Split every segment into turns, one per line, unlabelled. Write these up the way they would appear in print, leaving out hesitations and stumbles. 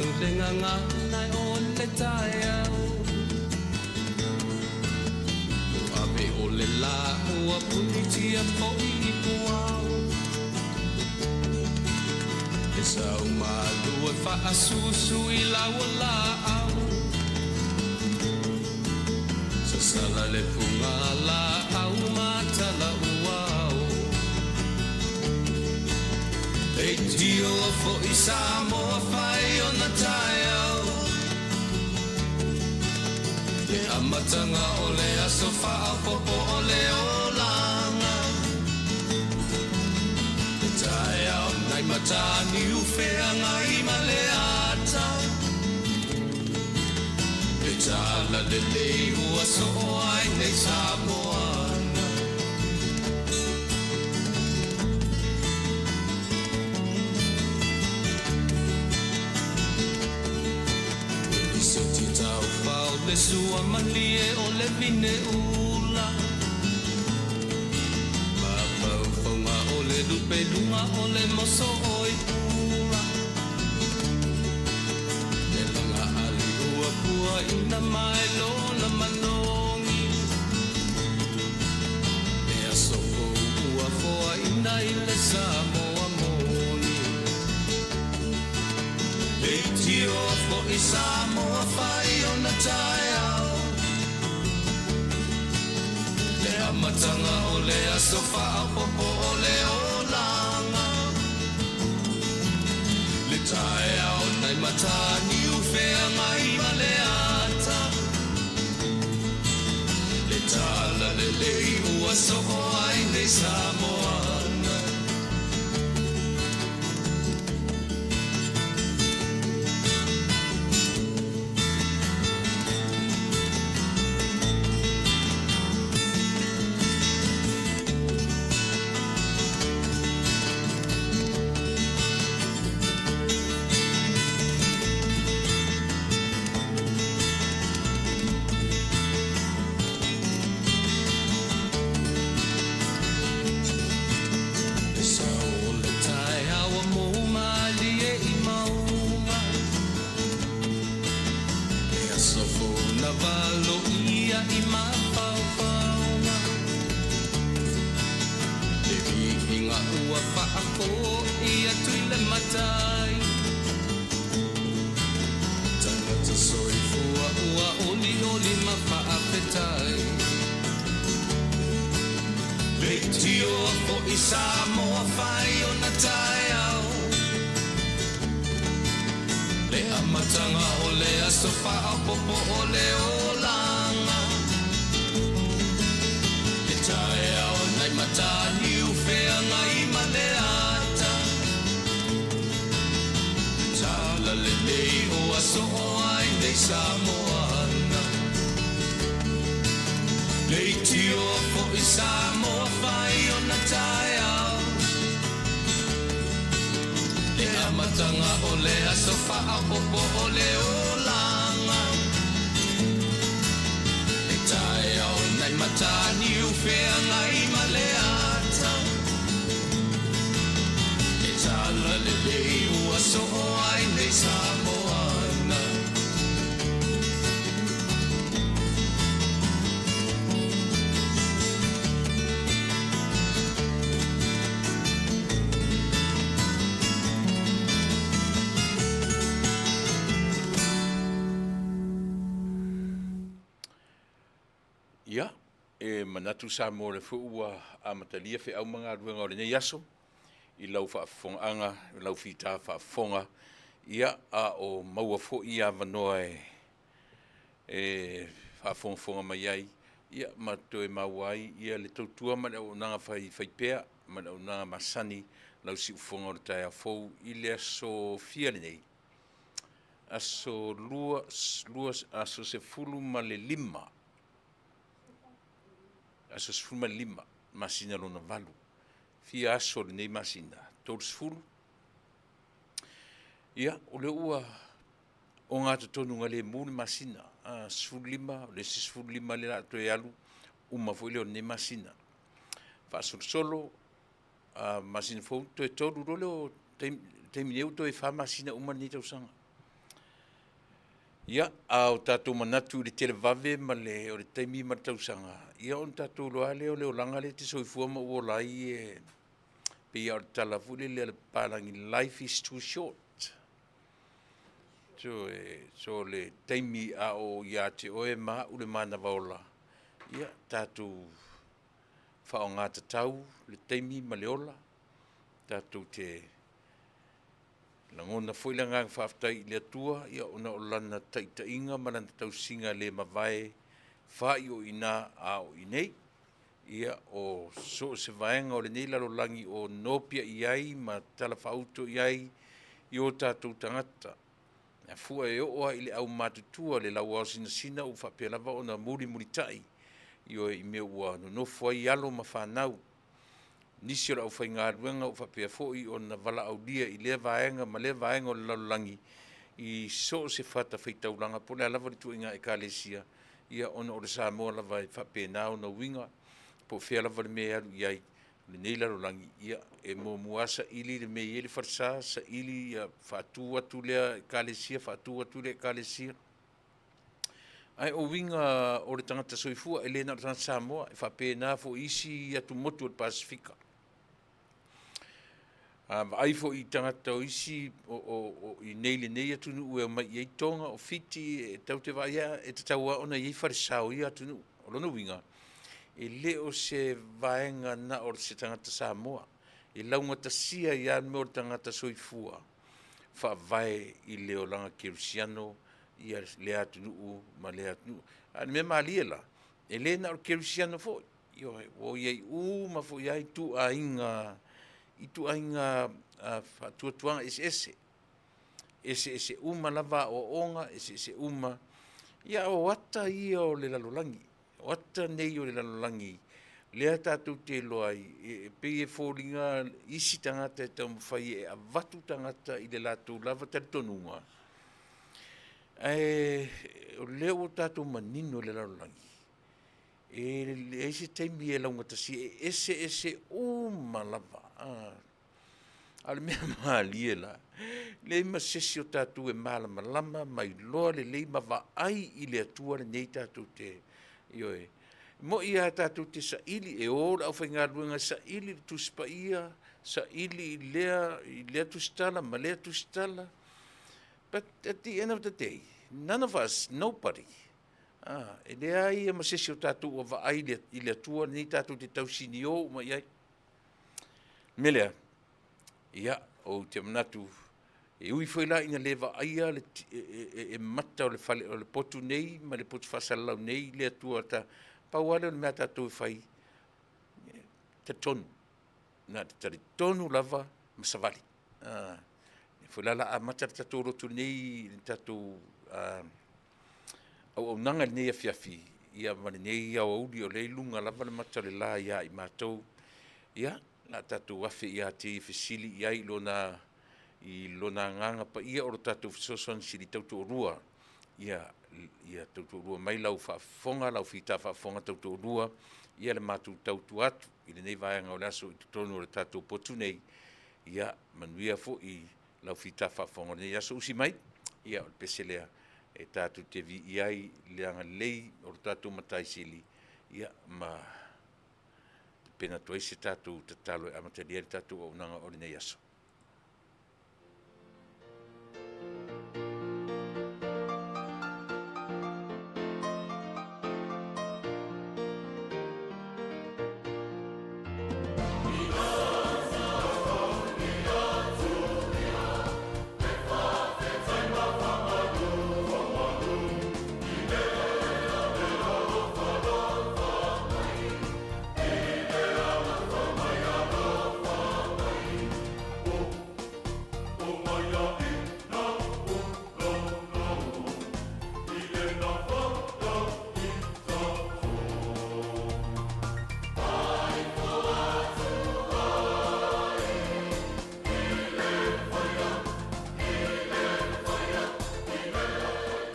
Manu le gagana o le taeao Ua ave o le lā ua punitia foi i puao E sau malu e faasusu i lau o laau Sasala le puga laau ma tala uao Leitio foi Samoa fai ona taeao Le amataga o le aso faaopoopo o le olaga Le taeao nai Mataniu feagai ma le ata Le tala lelei ua soo ai nei Samoana. E seti taufao le sua malie o le vine ula Mafaufauga o le lupe luga o le moso o i pula Le laga ali ua puaina mai lona manogi Le aso fou ua foaina i le Samoa moni Leitioa foi Samoa fai ona taeao Le amataga o le aso faaopoopo o le olaga Le taeao nai Mataniu feagai ma le ata Le tala lelei ua soo ai nei Samoana. E sau o le taeao ua mou malie i mauga E aso fou na valo ia i mafaufauga Le viiga ua faafoi atu i le matai Tangata soifua ua olioli ma faafetai Leitioa foi Samoa fai ona taeao Le amataga o le aso faaopoopo o le olaga Le taeao nai Mataniu feagai ma le ata Le tala lelei ua soo ai nei Samoana Leitioa foi Samoa fai ona taeao Le amataga o le aso faaopoopo o le olaga Le taeao nai Mataniu feagai ma le ata Le tala lelei ua soo ai nei Samoana.
Ia, e manatu Samoa o lea foi ua amatalia feau ma galuega o lenei aso i lau faafofogaaga, i lau fita faafofoga, ia, a o maua foi avanoa e e faafogafoga mai ai, ia, ma toe maua ai ia le tautua ma le auaunaga fai faipea ma le auaunaga masani lau siufofoga o le taeao fou i le aso fia lenei, aso lua, lua, aso 15, aso 15 masina lona valu. Fia aso lenei masina? 30. Ia, o lea ua ogatotonu galemu le masina, 15, o le isi 15 lea o le a toe alu, uma foi lea o lenei masina. Faasolosolo, masina fou, toe tolu loa lea o taimi nei ua toe fa masina uma lenei tausaga. Ia, a o tatou manatu i le televave ma le o le taimi ma le tausaga, ia ona tatou iloa lava lea o le olaga lea e te soifua ma ou ola ai e pei lava o le tala foi lele a le papalagi, life is too short. So, so le taimi a o ia te oe ma au le manava ola, ia tatou faaaoga tatau le taimi ma le ola, tatou te lagona foi le agaga faafetai i le Atua ia ona o Lana taitaiga ma Lana tausiga le mavae faai'o'ina a o i nei. Ia, o so o se vaega o lenei lalolagi o nopiai ai ma talafaauto i ai i o tatou tagata, e afua e oo lava i le aumatutua, le lauaosinasina ua faapea lava ona mulimulitai, ioe, i mea ua nonofo ai alo ma fanau. Nisi o le aufaigaluega ua faapea foi ona valaaulia i lea vaega ma lea vaega o le lalolagi i so o se fatafaitaulaga po o le a lava le ituaiga ekalesia, ia ona o le Samoa lava e faapena ona uiga, po o fea lava le mea e alu i ai i lenei lalolagi, ia e muamua lava saili le mea e i ai le falesa, saili ia faatu atu lea ekalesia, faatu atu lea ekalesia. Ae o uiga o le tagata soifua, e le na o le tagata Samoa, e faapena foi i isi atumotu o le Pasefika. A vaai foi i tagata o isi o, o, o i nei lenei atunuu e omai i ai Toga, o Fiti, e tatou te vaai lava e tatau lava ona i ai falesa o ia atunuu. O lona uiga, e le o se vaega na o se tagata Samoa, e laugatasia ai lava le mea o le tagata soifua faavae i le olaga kerisiano ia lea atunuu ma lea atunuu. A o le mea malie la, e le na o le kerisiano foi, ioe, ua i ai uma foi lava ituaiga, ituaiga faatuatuaga eseese, eseese uma lava aoaoga, eseese uma. Ia o ata ia o le lalolagi, o ata nei o le lalolagi lea tatou te iloa ai, e pei e foliga isi tagata e taumafai e avatu tagata i le latou lava talitonuga, ae o lea ua tatou manino i le lalolagi, e leai se taimi e laugatasia, e eseese uma lava. A o le mea malie la, leai ma se isi o tatou e malamalama ma iloa lelei ma vaai i le Atua lenei tatou te, ioe. E moni lava tatou te saili, e o le aufaigaluega e saili le Tusi Paia, saili i lea, i lea tusitala ma lea tusitala, but at the end of the day, none of us, nobody, e leai ma se isi o tatou ua vaai i le Atua lenei tatou te tausinio uma i ai. O le mea lea, ia, ou te manatu, e ui foi la ina le vaaia le, e, e, e mata o le, fale, o le potu nei ma le potu faasalalau nei le Atua, ta, pau lava lea o le mea a tatou e fai, talitonu, na te talitonu lava ma savali. Ah, foi la la amata le tatou lotu nei, le tatou auaunaga i lenei afiafi, ia ma lenei aoauli o lea i luga lava le mata o le la iā i matou. Ia, la tatou afe ia te ia e fesili i ai i lona, i lona agaga paia o lo tatou fesoasoani sili tautoalua. Ia, ia tautoalua mai lau faafofoga, lau fita faafofoga tautoalua, ia le matou tautua atu i lenei vaega o le aso i totonu o le tatou potu nei. Ia manuia foi lau fita faafofoga o lenei aso. Usi mai, ia o le pese lea e tatou te viia ai le agalelei o lo tatou Matai Sili, ia ma pena atu ai se tatou tatalo e amatalia ai le tatou auaunaga o lenei aso.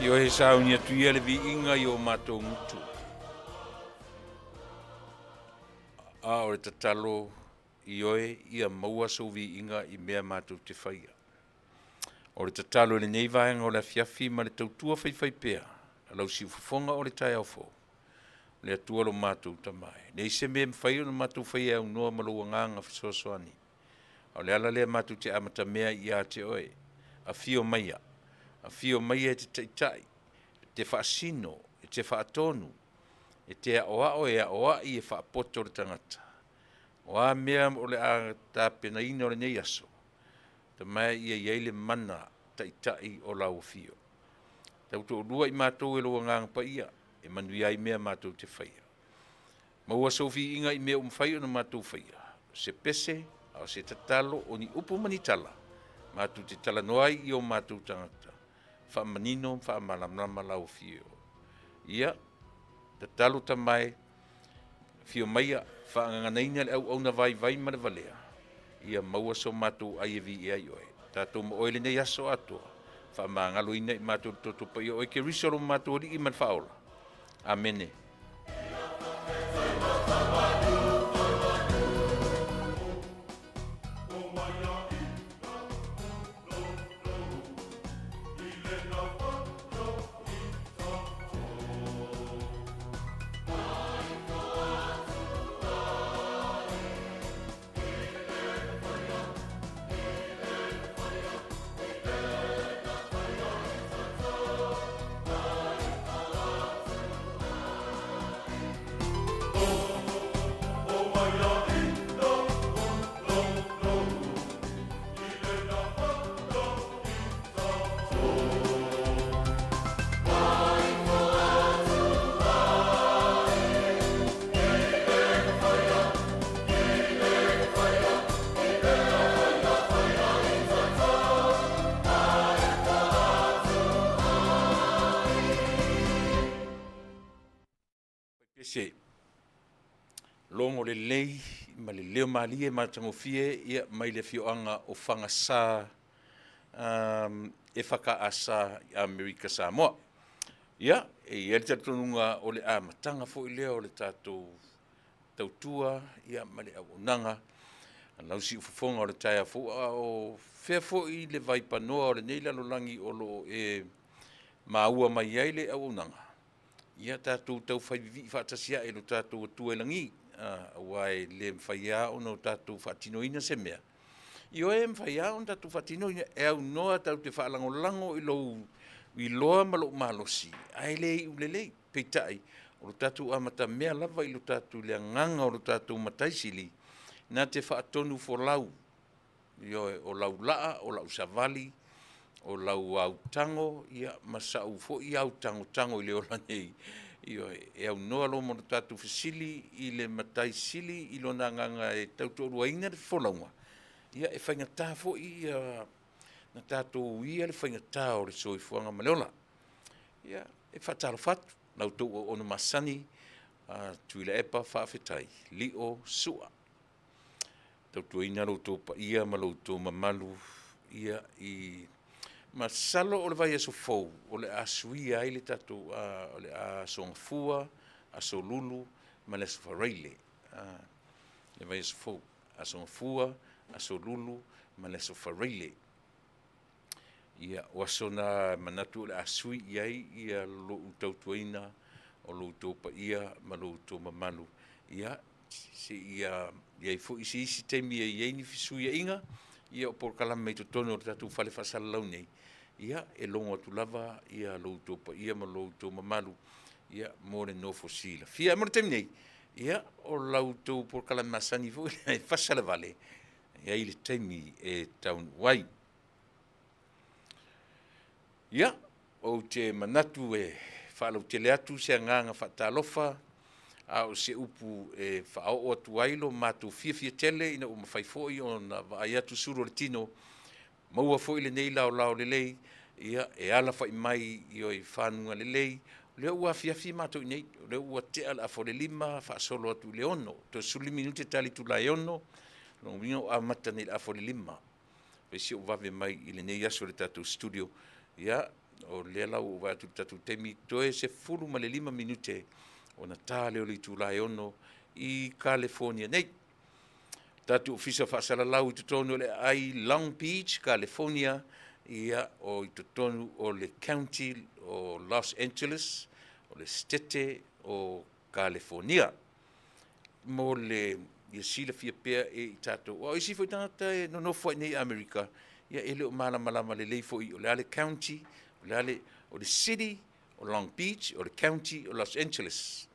Ioe, he sauni atu ia le viiga i o matou gutu. A o le tatalo, ioe, ia maua sou viiga i mea matou te faia. O le tatalo i lenei vaega o le afiafi ma le tautua faifaipea a lau siufofoga o le taeao fou, o le Atua lo matou Tama e leai se mea e mafai ona matou faia e aunoa ma lou Agaga fesoasoani. A o le ala lea matou te amatamea ia te oe, afio maia, afio maia e te taitai, e te faasino, e te faatonu, e te aoao e aoai e faapoto le tagata. O a mea o le a tapenaina o lenei aso, Tama e ia i ai le mana taitai o lau afio. Tautoalua i matou e lou Agaga Paia, e manuia ai mea matou te faia. Maua sou viiga i mea ua mafai ona matou faia, o se pese, a o se tatalo, o ni upu ma ni tala, matou te talanoa ai i o matou tagata, faamanino ma faamalamalama lau afio. Ia, tatalo Tama e, afio maia, faagaganaina le auauna vaivai ma le valea, ia maua so matou ai e viia ai oe. Tatou ma oe lenei aso atoa, faamagaloina i matou le toto paia o oe Keriso lo matou Alii ma le Faaola. Amene. Se logo lelei ma le leo malie matagofie ia mai le afioaga o Fagasa um, e whakaasa i Amerika Samoa. Ia, e i ai le talitonuga o le amataga foi lea o le tatou tautua ia ma le auaunaga a lau siufofoga o le taeao fou, a o fea foi le vaipanoa o lenei lalolagi o lo o e maua mai ai le auaunaga, ia tatou taufai vivii faatasi ae i lo tatou Atua i lagi, aua e le mafai lava ona o tatou faatinoina se mea. Ioe, e mafai lava ona tatou faatinoina e aunoa tatou te faalagolago i lou iloa ma lou malosi, ae le iu lelei. Peitai, o lo tatou amatamea lava i lo tatou le agaga o lo tatou Matai Sili, na te faatonu folau. Ioe, o lau laa, o lau savali, o lau autago, ia, ma sa'u foi autagotago i le ola nei. Ioe, e aunoa loa ma lo tatou fesili i le Matai Sili i lona agaga e tautoaluaina le folauga, ia, e faigata foi ia na tatou uia le faigata o le soifuaga ma le ola. Ia, e faatalofa atu la outou auauna masani, a Tuilaepa faafetai, Lio Sua. Tautuaina lo outou paia ma lo outou mamalu ia i masalo o le vaiaso fou o le a suia ai le tatou o le a aso Gafua, aso Lulu ma le aso Faraile. Le vaiaso fou, aso Gafua, aso Lulu ma le aso Faraile. Ia, o aso na manatu o le a sui i ai ia lou tautuaina o lo outou paia ma lo outou mamalu. Ia, se ia i ai foi se isi taimi e i ai ni fesuiaiga, ia o polokalame i totonu o le tatou fale faasalalau nei, ia e logo atu lava ia lo outou paia ma lo outou mamalu, ia mo le nofo silafia. Ae mo le taimi nei, ia o la outou polokalame masani foi e fasa le vale, e i ai le taimi e taunuu ai. Ia, ou te manatu e faalautele atu se agaga faatalofa, a o se upu e faaoo atu ai lo matou fiafia tele ina ua mafai foi ona vaai atu sulu o le tino, maua foi lenei laolao lelei, ia, e alafai mai i fanuga lelei. O lea ua afiafi matou i nei, o lea ua tea le afa o le 5, faasolo atu i le 6, toe 15 minute tali itula e 6, lona uiga ua amata nei i le afa o le 5. Fai si ou vave mai i lenei aso i le tatou studio. Ia, o lea la ua ou vaai atu i le tatou taimi, toe 15 minute ona ta lea o le itula e 6 i Kalefonia nei. Tatou Ofisa Faasalalau i totonu o le aai Long Beach, California. ia, o i totonu o le County o Los Angeles, o le Setete o Kalefonia. Mo le ia silafia pea e i tatou. Aua o isi foi tagata e nonofo ai i inei i Amerika, ia e le o malamalama lelei foi o le a le county, o le a le, o le city o Long Beach, o le county o Los Angeles.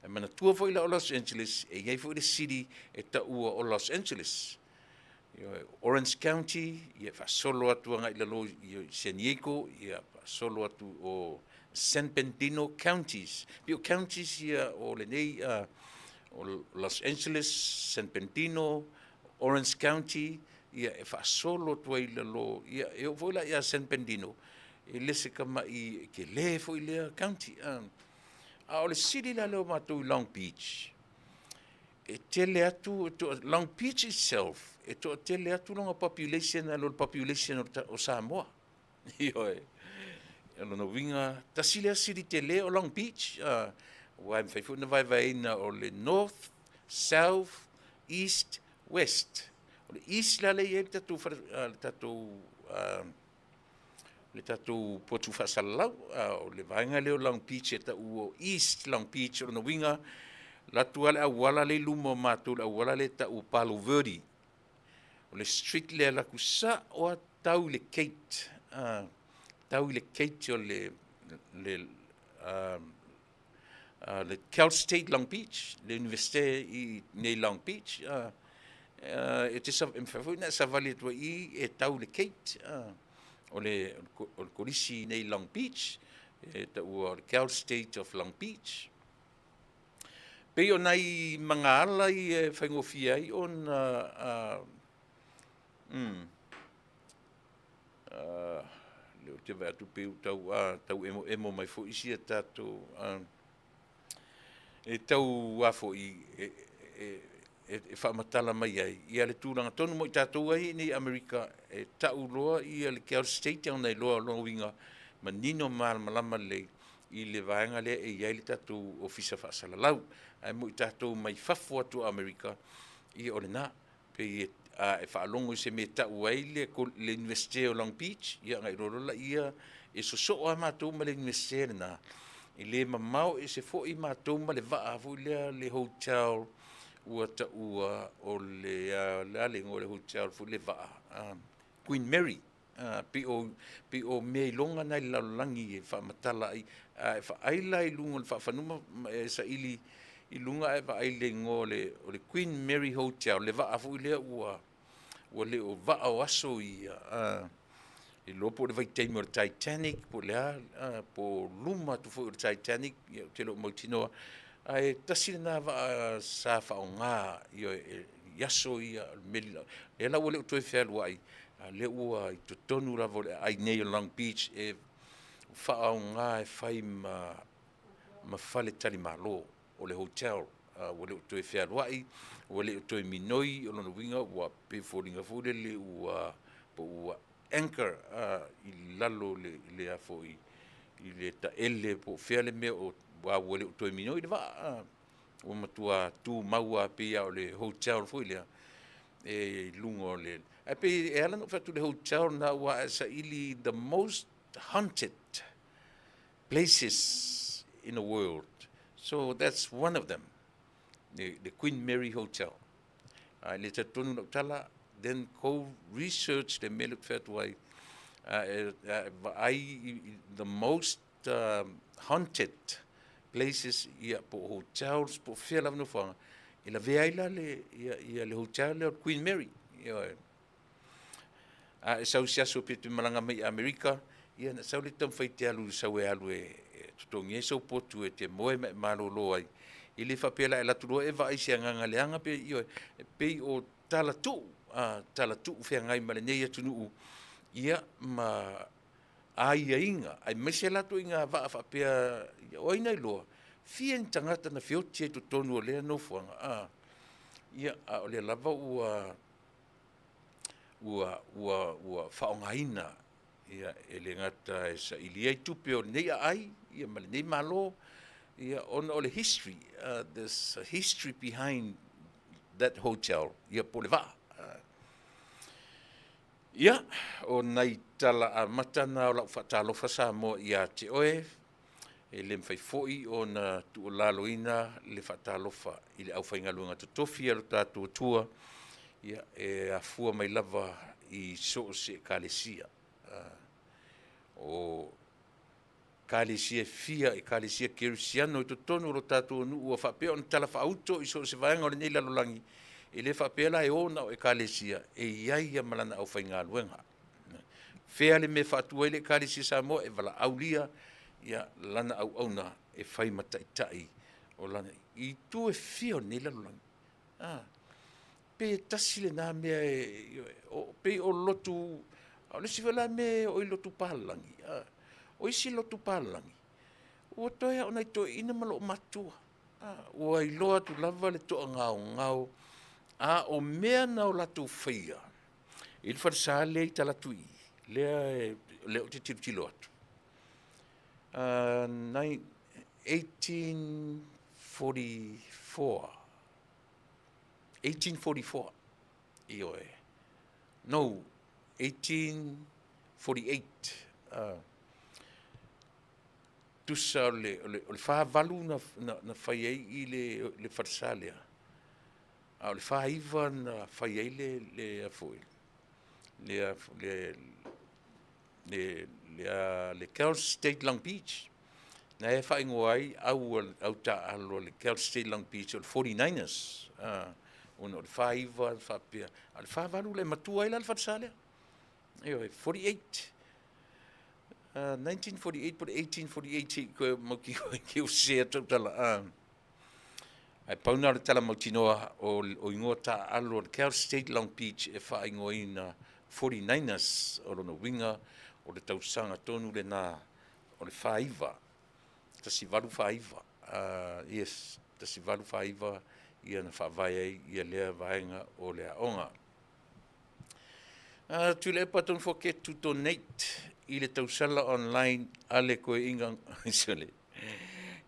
Ae manatua foi la o Los Angeles, e i ai foi le city e taua o Los Angeles. Ioe, Orange County, ia faasolo atu agai i lalo i San Diego, ia faasolo atu o San Bernardino counties. Pei o counties ia o lenei o Los Angeles, San Bernardino, Orange County, ia e faasolo atu ai i lalo, ia e oo foi la ia San Bernardino, e le se tama'i tele foi lea county. A o le city la lea o matou i Long Beach, e tele atu, Long Beach itself, e toatele atu lona population nai lo le population o Samoa. Ioe. O lona uiga, tasi lea city tele o Long Beach, aua e mafai foi ona vaevaeina o le North, South, East, West. O le East la lea e i ai le tatou, le tatou, le tatou potu faasalalau, o le vaega lea o Long Beach e tau o East Long Beach. O lona uiga, alu atu lava le auala lea i luma o matou, le auala lea e tau o Palo Verde. O le street lea e alu atu sao lava tau i le gate, tau i le gate o le Cal State Long Beach, le Universite i nei Long Beach. E te e mafai foi ona e savali atu ai i i e tau i le gate o le kolisi nei Long Beach, e taua o le Cal State of Long Beach. Pei o nai magaala ia e faigofie ai ona lea ou te vaai atu pei ua tau, tau emoemo mai foi isi a tatou, e tau a foi e, e, e, e faamatala mai ai ia le tulaga tonu mo i tatou ai nei Amerika e tau loa ia le Cal State ona iloa o lona uiga manino ma malamalama lelei i le vaega lea e i ai le tatou ofisa faasalalau. Ae mo i tatou mai fafo atu o Amerika, ia o lena. Pei e, a e faalogo i se mea e tau ai le, le Universite o Long Beach, ia ona iloa loa laia e sosoo lava matou ma le Universite lena. E le mamao ese foi matou ma le vaa foi lea, le hotel ua taua o le, le a le igoa o le hotel foi le vaa, Queen Mary. Pei o, pei o mea iloga na i le lalolagi e faamatala ai. A e vaai la i luga o le faafanua ma e saili i luga ae vaai i le igoa o le, o le Queen Mary Hotel, le vaa foi lea ua, ua le o vaa o aso ia, iloa po o le vaitaimi o le Titanic po o le a, po o luma atu foi o le Titanic, ia ou te le o mautinoa. Ae tasi lena vaa sa faaaoga i aso ia, o le meli lea la ua le o toe fealuai, a o lea ua i totonu lava o le aai nei o Long Beach e faaaoga e fai ma ma faletalimalo, o le hotel. Ua le o toe fealuai, ua le o toe minoi, o lona uiga ua pei e foliga foi lele ua po ua anchor i lalo i le a foi i le taele po o fea le mea o ua le o toe minoi le vaa, ua matua tumau lava pei lava o le hotel foi lea e i luga o le. Ae pei e ala ona ou fai atu i le hotel lena, aua a e saili the most haunted places in the world, so that's one of them, the Queen Mary Hotel. A e le talitonu i lau tala, then go research le mea lea ou te fai atu ai, a e vaai i the most haunted places ia po o hotels po o fea lava nofoaga, e lavea ai la le, ia, ia le hotel lea o le Queen Mary. Ioe. A e sau i se aso pe te malaga mai i Amerika, ia na sau le taumafai te alu sau e alu e, e totogi ai sou potu e te moe ma e malolo ai. E le faapea la e alu atu loa e vaai i se agaga leaga pe, ioe, e pei o tala tuu, a, tala tuu feagai ma lenei atunuu, ia ma aiaiga, aemaise la ituaiga vaa faapea, o ai na iloa, fia ni tagata na feoti ai i totonu o lea nofoaga, a, ia, a o lea lava ua, ua, ua, ua faaaogaina, ia, e le gata e saili ai tupe o lenei aai, ia, ma lenei Malo, ia, ona o le history, there's a history behind that hotel, ia, po o le vaa. Ia, o nai tala amata na o lau faatalofa Samoa ia te oe, e le mafai foi ona tuualaloina le faatalofa i le aufaigaluega totofi a lo tatou Atua, ia, e afua mai lava i so o se Ekalesia. O Ekalesia e fia, Ekalesia Kerisiano i totonu o lo tatou nuu ua faapea ona talafaauto i so o se vaega o lenei lalolagi, e le faapea la e o na o Ekalesia, e i ai ia ma lana aufaigaluega. Fea le mea e faatu ai le Ekalesia Samoa, e valaaulia ia lana auauna e fai ma taitai o lana i itu e fia o lenei lalolagi. Pe tasi lena mea e pei o lotu, a o le isi foi la mea e oo i lotu palagi, o isi lotu palagi, ua toe lava o nai toeaiina ma loomatutua. Ua iloa atu lava le toagaogao, a o mea na o latou faia i le falesa lea i talaatu i i, lea ou te tilotilo atu, 1844, 1844, ioe, no, 1848, tusa o le 48 na fai ai i le falesa lea, a o le 49 na fai ai le foi le Cal State Long Beach, na e faaigoa ai au taaalo a le Cal State Long Beach o le 49ers, ona o le 49 faapea, a o le 48 le matua ai la le falesa lea. Ioe, 48, 1948 po o le 1848 se i toe mautinoa i o sese atu sau tala. Ae pau lena o le tala mautinoa o igoa taaalo o le Cal State Long Beach e faaigoaina 49ers, o lona uiga o le tausaga tonu lena o le 49, 1849, yes, 1849 ia na faavae ai ia lea vaega o le aoga. Tuilaepa, don't forget to donate i le tausala online a le koeina. Sole.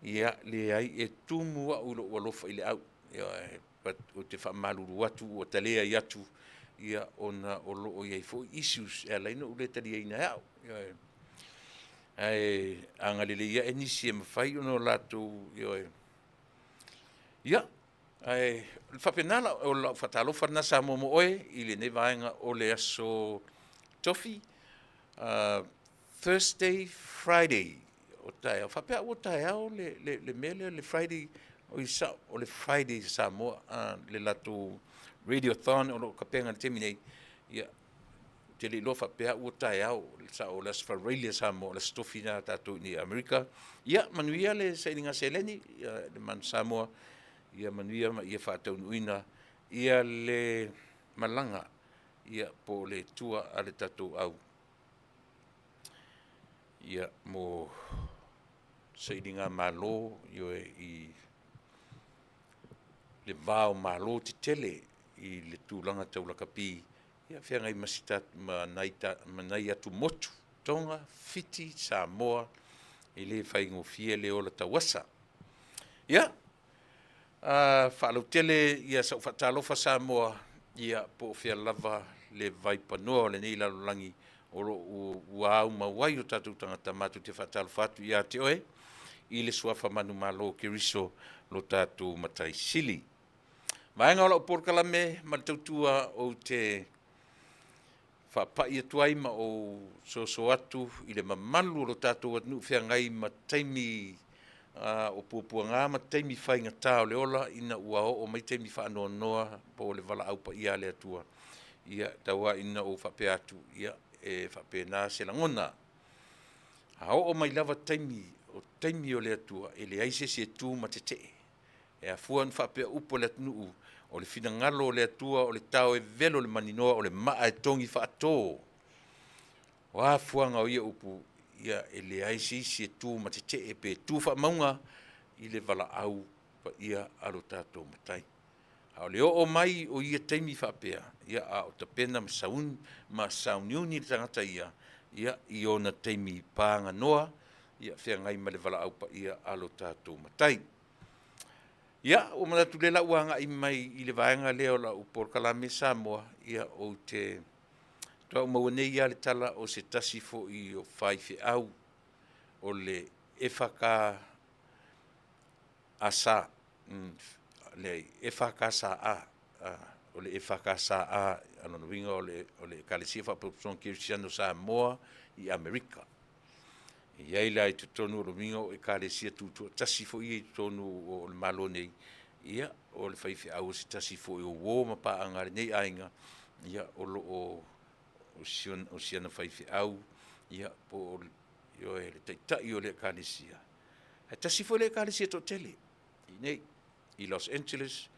Ia, leai, e tumu au i lou alofa i le au. Ia, but ou te faamalulu atu ua talea atu, ia, ona o lo o i ai foi issues e ala ai ona ou le taliaina e au. Ia, ae agalelei ae nisi e mafai ona o latou, ioe. Ia, ae faapena o lau faatalofa lena Samoa mo oe i lenei vaega o le aso Tofi, Thursday, Friday o taeao. Faapea au o taeao le mea lea le Friday, o i sao, o le Friday Samoa, le latou radiothon o lo o tapena i le taimi nei. Ia, ou te le iloa faapea au o taeao, sao o le Aso Faraile Samoa, o le Aso Tofi lena a tatou i Amerika. Ia, manuia le sailiga seleni, ia, le Manu Samoa, ia manuia ma ia faataunuuina ia le malaga, ia, po o le tua a le tatou au, ia, mo sailiga malo, ioe, i le va o malo tetele i le tulaga tau lakapi, ia feagai ma si ma nai atumotu, Tonga, Fiti, Samoa, e le faigofie le ola tauasa. Ia, faalautele ia sau faatalofa Samoa, ia po o fea lava le vaipanoa o lenei lalolagi o lo o ua aumau ai o tatou tagata, matou te faatalofa atu ia te oe i le suafa manumalo o Keriso lo tatou Matai Sili. Vaega o lau polokalame ma le tautua ou te faapai atu ai ma ou soso atu i le mamalu o lo tatou atunuu feagai ma taimi o puapuaga ma taimi faigata o le ola, ina ua oo mai taimi faanoanoa po o le valaau paia a le Atua. Ia, tau ina ou faapea atu, ia, e faapena se lagona. A oo mai lava taimi o taimi o le Atua, e leai se isi e tu ma tetee. E afua ona faapea upu a le atunuu, o le finagalo o le Atua o le tao e velo le maninoa, o le maa e togi faato. O afuaga o ia upu, ia e leai se isi e tu ma tetee pe tu faamauga i le valaau paia a lo tatou Matai. A o le oo mai o ia taimi faapea, ia a o tapena ma sauni, ma sauniuni le tagata ia, ia i ona taimi paganoa, ia feagai ma le valaau paia a lo tatou Matai. Ia, ua manatu lea la ua agai mai i le vaega lea o lau polokalame Samoa, ia ou te Faatoa ou maua nei lava le tala o se tasi foi o faifeau o le EFK asa, leai, EFKSA, o le EFKSA, o lona uiga o le Ekalesia Faapotopotoga Kerisiano i Samoa i Amerika. E i ai la i totonu o lona uiga o Ekalesia Tutoatasi foi ia i totonu o le Malo nei, ia, o le faifeau o se tasi foi o uo ma paaga a lenei aiga, ia o lo o o si ana faifeau, ia po o le Taitai o lea Ekalesia. Ae tasi foi lea Ekalesia toatele i inei i Los Angeles,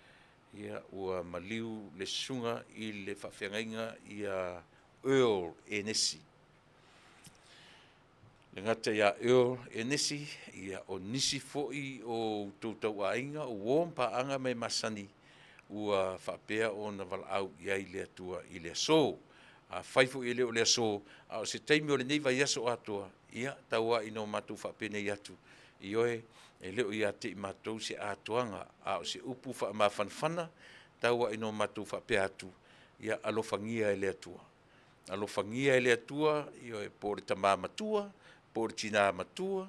ia ua maliu le susuga i le faafeagaiga ia Earl Enesi. E le gata ia Earl Enesi, o nisi foi o outou tauaiga, o uo ma paaga ma e masani ua faapea ona valaau i ai le Atua i le aso. Afai foi e le o le aso, a o se taimi o lenei vaiaso atoa, ia tau lava ina o matou faapenei atu, ioe, e le o ia te i matou se atoaga, a o se upu faamafanafana, tau lava ina o matou faapea atu, ia alofagia e le Atua. Alofagia e le Atua, ioe, po o le tama matua, po o le tina matua,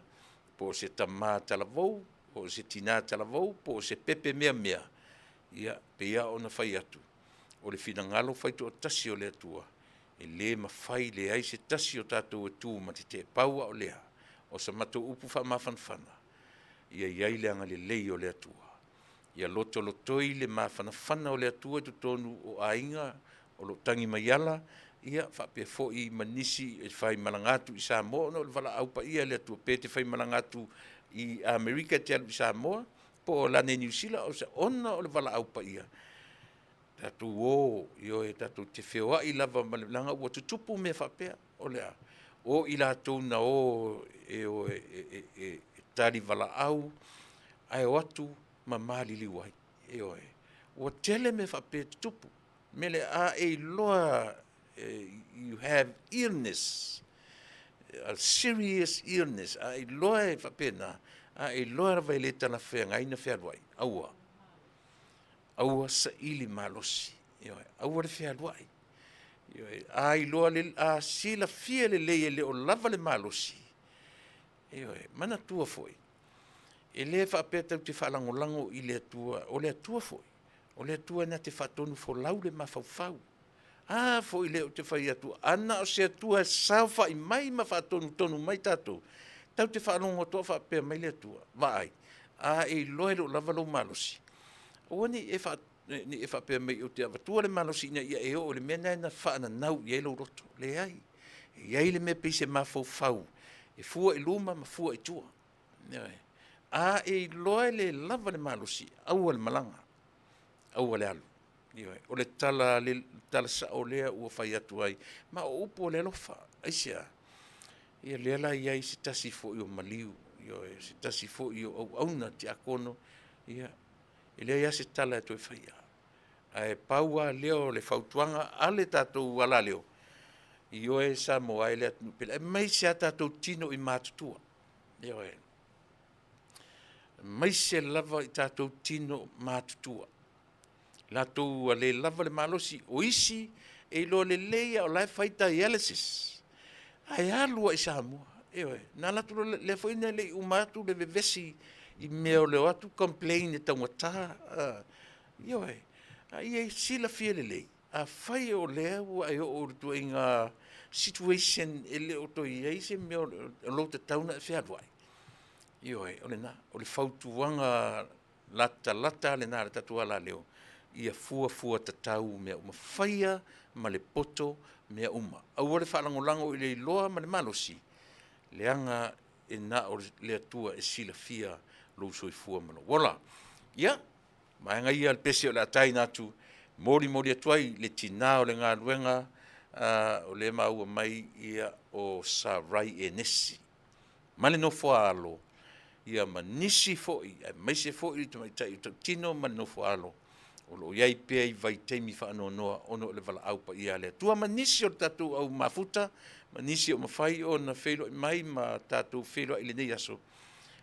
po o se tama talavou, po o se tina talavou, po o se pepe meamea, ia, e pei lava ona fai atu, o le finagalo faitoatasi o le Atua, e le mafai, leai se tasi o tatou e tu ma tetee. Pau lava o lea, o se matou upu faamafanafana, ia i ai le agalelei o le Atua, ia lotolotoi le mafanafana o le Atua i totonu o aiga o lo o tagi mai ala, ia faapea foi ma nisi e faimalaga atu i Samoa ona o le valaau paia e le Atua, pe te faimalaga atu i Amerika e te alu i Samoa, po o le a nei Niu Sila, ona o le valaau paia, tatou o, ioe, tatou te feoai lava ma le, leaga ua tutupu mea faapea. O le a? O i latou na o e tali valaau, ae o atu ma maliliu ai. Ioe. Ua tele mea faapea e tutupu. O le mea lea, a e iloa you have illness, a serious illness, a e iloa e faapena, a e iloa lava e le talafeagai ona fealuai, aua, aua saili malosi, ioe, aua le fealuai. Ioe. A iloa a silafia lelei e le o lava le malosi, ioe, manatua foi, e le faapea tatou te faalagolago i le Atua, o le Atua foi, o le Atua na te faatonufolau le mafaufau. A foi lea ou te fai atu, a na o se Atua e saofai mai ma faatonutonu mai tatou, tatou te faalogo atu o faapea mai le Atua, vaai, a e iloa e le o lava lou malosi, aua ne i e faapea mai ou te avatua le malosi ina ia e oo i le mea lena na faananau i ai lou loto. Leai, e i ai le mea pei se mafaufau e fua i luma ma fua i tua. Ioe. A e iloa e le lava le malosi, aua le malaga, aua le alu. Ioe. O le tala, le tala sao lea ua fai atu ai, ma o upu o le alofa. Aisea? Ia lea la e i ai se tasi foi o maliu, ioe, se tasi foi o auauna tiakono, ia, e leai lava se tala e toe faia. Ae pau lava lea o le fautuaga a le tatou alaleo, ioe Samoa e le atunuu pele, aemaise lava tatou tino i matutua. Ioe. Aemaise lava i tatou tino matutua. Latou ua le lava le malosi, o isi e iloa lelei a o la e fai dialysis, ae alu lava i Samoa. Ioe, na alu atu loa, lea foi na le i uma atu le vevesi i mea o le o atu complain e taugata. Ioe, a ia silafia lelei, afai o lea ua e oo i le ituaiga situation e le o toe i ai se mea o lou tatau ona e fealuai, ioe, o lena. O le fautuaga latalata lena a le tatou alaleo, ia fuafua tatau mea uma, faia ma le poto mea uma. Aua le faalagolago i le iloa ma le malosi, leaga e na o le Atua e silafia lou soifua ma lou ola. Ia, vaega ia o le pese o le a taina atu, molimoli atu ai le tina o le galuega, o lea e maua mai ia, o Sarai Enesi ma le nofoaalo, ia ma nisi foi, aemaise foi le tamaitai o Tautino ma le nofoaalo, o lo o i ai pea i vaitaimi faanoanoa ona o le valaau paia a le Atua, ma nisi o le tatou au mafuta, ma nisi o mafai ona feiloai mai ma tatou feiloai i lenei aso.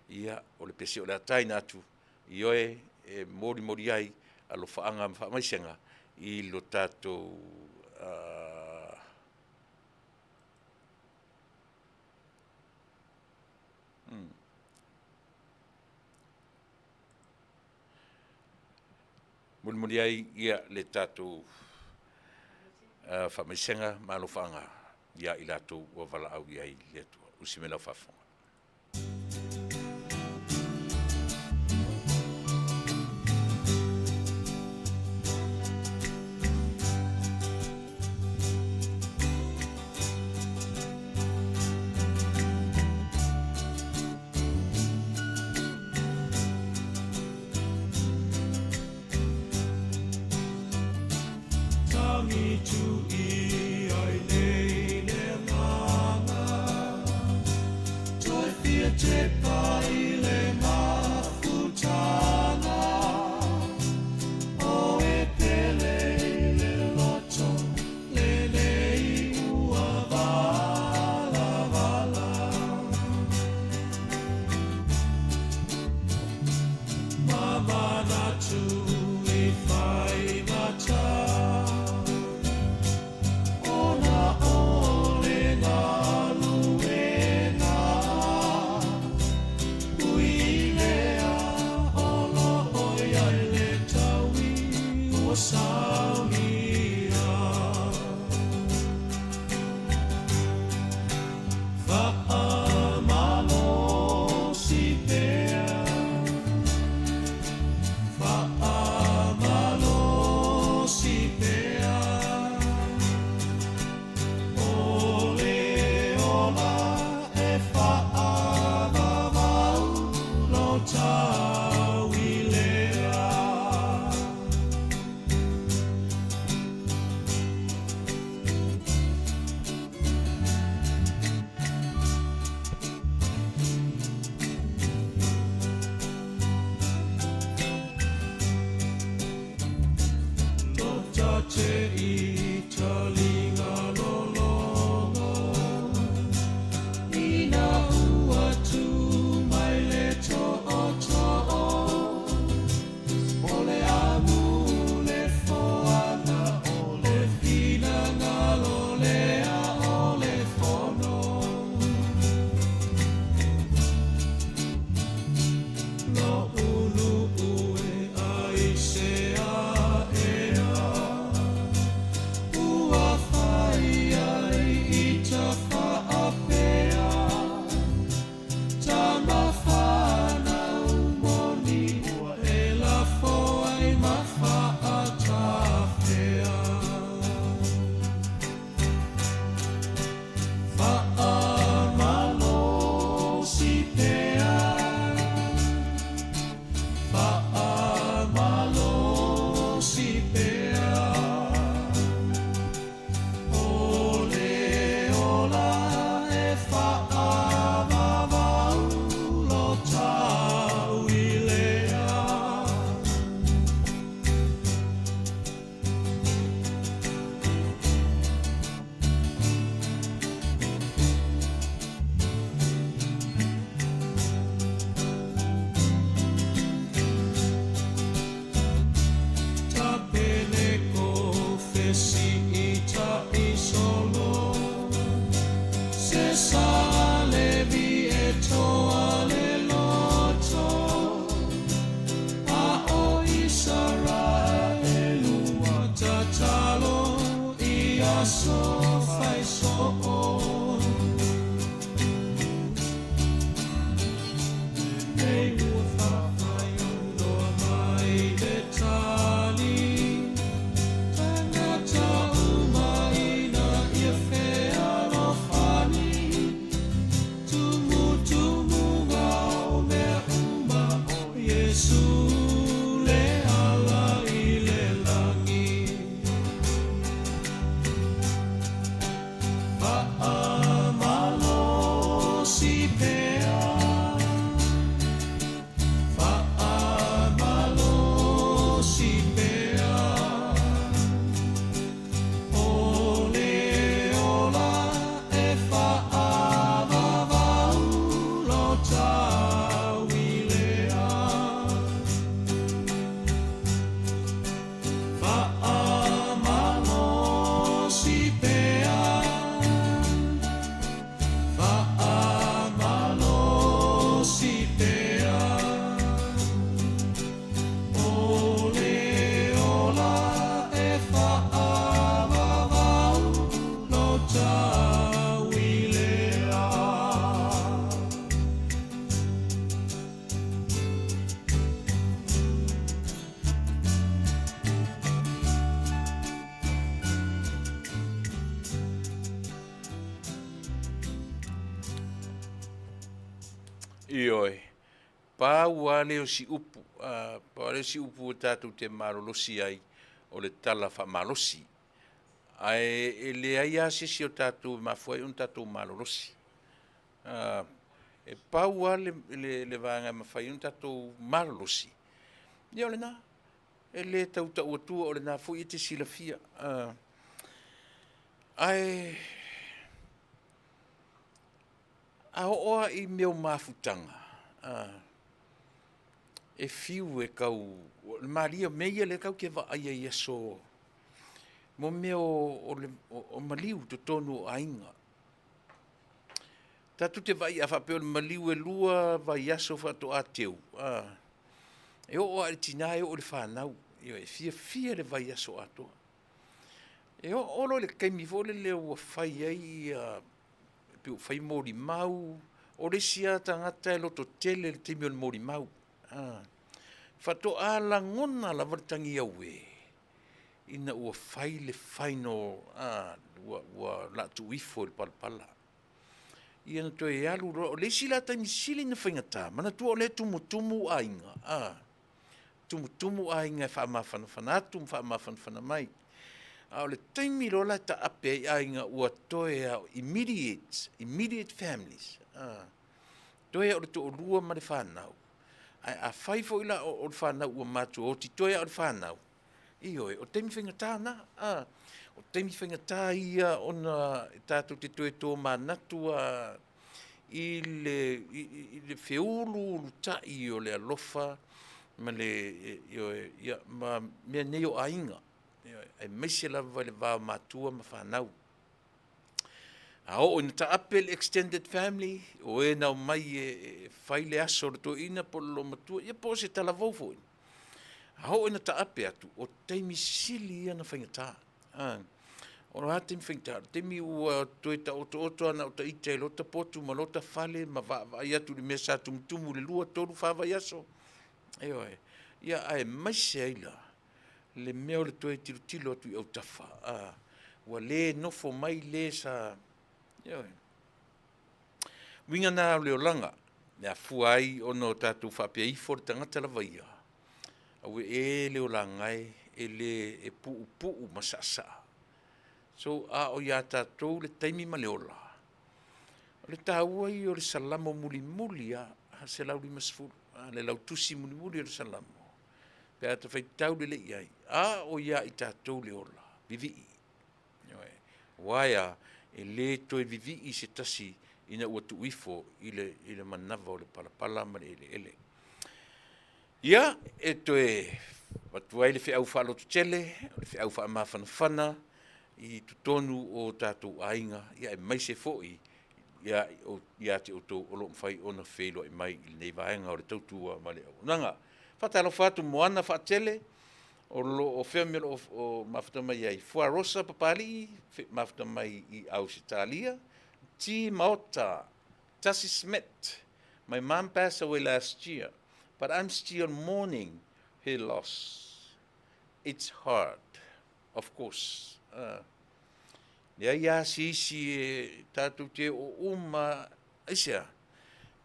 Ia, o le pese o le a taina atu, ioe, e molimoli ai alofaaga ma faamaisega i lo tatou Mulimuli ai ia le tatou faamaisega ma alofaaga ia i latou ua valaau i ai le Atua. Usi mai lau faafofoga. Ioe, pau lava lea o si upu, a, pau lava lea o si upu e tatou te malolosi ai, o le tala faamalosi. Ae e leai lava se isi o tatou e mafua ai ona tatou malolosi. A, e pau lava le, le, le vaega e mafai ai ona tatou malolosi, ia o lena. E le tau tau atua o lena foi e te silafia. A, ae a oo lava i mea o mafutaga, e fiu e tau, o le malie o mea ia lea tatou te vaai ai i aso mo mea o maliu i totonu o aiga. Tatou te vaai a faapea o le maliu e 2 vaiaso faatoa teu, e oo lava i le tina e oo i le fanau, ioe, e fiafia i le vaiaso atoa. E oo loa i le taimi foi lele ua fai ai ia, pei ua fai molimau, o le isi lava tagata e lototele i le taimi o le molimau, faatoa lagona lava le tagi auē ina ua fai le final, ua o le a tuu ifo i le palapala. Ia ona toe alu loa, o le isi la taimi sili ona faigata, manatua o lea e tumutumu aiga, tumutumu aiga e faamafanafana atu ma faamafanafana mai. A o le taimi loa la e taape ai aiga ua toe lava o immediate, immediate families, toe lava o le toalua ma le fanau. Ae afai foi la o le fanau ua matuaoti, toe lava o le fanau, ioe, o taimi faigata na, o taimi faigata ia ona tatou te toe tomanatu lava i le feuluulutai o le alofa ma le, ioe, ia, ma mea nei o aiga, ioe, aemaise lava i le va o matua ma fanau. A oo ina taape le extended family, o e na omai e fai le aso o le toeaina po o le olomatua, ia po o se talavou foi, a oo ina taape atu, o taimi sili ia ona faigata. O le a taimi faigata? O le taimi ua toe taotooto lava na o ita i lota potu ma lota fale ma vaavaai atu i le mea sa tumutumu i le 2, 3, 4 vaiaso, ioe. Ia aemaise ai la le mea o le toe tilotilo atu i autafa, ua le nofo mai le sa, ioe. Uiga na o le olaga e afua ai ona o tatou faapea ifo le tagata lava ia, aue e le olagae e le e puupuu ma saasaa. So, a o ia tatou le taimi ma le ola, o le taua ia o le Salamo mulimuli lava, 150, le lautusi mulimuli o le Salamo, pe a ta faitau lelei i ai, a o ia i tatou le ola, vivii. Ioe. Aua e a? E le toe vivii se tasi ina ua tuu ifo i le manava o le palapala ma le eleele. Ia, e toe avatu ai le feau faalototele, o le feau faamafanafana i totonu o tatou aiga, aemaise foi ia te outou o lo o mafai ona feiloai mai i lenei vaega o le tautua ma le auaunaga. Faatalofa atu Moana Faatele, o lo o fea mea o lo o mafuta mai ai? Fuarosa Papalii, mafuta mai i Ausetalia. T Maota, Tasi Smith, my mom passed away last year, but I'm still mourning her loss. It's hard, of course. Leai lava se isi e tatou te oo uma, aisea?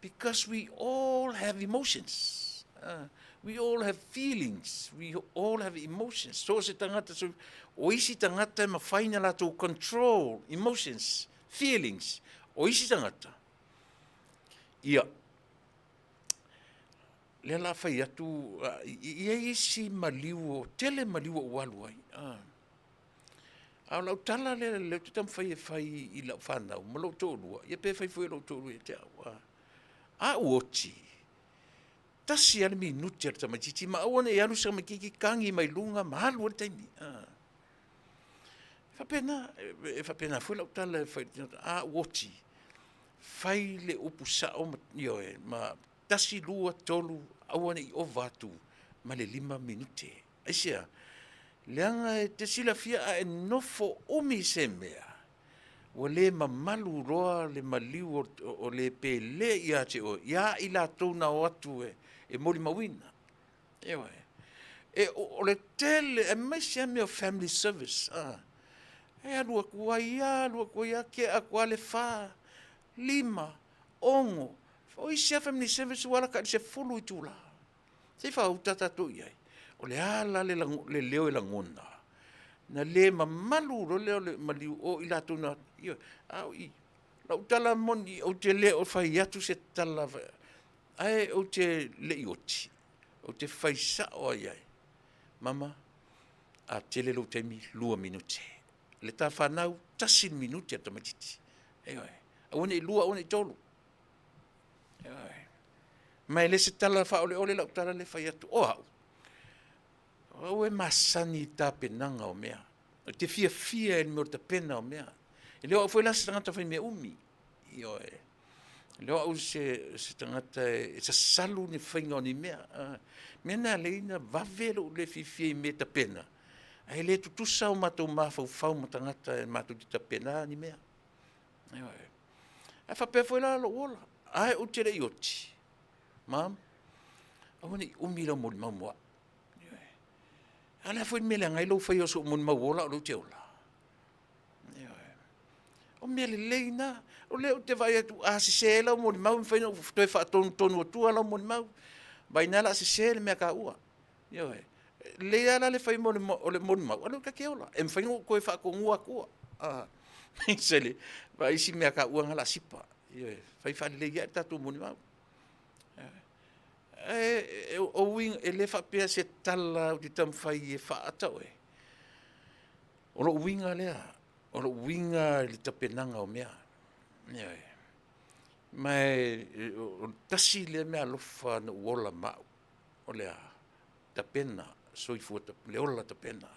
Because we all have emotions. We all have feelings. We all have emotions. So o se tagata, so, o isi tagata e mafai na latou control emotions, feelings. O isi tagata, ia, lea la fai atu, i ai isi maliu, o tele maliu ua ou alu ai. A o lau tala lea, lea ou te taumafai e fai i lau fanau ma lou toalua, ia pe fai foi e lou toalua ia te au. A ou oti, tasi lava le minute a le tamaitiiti ma aua ne i alu se tamaitiiti tagi mai luga ma alu ai le taimi. E faapena, e faapena foi lau tala e fai, a ou oti, fai le upu sao ma, ioe, ma 1, 2, 3, aua ne i ova atu ma le 5 minute. Aisea? Leaga e te silafia a e nofo umi i se mea, ua le mamalu loa le maliu o le pele ia te oe, ia i latou na o atu e molimauina. Ioe. E, o le tele, aemaise lava mea o family service, e alu atu ai lava, alu atu ai lava, tea atu lava le 4, 5, 6, O isi lava family service ua alakaʻi i le 10 itula. Se i faauta tatou i ai. O le a la le, le leo e lagona? Na le mamalu loa lea o le maliu o i latou na, ioe, a o i, lau tala moni, ou te le o fai atu se tala, ae ou te le i oti, ou te fai sao ai i ai. Mama, a tele lou taimi, 2 minute. Le ta fanau, 1 minute a le tamaitiiti. Ioe, aua ne i 2, aua ne i 3. Ioe. Ma e le se tala faaoleole lau tala le fai atu, o au, o au e masani i tapenaga o mea. Ou te fiafia i le mea o le tapena o mea. E le o au foi la se tagata fai mea umi. Ioe. E le o au se, se tagata e sasalu ni faiga o ni mea. Mea na alai na vave lou le fiafia i mea tapena, ae le tutusa o matou mafaufau ma tagata e matou te tapena ni mea. Ioe. Ae faapea foi la lou ola, ae ou te le i oti, Mom, aua ne i umi lau molimau mo au. Ioe. A o le a foi le mea e leaga ai lou faia o so'u molimau ola a o lea ou te ola? Ioe. O mea lelei na. O lea ou te vaai atu a sese ai lau molimau, e mafai ona ou toe faatonutonu atua lau molimau. Vaai na o le a sese le mea taua. Ioe. Lelei lava la le fai o le molimau, a o lea ta te ola. E mafai ona ou toe faatonua atua. Sele, vaai isi mea taua na o le a sipa. Ioe. Fai faalelei ai le tatou molimau. Ae o uiga, e le faapea se tala ou te taumafai e faaata oe. O lou uiga lea, o lou uiga i le tapenaga o mea. Ioe. Ma o le tasi lea mea alofa na ou ola ma au, o le a? Tapena, soifua, le ola tapena.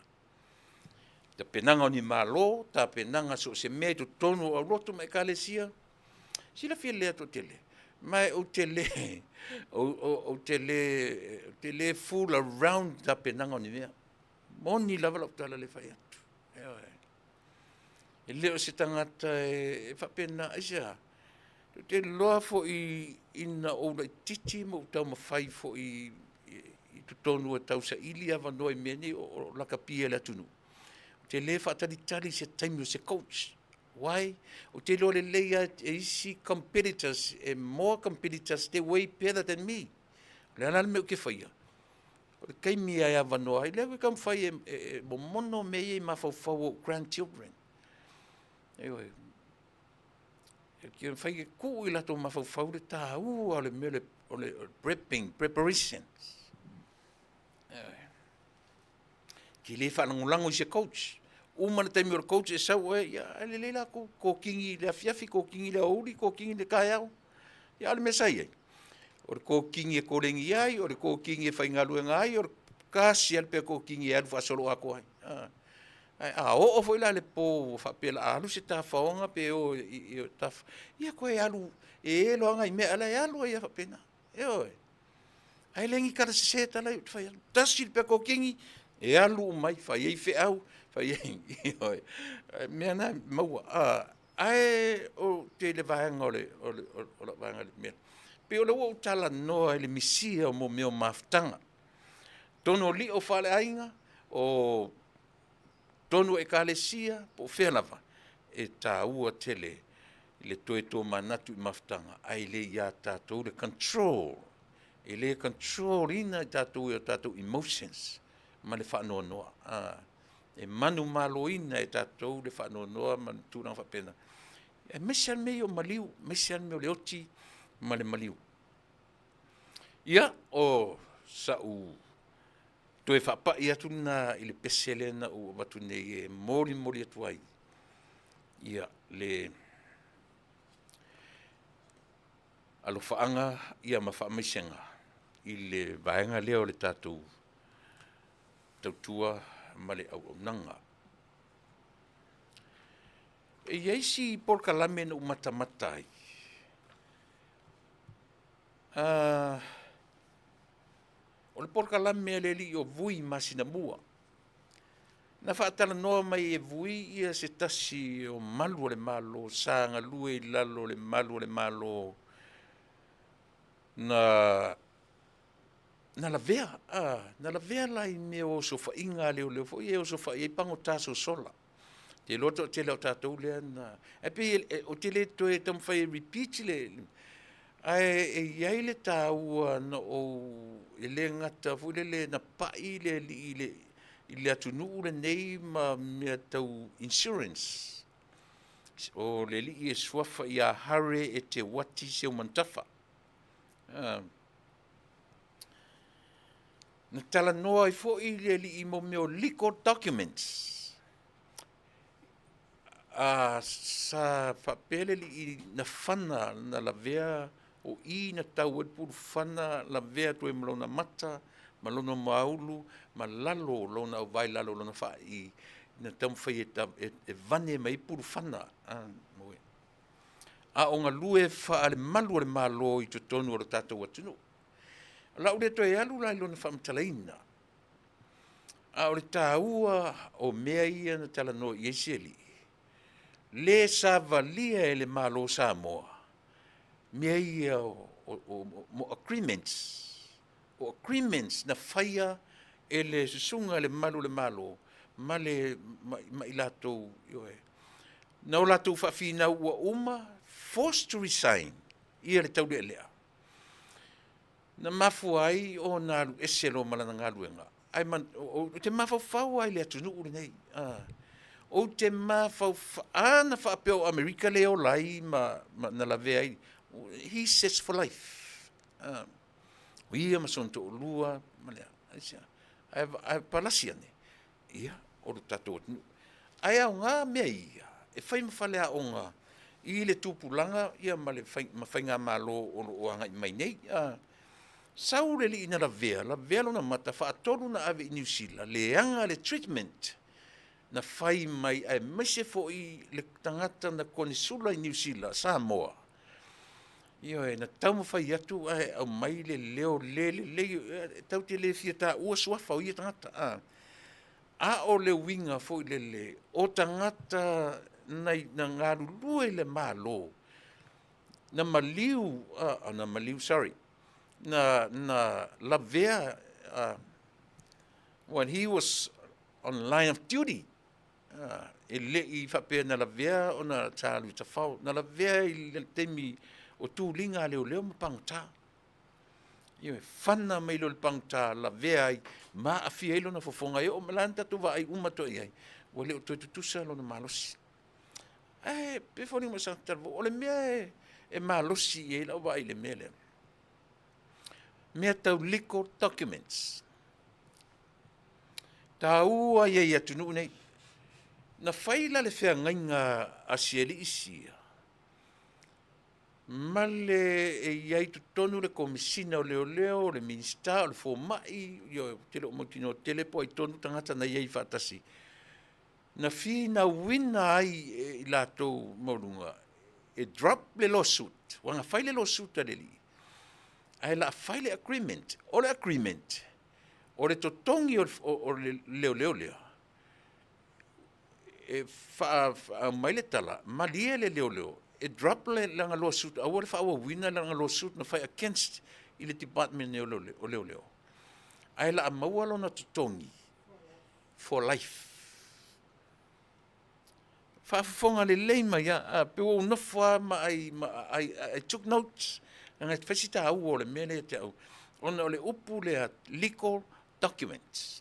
Tapenaga o ni malo, tapenaga so o se mea i totonu o aulotu ma ekalesia, silafia lelei e toatele, ma ou te le, ou te le, ou te le fool around i tapenaga o ni mea. Moni lava lau tala lea e fai atu. Ioe. E le o se tagata e faapena, aisea? Ou te iloa foi ina ou laitiiti ma ou taumafai foi i totonu e tausaili avanoa i mea nei o lakapi a le atunuu, ou te le faatalitali i se taimi o se coach. Why? Ou te iloa lelei lava e isi competitors, e more competitors, they way better than me. O le a la le mea ou te faia? O le taimi e avanoa ai, lea ou te taumafai e momono mea ia i mafaufau o ou grandchildren. Ioe. E taumafai e tuu i latou mafaufau le taua o le mea o le prepping, preparations. Ioe. Te le faalagolago i se coach. Uma le taimi o le coach e sau oe, ia, e lelei la kou kokigi i le afiafi, kokigi i le aoauli, kokigi i le taeao. Ia, a o le mea sa i ai, o le kokigi e kolegi ai, o le kokigi e faigaluega ai, o le kasi lava le pea kokigi e alu faasoloatoa ai. Ae a oo foi la le po ua faapea o le a alu se tafaoga pe o i tafa, ia toe alu e elo lava nai mea ala e alu ai lava faapena. Ioe. Ae le ni tala sese tala ia ou te fai atu. Tasi le pea kokigi, e alu uma ai, fai ai feau, fai ai, ioe. Mea na e maua. Ae ou te i le vaega o le, o le, o lau vaega i le mea. Pei o lea ua ou talanoa i le misia o mea o mafutaga. Tonu o lio faaleaiga, o tonu o ekalesia, po o fea lava, e taua tele le toe tomanatu i mafutaga, ae le ia tatou le control. E le control ina i tatou e o tatou emotions ma le faanoanoa. E manumaloina e tatou le faanoanoa ma tulaga faapena. Aemaise lava le mea ia o maliu, aemaise lava le mea o le oti ma le maliu. Ia, o sa'u toe faapai atu lena i le pese lea na ou avatu nei e molimoli atu ai ia le alofaaga ia ma faamaisega i le vaega lea o le tatou tautua ma le auaunaga. E i ai si polokalame na ou matamata ai, o le polokalame a le alii o Vui Masinamua. Na faatalanoa mai e Vui ia se tasi o malu o le Malo sa galue i lalo o le malu o le Malo na na lavea, na lavea la i mea o osofaiga a leoleo foi ia e osofai ai pagota sosola. Ou te iloa le toatele o tatou lea na... Ae pei ou te le toe taumafai e repeat le... Ae e i ai le taua na ou, e le gata foi lele na pai le alii i le, i le atunuu lenei ma mea tau insurance. O le alii e suafa ia Hare e Te Wati Seumanutafa. Na talanoa ai foi le alii mo mea o legal documents. A sa faapea le alii na fana na lavea o i na tau ai le pulufana lavea atu ai ma lona mata ma lona moaulu ma lalo o lona auvae i lalo o lona faai na taumafai e, e, e vane mai ai pulufana. A o galue faale-malu o le Malo i totonu o le tatou atunuu. O le a ou le toe alu la i lona faamatalaina, a o le taua o mea ia na talanoa i ai si alii, le savalia e le Malo o Samoa mea ia o, o, o, o agreements, o agreements na faia e le susuga i le malu o le Malo ma le ma, ma i latou, ioe, na o latou faafinau ua uma, forced to resign ia le taulealea. Na mafua ai ona alu ese loa ma lana galuega. Ae ou te mafaufau lava i le atunuu lenei. Ou te mafaufau, a na faapea o Amerika lea e ola ai ma, ma na lavea ai, he sets for life. O ia ma sona toalua ma le a. Ae, ae palasi ane, ia, o le tatou atunuu. Ae aoga mea ia e fai ma faleaoga i le tupulaga ia ma le fai, ma faigamalo o lo o agai mai nei. Sau le alii na lavea, lavea lona mata, faatolu na ave i Niu Sila, leaga le treatment na fai mai aemaise foi le tagata na konesula i Niu Sila, Samoa. Ioe, na taumafai atu ae aumai le leo le lelei, tatou te le fia taua suafa o ia tagata. A, a o le uiga foi lele o tagata na, na galulue i le Malo, na maliu, na maliu, sorry, na, na lavea when he was on line of duty, e le i faapea na lavea ona sa alu i tafao, na lavea i le taimi o tuliga a leoleo ma pagota. Ioe, fana mai loa le pagota lavea ai ma aafia ai lona fofoga e oo mai la na tatou vaai uma atu i ai, ua le o toe tutusa lona malosi. Ae pei foliga mai sa talavou, o le mea e, e malosi i ai lau vaai i le mea lea, mea tau legal documents. Taua ia i atunuu nei. Na fai la le feagaiga a si alii sia ma le e i ai totonu le Komesina o Leoleo, o le Minisita, o le Fomai, ia ou te le o mautinoa tele po o ai tonu tagata na i ai faatasi, na finauina ai e i latou maualuga e drop le lawsuit, ua na fai le lawsuit a le alii, ae la fai le agreement. O le agreement, o le totogi o le leoleo lea, e aumai le tala, malie le leoleo, e drop le lana lawsuit, aua le faaauauina lana lawsuit na fai against i le department o leoleo. Ae la maua lona totogi for life. Faafofoga lelei mai a, pe ua ou nofo lava ma ai, ma, I, I took notes, leaga e fai si taua o le mea lea ia te au, ona o le upu lea legal documents.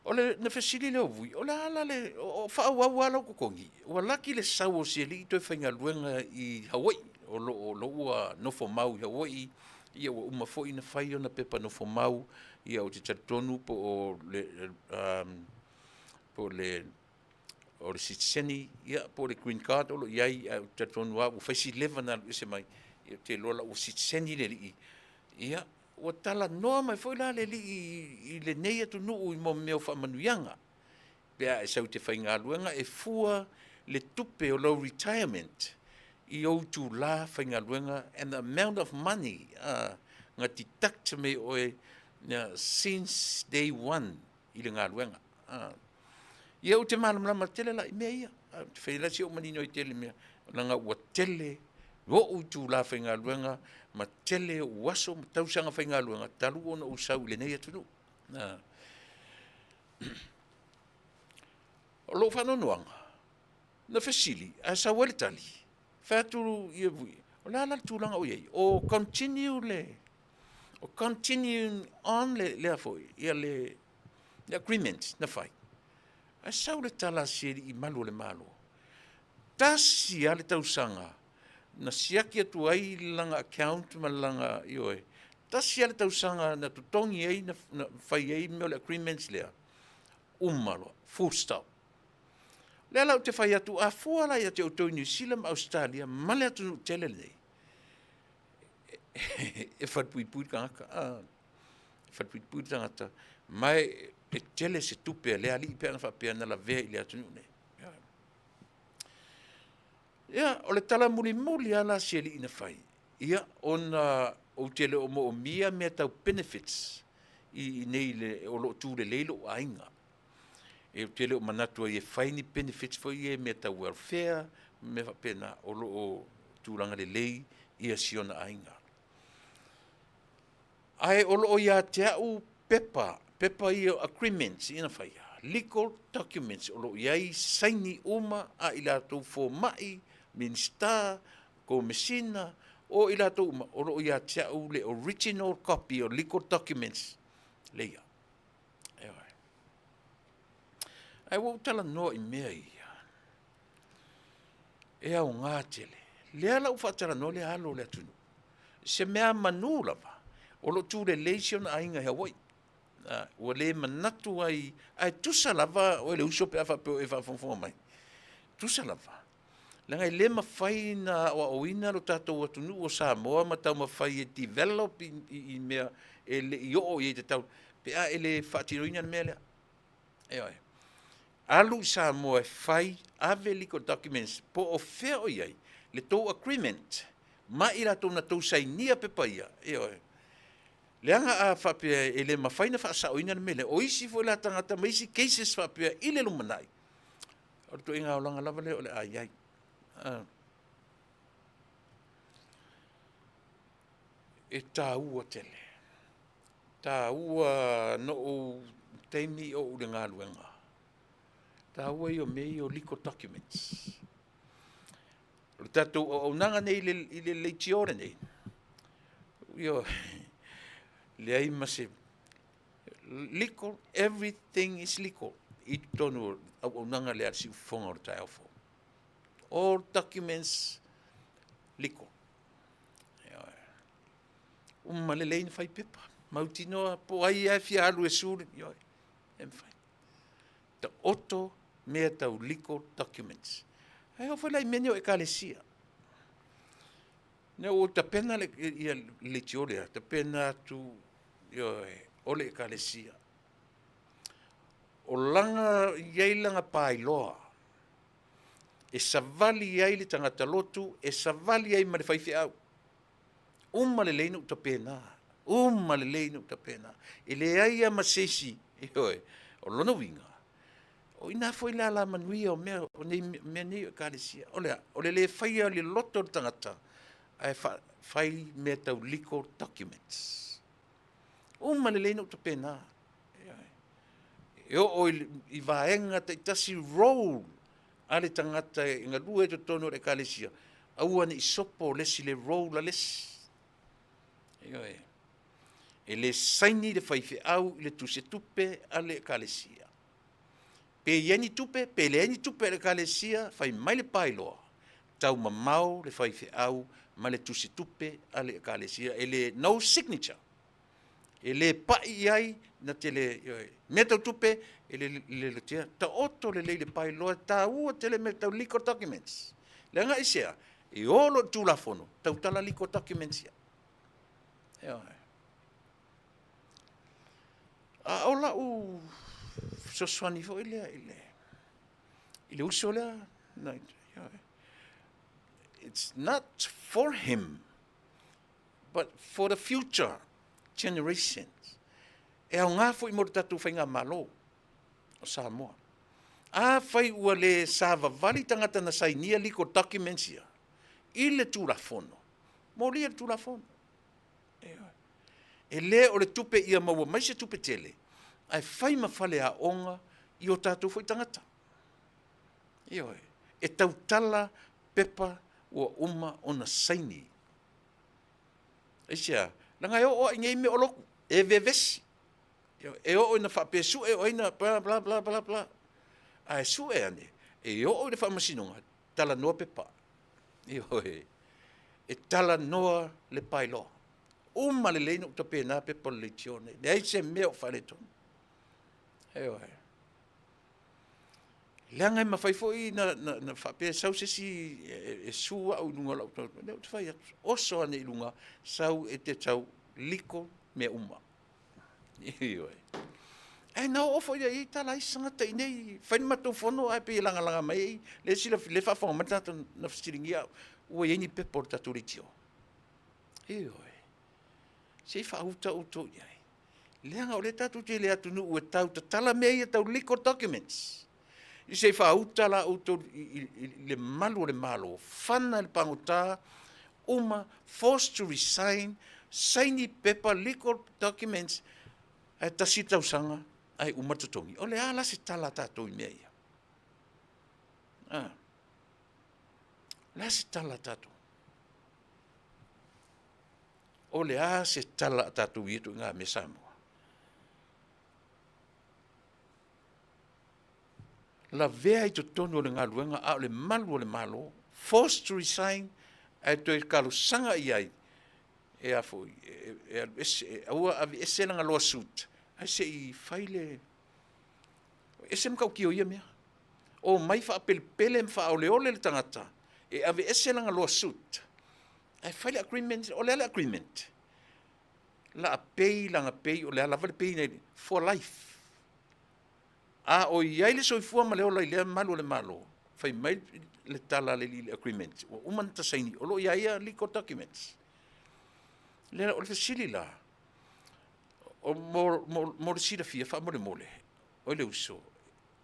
O le na fesili lea o Vui, o le a la le, o faaauau lava lau totogi? Ua laki le sau o si alii toe faigaluega i Hawaii, o lo o lo ua nofo mau i Hawaii, ia ua uma foi ona fai ona pepa nofo mau, ia ou te talitonu po o le po o le o le sitiseni, ia po o le green card o lo o i ai, ae ou te talitonu lava ua fai si leva ona alu ese mai, ia ou te iloa la ua sitiseni le alii. Ia, ua talanoa mai foi la le alii i lenei atunuu i mea o faamanuiaga, pe a e sau i te faigaluega e fua le tupe o lau retirement i ou itula faigaluega and the amount of money na deduct mai oe since day one i le galuega. Ia ou te malamalama tele la i mea ia. Ou te fai la si ou manino i tele mea, leaga ua tele o'u itula faigaluega ma tele o'u aso ma tausaga faigaluega talu ona ou sau i lenei atunuu. O lou faanoanoaga, Na fesili, ae sau ai le tali, fai atu ia Vui, o le a la le tulaga o i ai? O continue le, o continuing on le, lea foi, ia le, le agreement na fai. Ae sau le tala a si alii malu o le Malo, tasi lava le tausaga na siaki atu ai lana account ma lana, ioe, tasi lava le tausaga na totogi ai, na, na fai ai mea o le agreements lea, uma loa, full stop. O lea la ou te fai atu, a fua la ia te outou i Niu Sila ma Ausetalia ma le atunuu tele lenei, e falepuipui le tagata, e falepuipui le tagata, ma e tele se tupe a lea alii pe ana faapea na lavea i le atunuu nei. Ia, o le tala mulimuli lava la a si alii na fai, ia, ona ou te le o moomia mea tau benefits i inei le, o lo o tu lelei lou aiga. E ou te le o manatu ai e fai ni benefits foi ia i mea tau welfare ma mea faapena, o lo o tulaga lelei ia si ona aiga. Ae o lo o ia te au pepa, pepa ia o agreements ia na faia, legal documents o lo o i ai saini uma a i latou fomai, Minisita, Komesina, o i latou uma, o lo o ia te au le original copy o legal documents leia. Ioe. Ae ua ou talanoa i mea ia, e aoga tele. Lea la ua faatalanoa le alo o le atunuu, se mea manu lava, o lo o tu lelei si ona aiga i Hawaii. Ua le manatu ai, ae tusa lava oe le uso pe a faapea o e faafogafoga mai, tusa lava, leaga e le mafai ona aoaoina lo tatou atunuu o Samoa ma taumafai e develop i mea e le i oo i ai tatau pe a e le faatinoina le mea lea. Ioe. Alu i Samoa e fai, ave legal documents po o fea o i ai le tou agreement ma i latou na tou sainia pepa ia, ioe. Leaga a faapea e le mafai ona faasaoina le mea lea, o isi foi la tagata ma isi cases faapea i le lumanai, o le ituaiga olaga lava lea o le a i ai. E taua tele, taua na ou taimi o ou i le galuega, taua ia o mea ia o legal documents. O le tatou auaunaga nei i le leitio lenei, ioe, leai ma se legal, everything is legal i totonu o le auaunaga lea a le siufofoga o le taeao fou. All documents legal. Ioe. Uma lelei na fai pepa, mautinoa po o ai lava e fia alu e sue, ioe, e mafai. Taoto mea tau legal documents. Ae oo foi la i mea nei o Ekalesia. Ina ua tapena le, ia, le leitio lea, tapena atu, ioe, o le Ekalesia. O lana, i ai lana paeloa e savali ai le tagata lotu, e savali ai ma le faifeau. Uma lelei na ou tapena, uma lelei na ou tapena. E leai lava ma se isi, ioe, o lona uiga, o i ina foi le alamanuia o mea, o nei mea nei o Ekalesia. O le a? O le le faia o le loto o le tagata, ae fai mea tau legal documents. Uma lelei na ou tapena. E oo i vaega taitasi role a le tagata e galue i totonu o le Ekalesia, aua ne i sopo le isi le role a le isi. Ioe. E le saini le faifeau i le tusetupe a le Ekalesia. Pe i ai ni tupe, pe leai ni tupe a le Ekalesia, fai mai le paeloa, taumamao le faifeau ma le tusitupe a le Ekalesia, e le, no signature. E le pai i ai na te le, ioe, mea tau tupe, e le lelotia, taoto lelei le paeloa, e taua tele mea tau legal documents. Leaga aisea? E o loa i le Tulafono, tautala legal documents ia. Ioe. A o lau fesoasoani foi lea i le, i le uso lea, ioe, it's not for him, but for the future generations. E aoga foi mo le tatou faigamalo o Samoa. Afai ua le savavali tagata na sainia legal documents ia i le Tulafono, molia le Tulafono. Ioe. E le o le tupe ia maua mai se tupe tele, ae fai ma faleaoga i o tatou foi tagata. Ioe. E tautala pepa ua uma ona saini. Aisea? Leaga e oo lava i nei mea o lotu, e vevesi. E oo ina faapea sue o ai na bla bla bla bla bla. Ae sue ane, e oo i le faamasinoga, talanoa pepa. Ioe. E talanoa le bylaw. Uma lelei ona ou tapena pepa o le leitio lenei. Leai se mea o faaletonu. Ioe. Leaga e mafai foi ona faapea e sau se isi e sue au i luga o lau lea ou te fai atu, oso ane i luga, sau e te tau legal mea uma. Ioe. Ae na oo foi i ai tala a isi tagata i inei, fai le matou fono ae pei e lagalaga mai ai le isi le faafofoga mai le tagata na fesiligia au, ua i ai ni pepa o le tatou leitio. Ioe. Se i faauta outou i ai. Leaga o lea tatou te i le atunuu e tau tatala mea ia tau legal documents. Se i faauta la outou i le malu o le Malo, fana le pagota, uma, forced to resign, saini pepa legal documents, ae tasi le tausaga ae uma le totogi. O le a la se tala a tatou i mea ia? A? O le a se tala a tatou? O le a se tala a tatou i ia ituaiga mea Samoa? Lavea i totonu o le galuega a o le malu o le Malo, forced to resign, ae toe talosaga i ai e a foi, e alu ese, e aua aveese lana loa suit, ae se i fai le... E ese matautia o ia mea. Omai faapelepele ma faaoleole le tagata e aveese lana loa suit, ae fai le agreement, o le a le agreement? La a pay lana pay, o le a lava le pay nei, for life. A o i ai le soifua ma le ola i lea malu o le Malo, fai mai le tala a le alii i le agreement, ua uma ona ta saini, o lo o i a ia legal documents. Lea, o le fesili la, o, mo, mo, mo le silafia faamolemole, oi le uso,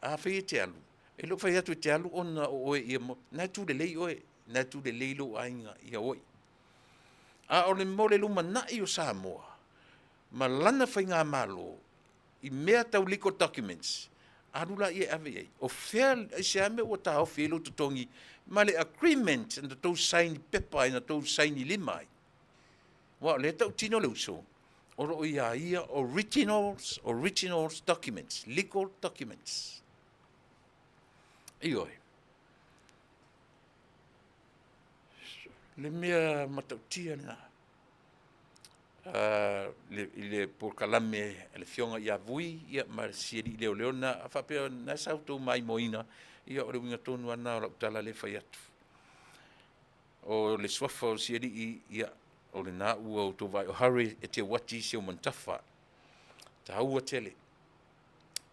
afai e te alu, e le o fai atu e te alu ona o oe ia, na e tu lelei oe, na e tu lelei lou aiga ia oe. A o le mo le lumanai o Samoa, ma lana faigamalo, i mea tau legal documents, alu laia e ave i ai. O fea, aisea mea ua taofi ai lou totogi ma le agreement na tou saini pepa ai, na tou saini lima ai. Aua o lea e tautino le uso, o lo o ia ia originals, originals documents, legal documents. Ioe. Le mea matautia lena. I le polokalame a le Afioga ia Vui ma si alii leoleo lena, a faapea o lena sa outou maimoaina, ia o le uiga tonu lava lena o lau tala lea e fai atu. O le suafa o si alii, ia, o lena ua outou vaai, o Harry Eteuati Seumanutafa. Taua tele,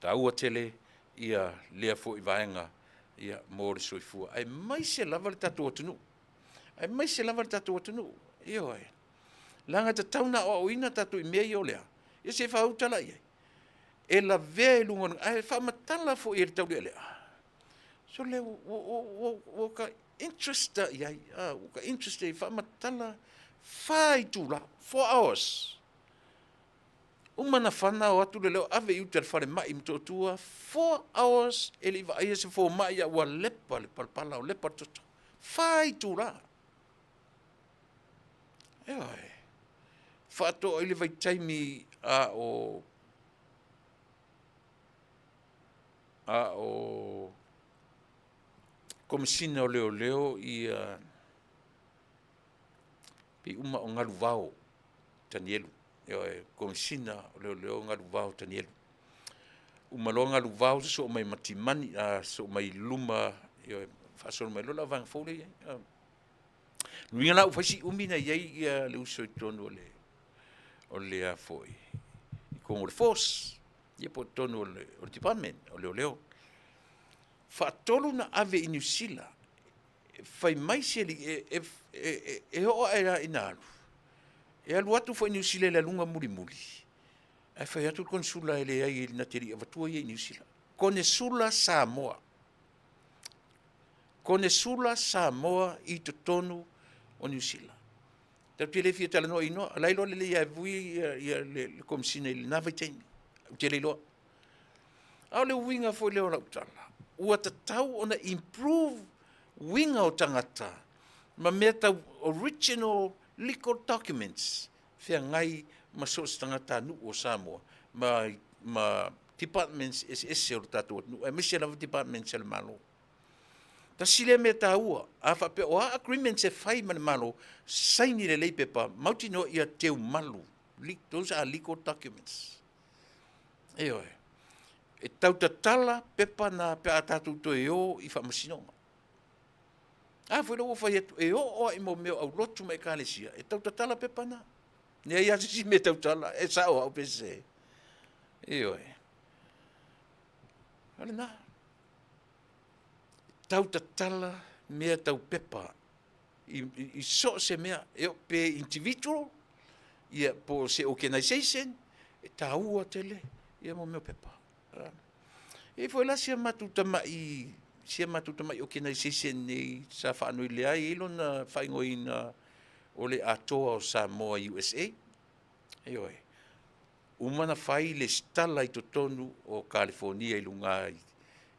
taua tele ia lea foi vaega ia mo le soifua, aemaise lava le tatou atunuu, aemaise lava le tatou atunuu, ioe. Leaga e tatau ona aoaoina tatou i mea ia o lea, ia se i faauta la i ai. E lavea i luga, ae faamatala foi e le taulealea. So le ua ka interest i ai, ua ka interest i faamatala 4 itula, 4 hours. Uma na fana o atu le leo ave i uta le falemai i Motootua, 4 hours e le i vaaia se fomai a ua lepa le palapala o lepa le toto. 4 itula. Ioe. Faatoa i le vaitaimi a o Komesina o Leoleo ia pei uma o Galuvao Tanielu. Ioe, Komesina o Leoleo Galuvao Tanielu. Uma loa Galuvao sosoo mai ma Timani, a sosoo mai i luma, ioe, faasolo mai loa le auvaega fou lea e i ai. Luiga la ua fai si umi na i ai ia le uso i totonu o le o le a foi i totonu o le force ia po o totonu o le, o le department o leoleo. Faatolu na ave i Niu Sila fai mai se alii e oo ae la ina alu, e alu atu foi i Niu Sila i le aluga mulimuli, ae fai atu le konesula e leai na te le i avatua ia i Niu Sila. Konesula Samoa. Konesula Samoa i totonu o Niu Sila. Tatou te le fia talanoa i inoa, o la e iloa lelei ia e Vui ia le Komesina i lena vaitaimi. Ou te le iloa. A o le uiga foi lea o lau tala, ua tatau ona improve. uiga o tagata ma mea tau original legal documents feagai ma so o se tagatanuu o Samoa ma departments eseese o le tatou atunuu, aemaise lava departments a le Malo. Tasi lea mea taua, a faapea o a agreements e fai ma le Malo, saini lelei pepa, mautinoa ia teumalu. Those are legal documents. Ioe. E tautatala pepa na pe a tatou toe o i faamasinoga. A foi la ua fai atu, e oo lava i mea o aulotu ma ekalesia, e tautatala pepa na. Leai lava se isi mea e tautala, e sao au pe sese. Ioe. O lena. Tautatala mea tau pepa i so o se mea, e oo pe individual, ia po o se organization, e taua tele ia mo mea o pepa. E i ai foi la si a matou tamai organization nei sa faanoi lea e i ai lona faaigoaina o le Atoa o Samoa USA. Ioe. Uma ona fai le resitala i totonu o Kalifonia i luga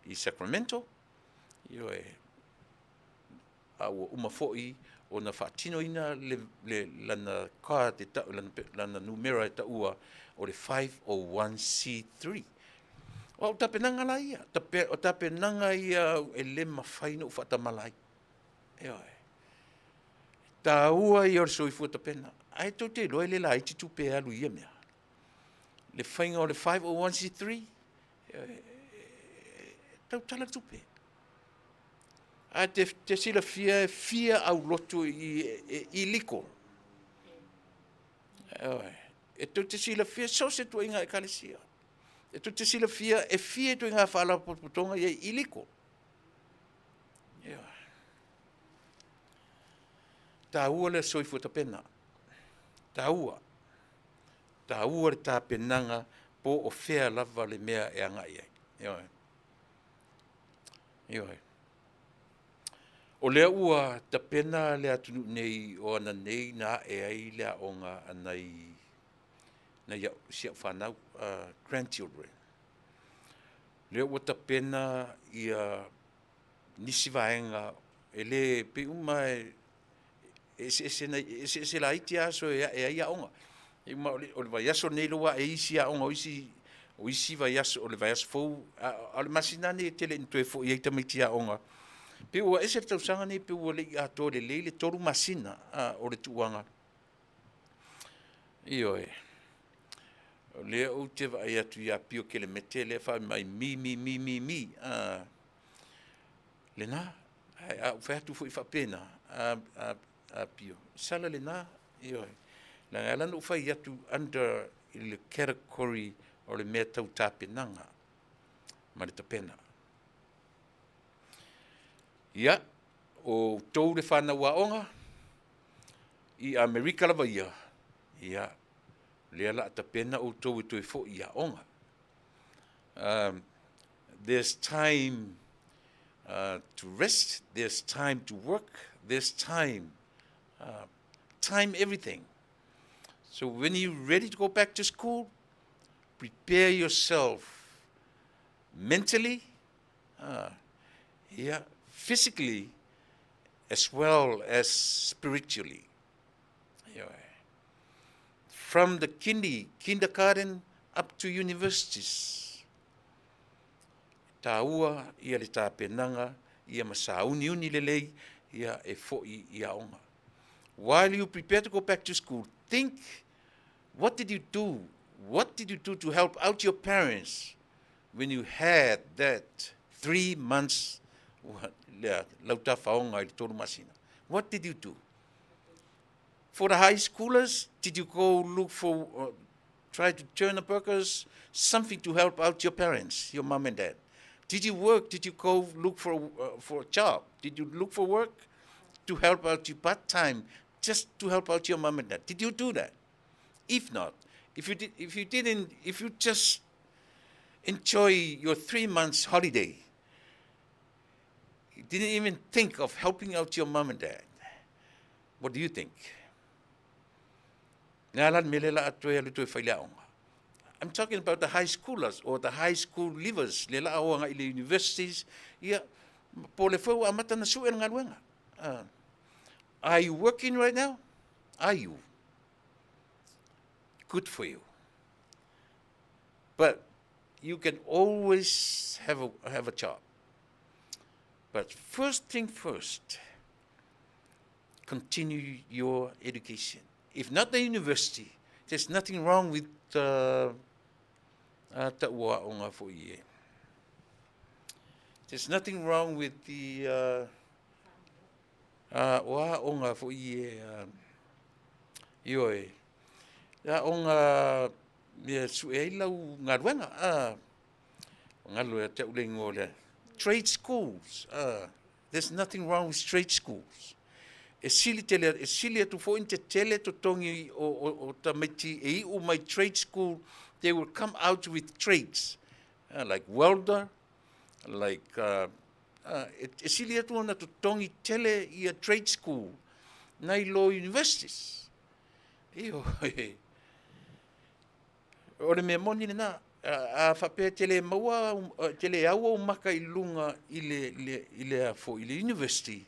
i Sacramento. Ioe. A ua uma foi ona faatinoina lana card, lana numera e taua o le 501c3. O au tapenaga la ia, o tapenaga ia e le mafai ona ou faatamala ai. Ioe. Taua ia o le soifua tapena, ae tou te iloa e le laiti tupe e alu i ia mea. Le faiga o le 501c3, e tautala tupe. Ae te silafia e fia aulotu e illegal. Ioe. E tou te silafia so o se ituaiga ekalesia. E tou te silafia e fia ituaiga faalapotopotoga e i ai illegal. Ioe. Taua le soifua tapena. Taua. Taua le tapenaga po o fea lava le mea e agai ai. Ioe. Ioe. O lea ua tapena le atunuu nei o ana nei na ae ai le aoga a nai si au fanau, grandchildren. Lea ua tapena ia nisi vaega e le pei uma e eseese, eseese laiti aso e ae ai aoga. E uma o le vaiaso lenei lea ua ae ai isi aoga o isi vaiaso o le vaiaso fou, a o le masina nei e tele ina toe foi ai tamaiti i aoga. Pei ua ese le tausaga nei, pei ua le i atoa lelei le 3 masina o le tuuaga. Ioe. O lea ou te vaai atu ia Pio Kelemete lea e fai mai mi mi mi mi mi. Lena, ae a ou fai atu foi faapena, a Pio, sala lena, ioe. Leaga e ala ona ou fai atu under i le category o le mea tau tapenaga ma le tapena. Ia, o outou le fanau aoga, i Amerika lava ia, ia, lea o le a tapena outou e toe foi i aoga. There's time to rest, there's time to work, there's time, time everything. So when you're ready to go back to school, prepare yourself mentally, yeah, physically, as well as spiritually. From the kindergarten up to universities. Taua ia le tapenaga ia ma sauniuni lelei ia e foi i aoga. While you prepare to go back to school, think, what did you do? What did you do to help out your parents when you had that 3 months lea lautafaoga i le 3 masina? What did you do? For the high schoolers, did you go look for, try to turn a burgers, something to help out your parents, your mom and dad? Did you work? Did you go look for a job? Did you look for work to help out your part time, just to help out your mom and dad? Did you do that? If not, if you did, if you didn't, if you just enjoy your 3 months holiday, you didn't even think of helping out your mom and dad. What do you think? Nga la mele la atoe alu toe fai le aoga. I'm talking about the high schoolers or the high school leavers, le la aoga i le universities. Ia, Po o le foi ua amata ona sue le galuega. Are you working right now? Are you? Good for you. But you can always have a, have a job. But first thing first, continue your education. If not the university, there's nothing wrong with uh, uh, ta'u foi e. There's nothing wrong with the uh, uh, o aoga foi e uh, ioe. Aoga mea sue ai lau galuega. Uh, galo ia te au le ingoa lea. Trade schools. There's nothing wrong with trade schools. E sili tele, e sili atu foi ni tetele totogi o, o, o tamaiti e iu mai trade school, they will come out with trades. Like welder, like uh, e, e sili atu ona totogi tele ia trade school nai lo universities. Ioe. O le mea moni lena, a faapea e te le maua, te le au ou maka i luga i le, le, i le a foi, i le university,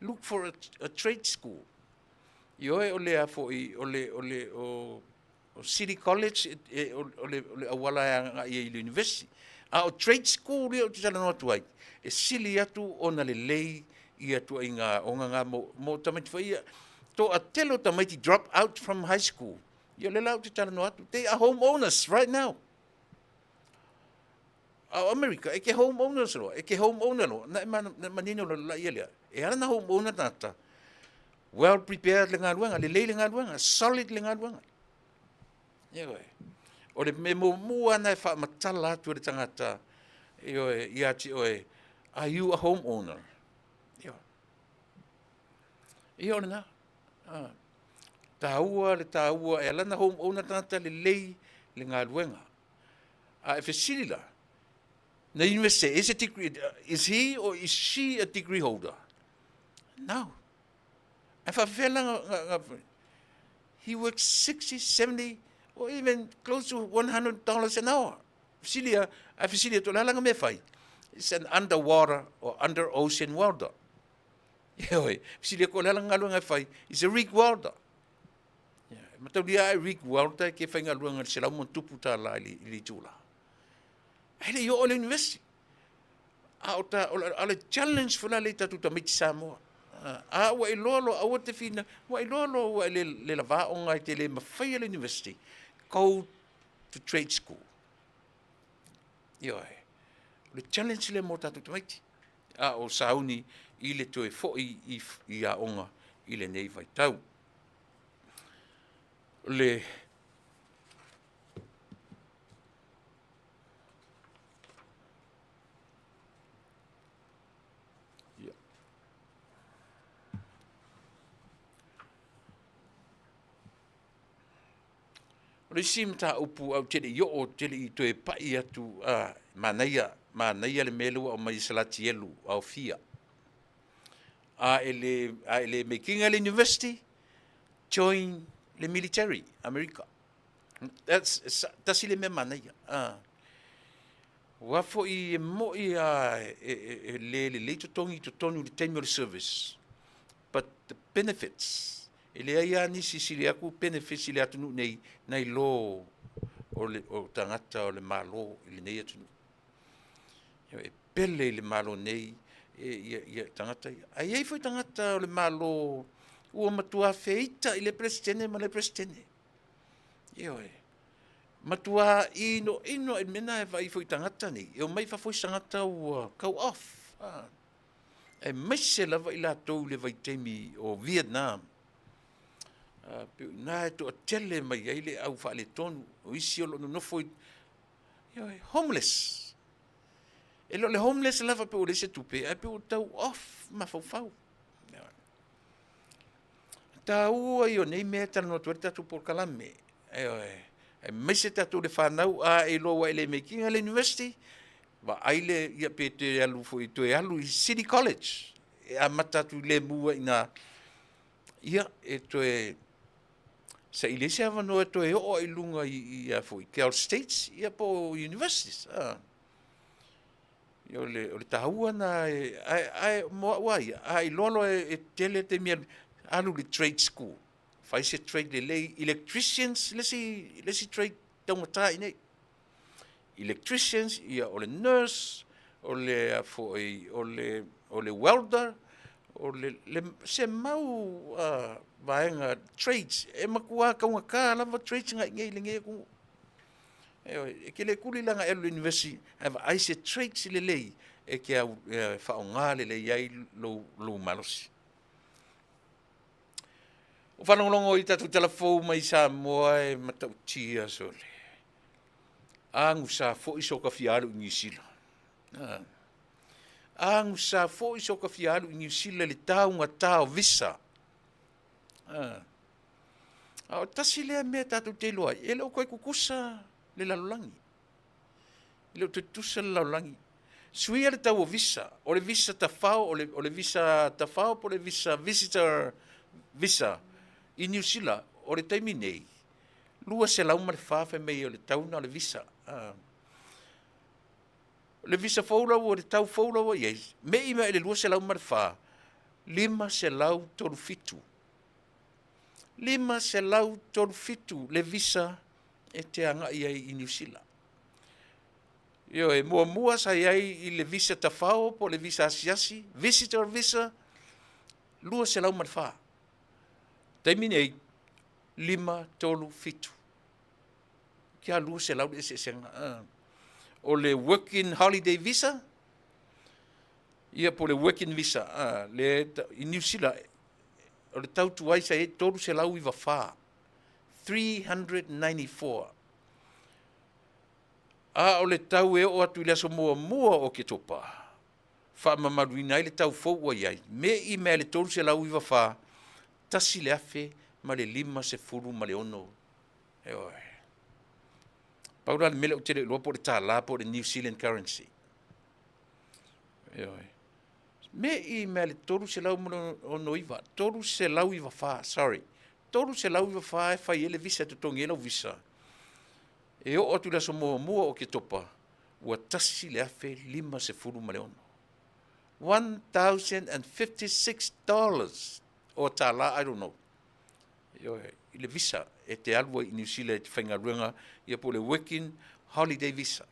look for a, a trade school. Ioe, o le a foi, o le, o le, o, o City College, e, o, o le, o le auala e agai ai i le university. A o trade school ia ou te talanoa atu ai, e sili atu ona lelei ia tuaiga aoga nga mo, mo tamaiti foi ia. Toatele o tamaiti drop out from high school. Ia o lea la ou te talanoa atu, they are homeowners right now. A o Amerika, e ke homeowners loa, e ke homeowner loa, na e manino loa la ia lea. E ala na homeowner tagata, well prepared le galuega, lelei le galuega, solid le galuega. Ioe. O le mea muamua na e faamatala atu e le tagata, ioe, ia te oe, are you a homeowner? Ioe. Ia o lena. Ah. Tāua le tāua, e ala na homeowner tagata lelei le galuega. A e fesili la, na university, is, a degree, is he or is she a degree holder? No. Ae faafefea la nga, nga, he works 60, 70, or even close to $100 an hour. Fesili a, ae fesili atu, o le a la nga mea e fai? It's an underwater or under ocean welder. Ioe, fesili atu, o le a la nga galuega e fai? It's a rig welder. Yeah, e mataulia ai rig welder ke faigaluega i le $100+ i le, i le itula. Ae le i oo i le university. A o ta, o le challenge foi la lea i tatou tamaiti Samoa. A ua iloa loa, aua te fina, ua iloa loa ua e le, le lava aoga e te le mafaia le university, go to trade school. Ioe. O le challenge lea mo tatou tamaiti. A o sauni i le toe foi i, i aoga i lenei vaitau. O le Ia. O le isi mataupu au te le i oo, te le i toe pai atu, a, manaia, manaia le mea lea ua aumai e Salatielu aofia. A e le, a e le mekinga le university, join le military, Amerika. That's, tasi le mea manaia. A. Ua foi e mo'i a e, e, e le lelei totogi i totonu i le taimi o le service. But the benefits, e leai lava nisi sili aku benefits i le atunuu nei nai lo o, le, o tagata o le Malo i lenei atunuu. E pele i le Malo nei e, ia, ia tagata ia. Ae i ai foi tagata o le Malo ua matua feita i le Peresetene ma le Peresetene. Ioe. Matua inoino i le mea lena e vaai foi i tagata nei, e omai i fafo isi tagata ua kau off. Ah. Aemaise lava i latou i le vaitaimi o Vietnam. Ah, pei o i ina e toatele mai ai le au faaletonu, o isi o lo o nonofo i, ioe, homeless. E le o le homeless lava pe ua leai se tupe, ae pei ua tau off mafaufau. Taua ia o nei mea e talanoa atu ai le tatou polokalame. Ioe. Aemaise tatou le fanau a e iloa ua e le mekinga le university, vaai le ia pe toe alu foi toe alu i City College. E amata atu i lemu ai ina ia e toe saili ai se avanoa e toe oo ai i luga i, i a foi Cal States ia po o universities. Ah. Ia o le, o le taua na e, ae, ae mo au a ia, a iloa loa e, e tele taimi alu, alu i le trade school, fai se trade lelei, electricians le isi, le isi trade taugata i inei. Electricians, ia o le nurse, o le a foi, o le, o le welder, o le, le se mau uh, vaega trades, e matua taugata lava trades na i inei i lenei atunuu. Ioe, e te le tuli la na e alu i le university ae vaai se traits lelei e te au, e faaaoga lelei ai lou, lou malosi. O faalogologo i tatou tala fou mai Samoa e matautia sole. Agusa foi so ka fia alu i Niu Sila. Ah. Agusa foi so ka fia alu i Niu Sila le taugata o visa. Ah. A o tasi lea mea tatou te iloa ai, e le o toe tutusa le lalolagi. E le o toe tutusa le lalolagi. Suia le tau o visa, o le visa tafao, o le, o le visa tafao po o le visa visitor visa i Niu Sila, o le taimi nei, 204 fai mai o le tau na o le visa. Ah. Le visa fou la ua, le tau fou la ua i ai, me i mea i le 204, 537. 537 le visa e te agai ai i Niu Sila. Ioe, muamua sa i ai i le visa tafao po o le visa asiasi, visitor visa, 204. Taimi nei, 537. Kia 200 le eseesega. O le working holiday visa, ia po o le working visa, le, i Niu Sila, o le tau tuai sa i ai 394, 394. A o le tau e oo atu i le aso muamua o Oketopa, faamamaluina ai le tau fou ua i ai, me i mea le 394, tasi le afe ma le 56. Ioe. Pau la le mea lea ou te le iloa po o le $1 po o le New Zealand currency. Ioe. Me i mea le 369, 394, sorry, 394 e fai ai le visa, e totogi ai lau visa. E oo atu i le aso muamua o Oketopa, ua $1,056. $1,056 or tala, I don't know. Ioe, i le visa e te alu ai i Niu Sila e te faigaluega, ia po o le working holiday visa.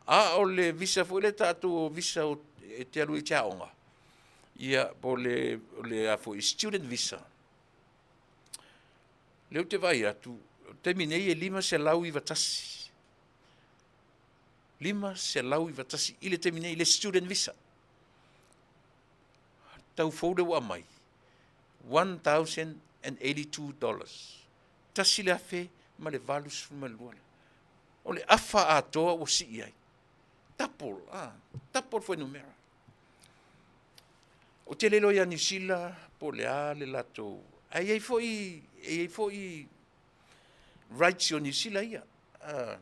A o le visa foi lea tatou o visa o, e te alu ai i te aoga, ia po o le, o le a foi, student visa. Lea ou te vaai atu, o le taimi nei e 591. 591 i le taimi nei le student visa. Tau fou lea ua aumai, $1,082. Tasi le afe ma le 82. O le afa atoa ua sii ai. Double, ah, double fuainumera. Ou te le iloa ia Niu Sila po o le a le latou, ae i ai foi, e i ai foi rights o Niu Sila ia. Ah,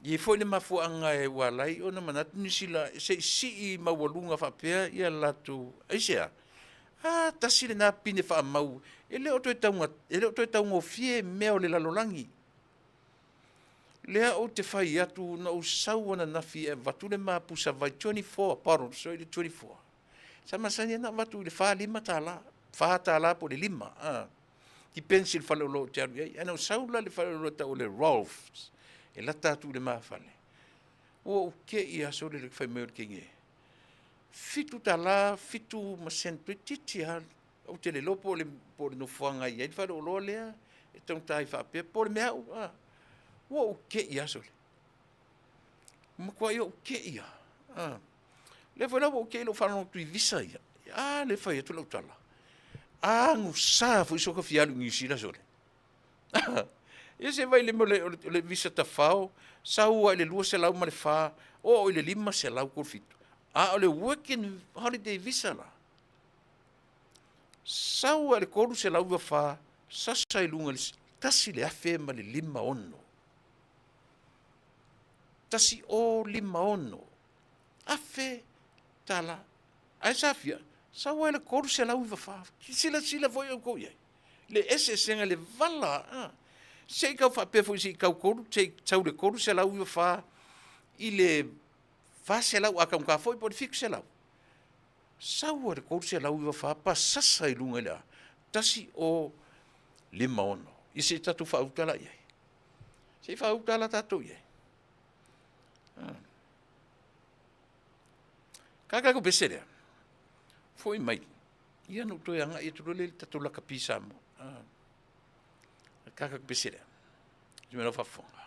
e i ai foi le mafuaaga e ua ala ai ona manatu Niu Sila se i sii maualuga faapea ia latou, aisea? Ah, tasi lena pine faamau, e le o toe tauga, e le o toe taugofie mea o le lalolagi. Lea ou te fai atu na ou sau ananafi e avatu le ma pusa vai 24 bottles, sorry, le 24. Sa masani ai ona avatu i le 4 5 tala, 4 tala po o le 5. Ah. Depends i le faleoloa ou te alu i ai. Ae na ou sau la i le faleoloa tau o le Rolfs, e lata atu i le ma fale. Ua ou te i aso le fai mai o le teine. 7 tala, 7 ma sene toeitiiti lava. Ou te le iloa po o le, po o le nofoaga e i ai le faleoloa lea e taugata ai faapea, po o le mea au, a. Ua ou te i lava sole. Ua matuai ou te i lava. A. Lea foi la ua ou te i lou faalogo atu i visa ia. A, lea e fai atu lau tala. Agusa foi soka fia alu i Niu Sila sole. Ia se vai le mea o le, o le visa tafao, sau ai le 204, oo i le 537. A o le working holiday visa la, Sau ai le 304 sasa i luga i le 1056. 1056 afe tala. Ae sa fia? Sau ai le 394. Silasila foi outou i ai. Le eseesega le vala. A. Se i tau faapea foi se i tau tolu, se i sau le 394 i le 400 a taugata foi po o le 700. Sau a le 394 pasasa i luga i le a? 1056. Ia se i tatou faauta la i ai. Se i faauta la tatou i ai. Ka tatou pese lea, foi mai, ia na ou toe agai atu loa lea i le tatou lakapi Samoa. Ka tatou pese lea, se mea lau faafofoga.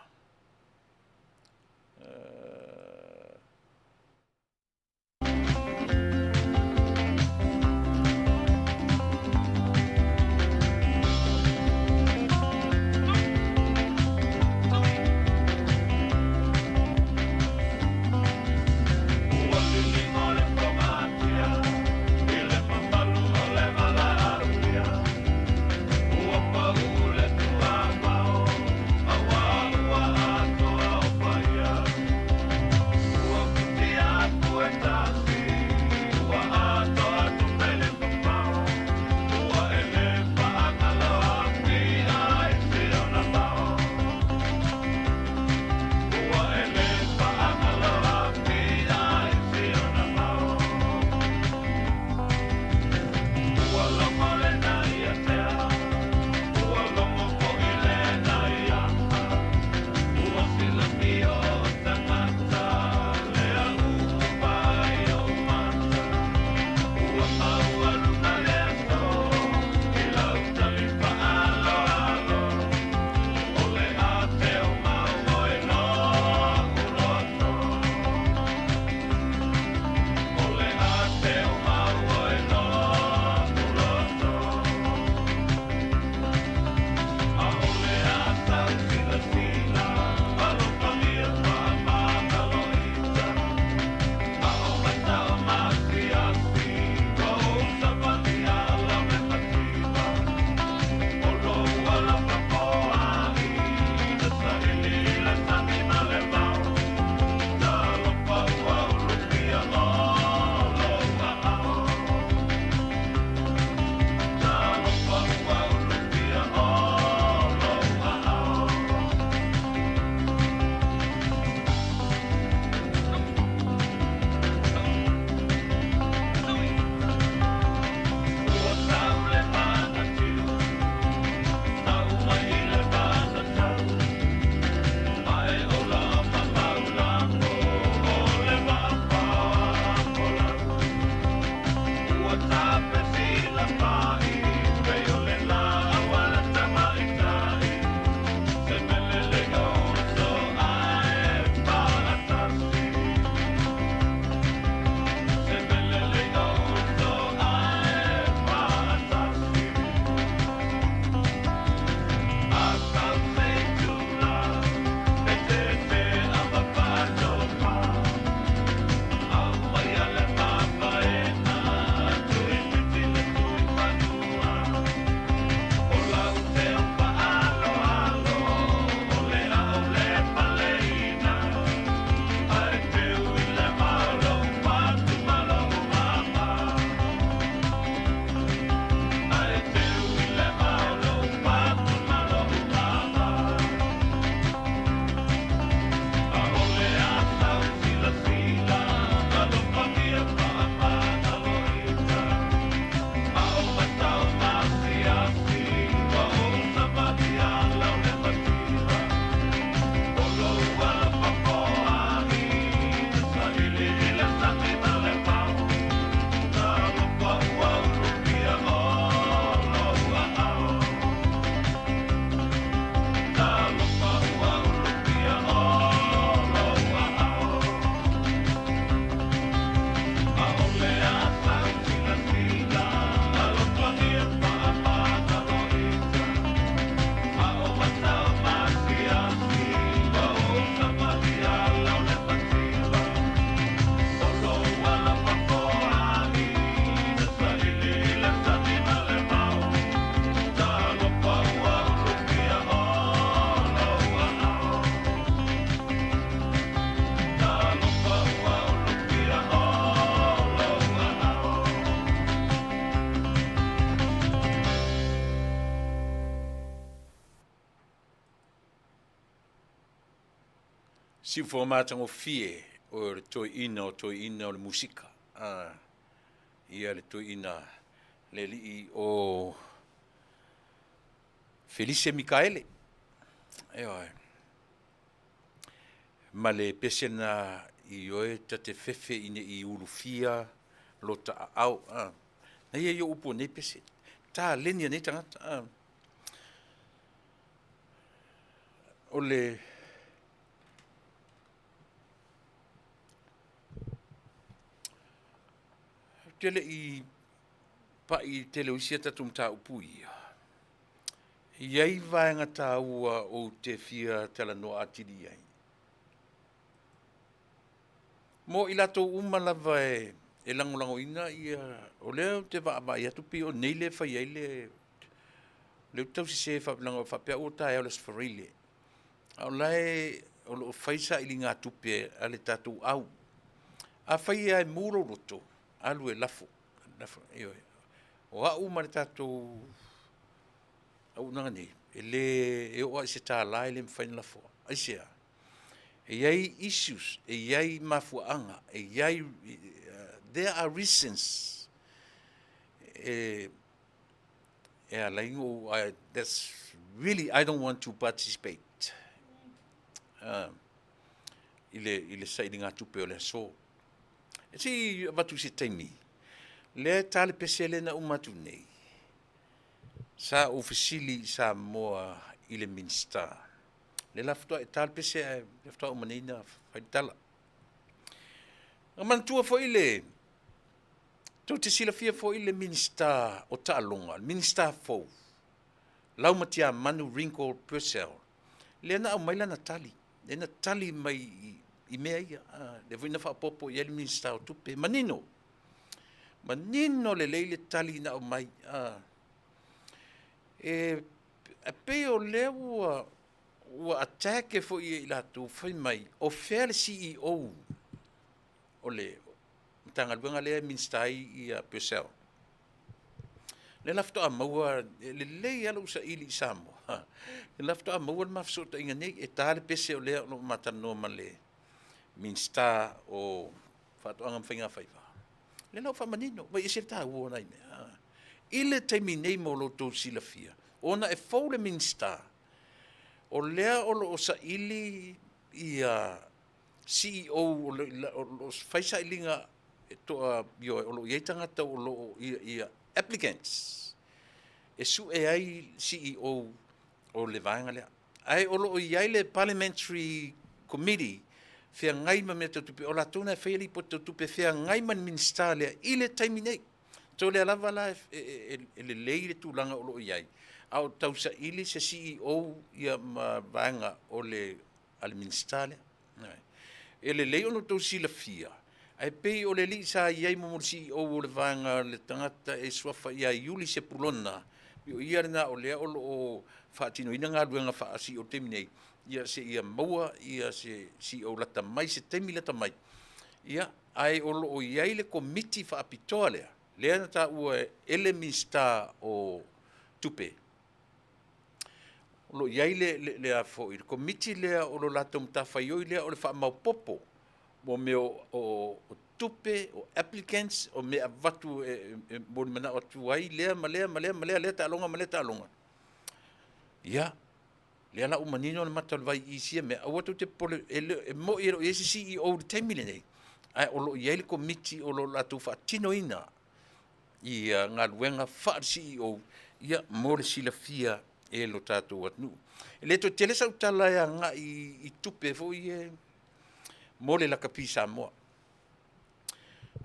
Siufofoga matagofie O le toeaina o toeaina o le musika, a, ia le toeaina le alii o Felise Mikaele. Ioe. Ma le pese na i oe ta te fefe ina i ulufia lo ta aao. A, na ia i o upu o nei pese. Taleni a nei tagata. A, o le te le i pai i le tele o isi a tatou mataupu ia, e i ai vaega taua ou te fia talanoa atili i ai. Mo i latou uma lava e, e lagolagoina ia, o lea ou te vaavaai atu pei o nei le fai ai le, le ou tau sese faapea ua taeao le Aso Faraile, a o la e o lo o fai sailiga tupe a le tatou au. Afai lava e mu lou loto, alu e lafo, lafo, ioe. O au ma le tatou auaunaga nei, e le e oo lava i se $1 e le mafai ona lafoa. Aisea? E i ai issues, e i ai mafuaaga, e i ai, there are reasons e e ala ai ona that's really I don't want to participate i le, i le sailigatupe o le aso. E se i avatu i se taimi, lea e ta le pese lea na uma atu nei, sa ou fesili i Samoa i le Minisita, lea la faatoa e ta le pese ae lea faatoa uma nei ona fai le tala. Na manatua foi le, tou te silafia foi le Minisita o Taaloga, le Minisita fou, Laumatiamanu Ringo Purcell, lea na aumai lana tali, lea na tali mai i, i mea ia, lea foi na faaopoopo i ai le Minisita o Tupe. Manino, manino lelei le tali na aumai. E, e pei o lea ua, ua attack foi e i latou fai mai, o fea le CEO o le Matagaluega lea e Minisita ai ia Purcell. Lea la faatoa maua, e lelei lava lou saili i Samoa, lea la faatoa maua le ma fesootaiga nei, e ta le pese o lea o lo o ma talanoa ma le Minisita o Faatoaga ma Faiga Faiva. Lea la ua faamanino, vaai ese le taua o nai mea. I le taimi nei mo lo outou silafia, ona e fou le Minisita, o lea o lo o saili ia CEO o lo o fai sailiga e toa, ioe, o lo o i ai tagata o lo o ia, ia applicants e sue ai CEO o le vaega lea. Ae o lo o i ai le Parliamentary Committee feagai ma mea tau tupe, o latou na e faia lipoti tau tupe feagai ma le Minisita lea i le taimi nei. So lea lava la e, e, e lelei le tulaga o lo o i ai, a o tausaili se CEO ia ma vaega o le a le Minisita lea. E lelei ona outou silafia, ae pei o le alii sa i ai mo le CEO o le vaega le tagata e suafa ia Iuli Sepulona, o ia lena o lea o lo o faatinoina galuega faa-CEO i le taimi nei, ia seia maua ia se CEO lata mai, se taimi lata mai. Ia, ae o lo o i ai le komiti faapitoa lea, lea na taua e le Minisita o Tupe, o lo o i ai le, le, le, a foi, le komiti lea o lo latou matafaioi lea o le faamaopoopo mo mea o, o, o tupe, o applicants, o mea avatu e, e, e manao atu ai lea ma lea ma lea ma lea, lea taaloga ma lea taaloga. Ia, lea la ua manino le mata o le vai i isia mea, aua tou te popole, e, le, e moi e le o i ai se CEO i le taimi lenei, ae o lo o i ai le komiti o lo o latou faatinoina ia galuega faale-CEO ia mo le silafia e lo tatou atunuu. E le toe tele sau tala e agai i tupe foi e mo le lakapi Samoa.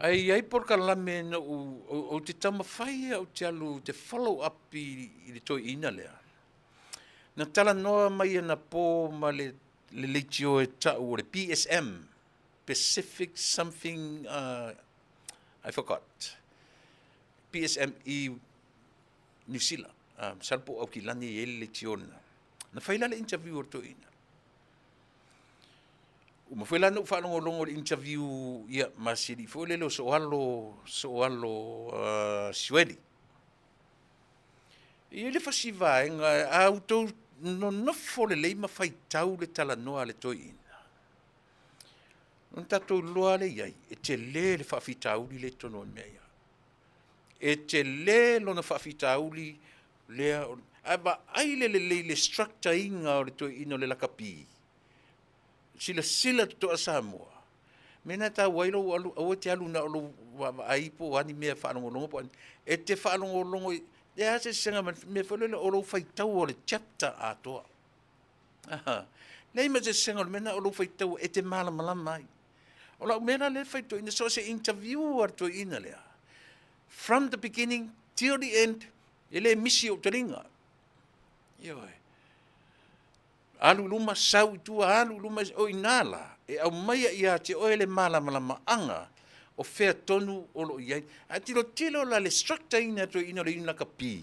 Ae i ai polokalame na ou, ou te taumafai ou te alu te follow up i, i le toeaina lea. Na talanoa mai anapo ma le, le leitio e tau o le PSM, Pacific something, I forgot. PSM i Niu Sila. Masalo po o Aukilani e i ai le leitio lena. Na fai la le interview o le toeaina. Uma foi la na ou faalogologo i le interview ia ma si alii foi lele o Soalo, Soalo Sueli. E i ai le fasi vaega, a outou nonofo lelei ma faitau le talanoa a le toeaina. Ona tatou iloa lea i ai, e tele le faafitauli lea i totonu o le mea ia. E tele lona faafitauli lea, ae vaai le lelei i le structure ina o le toeaina o le lakapi, silasila totoa Samoa, mea na e taua ai lou alu, aua e te alu na o lou vaavaai po o a ni mea faalogologo po o a ni, e te faalogologo i, e leai lava se eseesega ma le mea foi lele o lou faitaua o le chapter atoa. Leai ma se eseesega o le mea lena o lou faitaua e te malamalama ai. O lau mea la lea e fai i le toeaina, so o se interview a le toeaina lea, from the beginning till the end, e le misi i ou taliga. Ioe. Alu i luma, sau i tua, alu i luma, o i ina la e aumaia ia te oe le malamalamaaga o fea tonu o lo o i ai. Ae tilotilo la i le structure ina e toeaina o le lakapi,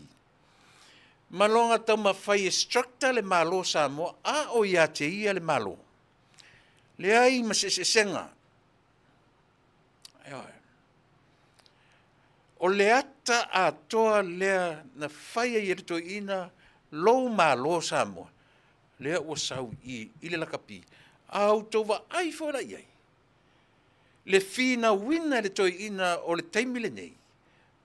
ma lona taumafai e structure le Malo o Samoa a o ia te ia le Malo. Leai ma se eseesega. Ioe. O le ata atoa lea na fai ai e le toeaina lou Malo Samoa, lea ua sau i i i le lakapi. A outou vaai foi la i ai, le finauina e le toeaina o le taimi lenei,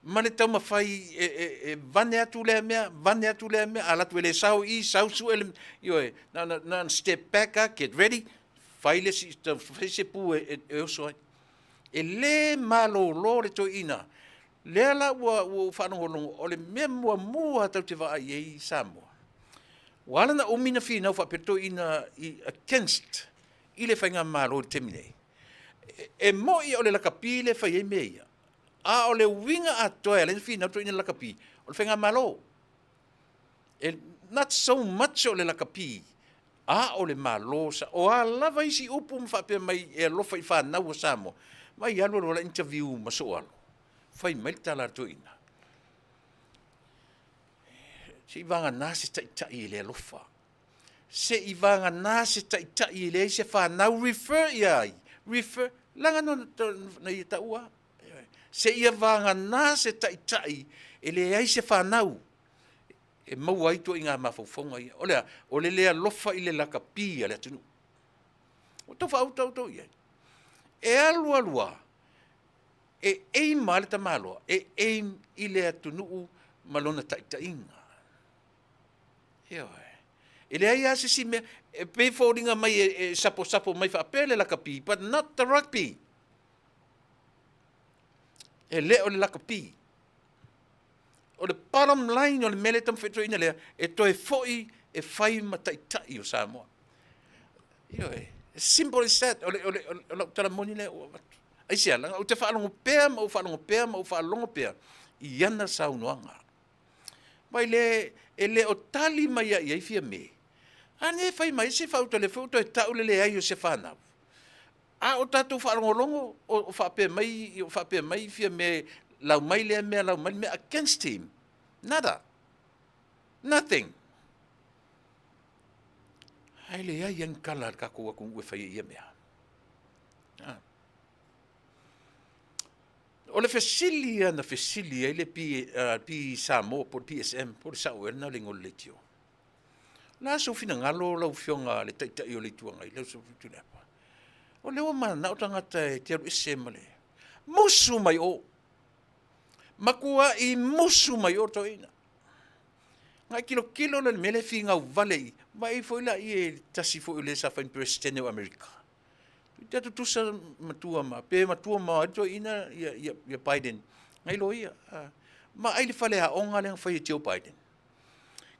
ma le taumafai e, e, e vane atu lea mea, vane atu lea mea, a alu atu e le sao i i, sau sue le, ioe, na ona, na ona step back a, get ready, fai le isi, fai se pu e, e, e oso ai. E le malolo le toeaina. Lea la ua, ua ou faalogologo, o le mea muamua tatou te vaai i ai i Samoa, ua ala ona umi na finau faapea le toeaina i against i le faigamalo i le taimi nei. E, e moi o le lakapi lea e fai ai mea ia, a o le uiga atoa e ala ai ona finau le toeaina i le lakapi, o le faigamalo. E, not so much o le lakapi, a o le Malo sa, o a lava isi upu ma faapea mai e alofa i fanau a Samoa, mai alu alu ala interview ma sou alo, fai mai le tala a le toeaina, se i vagana se taitai e le alofa, se i vagana se taitai e leai se fanau, refer ia ai, refer, leaga na ia taua, se ia vagana se taitai e leai se fanau, e maua ai ituaiga mafaufauga ia. O le a? O le le alofa i le lakapi a le atunuu. Ua tau faaauta outou i ai. E alu alu lava, e aim lava le tamaloa, e aim i le atunuu ma lona taitaiga. Ioe. E leai lava se isi mea, e pei e foliga mai e saposapo mai faapea le lakapi, but not the rugby. E le o le lakapi. O le bottom line o le mea lea e taumafai atu ai ina lea, e toe foi e fai ma taitai o Samoa. Ioe, simple as that. O le, o le, o lau tala moni lea ua avatu. Aisea, leaga ou te faalogo pea ma ou faalogo pea ma ou faalogo pea i ana saunoaga. Vai le, e le o tali mai ai ai Fiame. A ne fai mai se fauta le foi toe tau le leai o se fanau. A o tatou faalogologo o faapea mai, o faapea mai Fiame lau mai lea mea, lau mai le mea against him. Nada. Nothing. Ae leai lava ni tala a le tatou atunuu e fai ai ia mea. Ah. O le fesili ia na fesili ai le P, uh, P Samoa po o le PSM, po o le sao ea lena o le igoa o le leitio. O le a sou finagalo lau Afioga le Taitai o le Itu Agai, lau Afioga Tuilaepa? O lea ua mananao tagata e te alu ese ma le musu mai o. Matuai musu mai o toeaina. Na e tilotilo la i le mea lea e finau vale i, vaai foi la i e tasi foi o le sa fai ma Peresetene o Amerika. Te tutusa matua ma, pe matua ma ai toeaina ia, ia, ia Biden. Ngai loia. Vaai le faleaoga lea na fai e Joe Biden.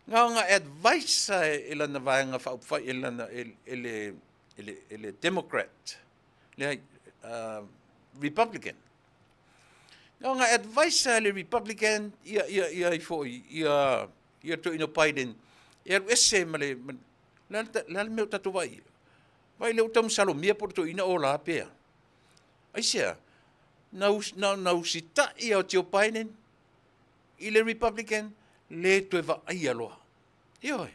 Na ona advice e lana vaega faaupufai e lana e, e le e le, e le Democrat, leai, Republican. Na ona advice e le Republican ia ia ia ai foi ia ia toeaina Biden e alu ese ma le ma, le a le mea o tatou vaai? Vaai lea ua taumasalomia po o le toeaina o la pea. Aisea? Na, na, na usitai a o Joe Biden i le Republican, le toe vaaia loa. Ioe.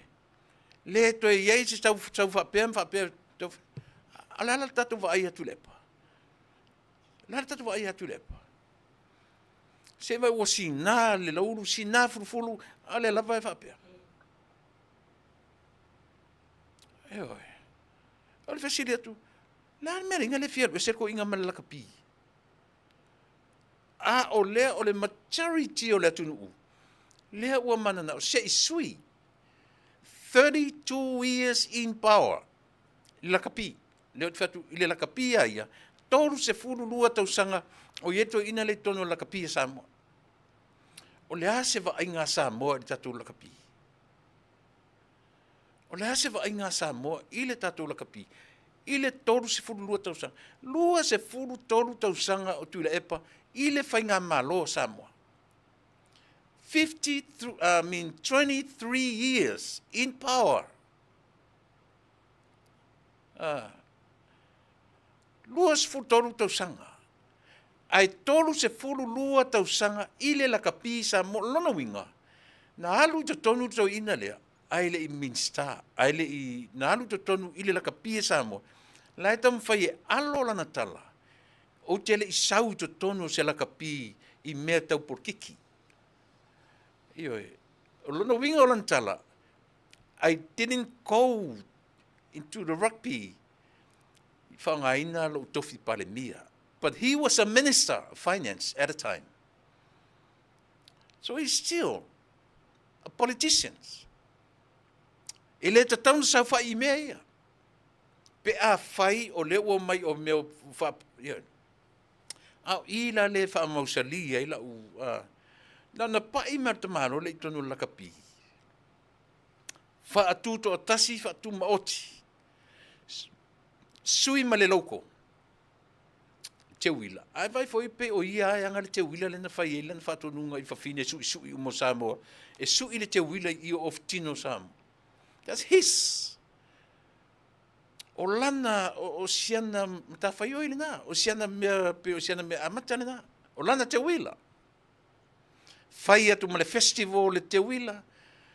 Le toe i ai se tau, tau faapea ma faapea. Tau, a o le a le tatou vaai atu i le epa? O le a le tatou vaai atu i le epa? Se vai ua sina le laulu, sina fulufulu, a o lea lava e faapea. Ioe. O le fesili atu, Le a le mea le iga le fia alu ese le toeaina ma le lakapi. A o lea o le majority o le atunuu lea ua mananao se i sui. 32 years in power i le lakapi. Lea ou te fai atu i le lakapi a ia, 32 tausaga o i ai le toeaina lea i totonu o le lakapi a Samoa. O le a se vaaiga a Samoa i le tatou lakapi? O le a se vaaiga a Samoa i le tatou lakapi i le 32 tausaga? 23 tausaga o Tuilaepa i le faigamalo a Samoa. 50, I mean 23 years in power. 23 tausaga. Ae 32 tausaga i le lakapi Samoa. O lona uiga, na alu i totonu le toeaina lea, ae le i Minisita, ae le i, na alu i totonu i le lakapi a Samoa, la e taumafai e alo lana tala, ou te le i sau i totonu o se lakapi i mea tau polokiki. Ioe, o lona uiga o lana tala, I didn't go into the rugby i faaaogaina lou tofi Palemia. But he was a minister of finance at a time. So he's still a politician. E le tatau na saofai i mea ia. Pe a fai o lea ua mai o mea fa, ia. A o i la le faamausali ai lau, na ona pai mai o le tamaloa lea i totonu o le lakapi. Faatutoatasi, faatumaoti. Sui ma le loko. Teuila. Ae vaai foi pei o ia e ana le teuila lea na fai ai lana faatonuga i fafine suisui uma o Samoa. E sui le teuila i o ofutino o Samoa. That's his. O lana, o siana matafaioi lena. O siana mea, pei o siana mea amata lena. O lana teuila. Fai atu ma le festival le teuila.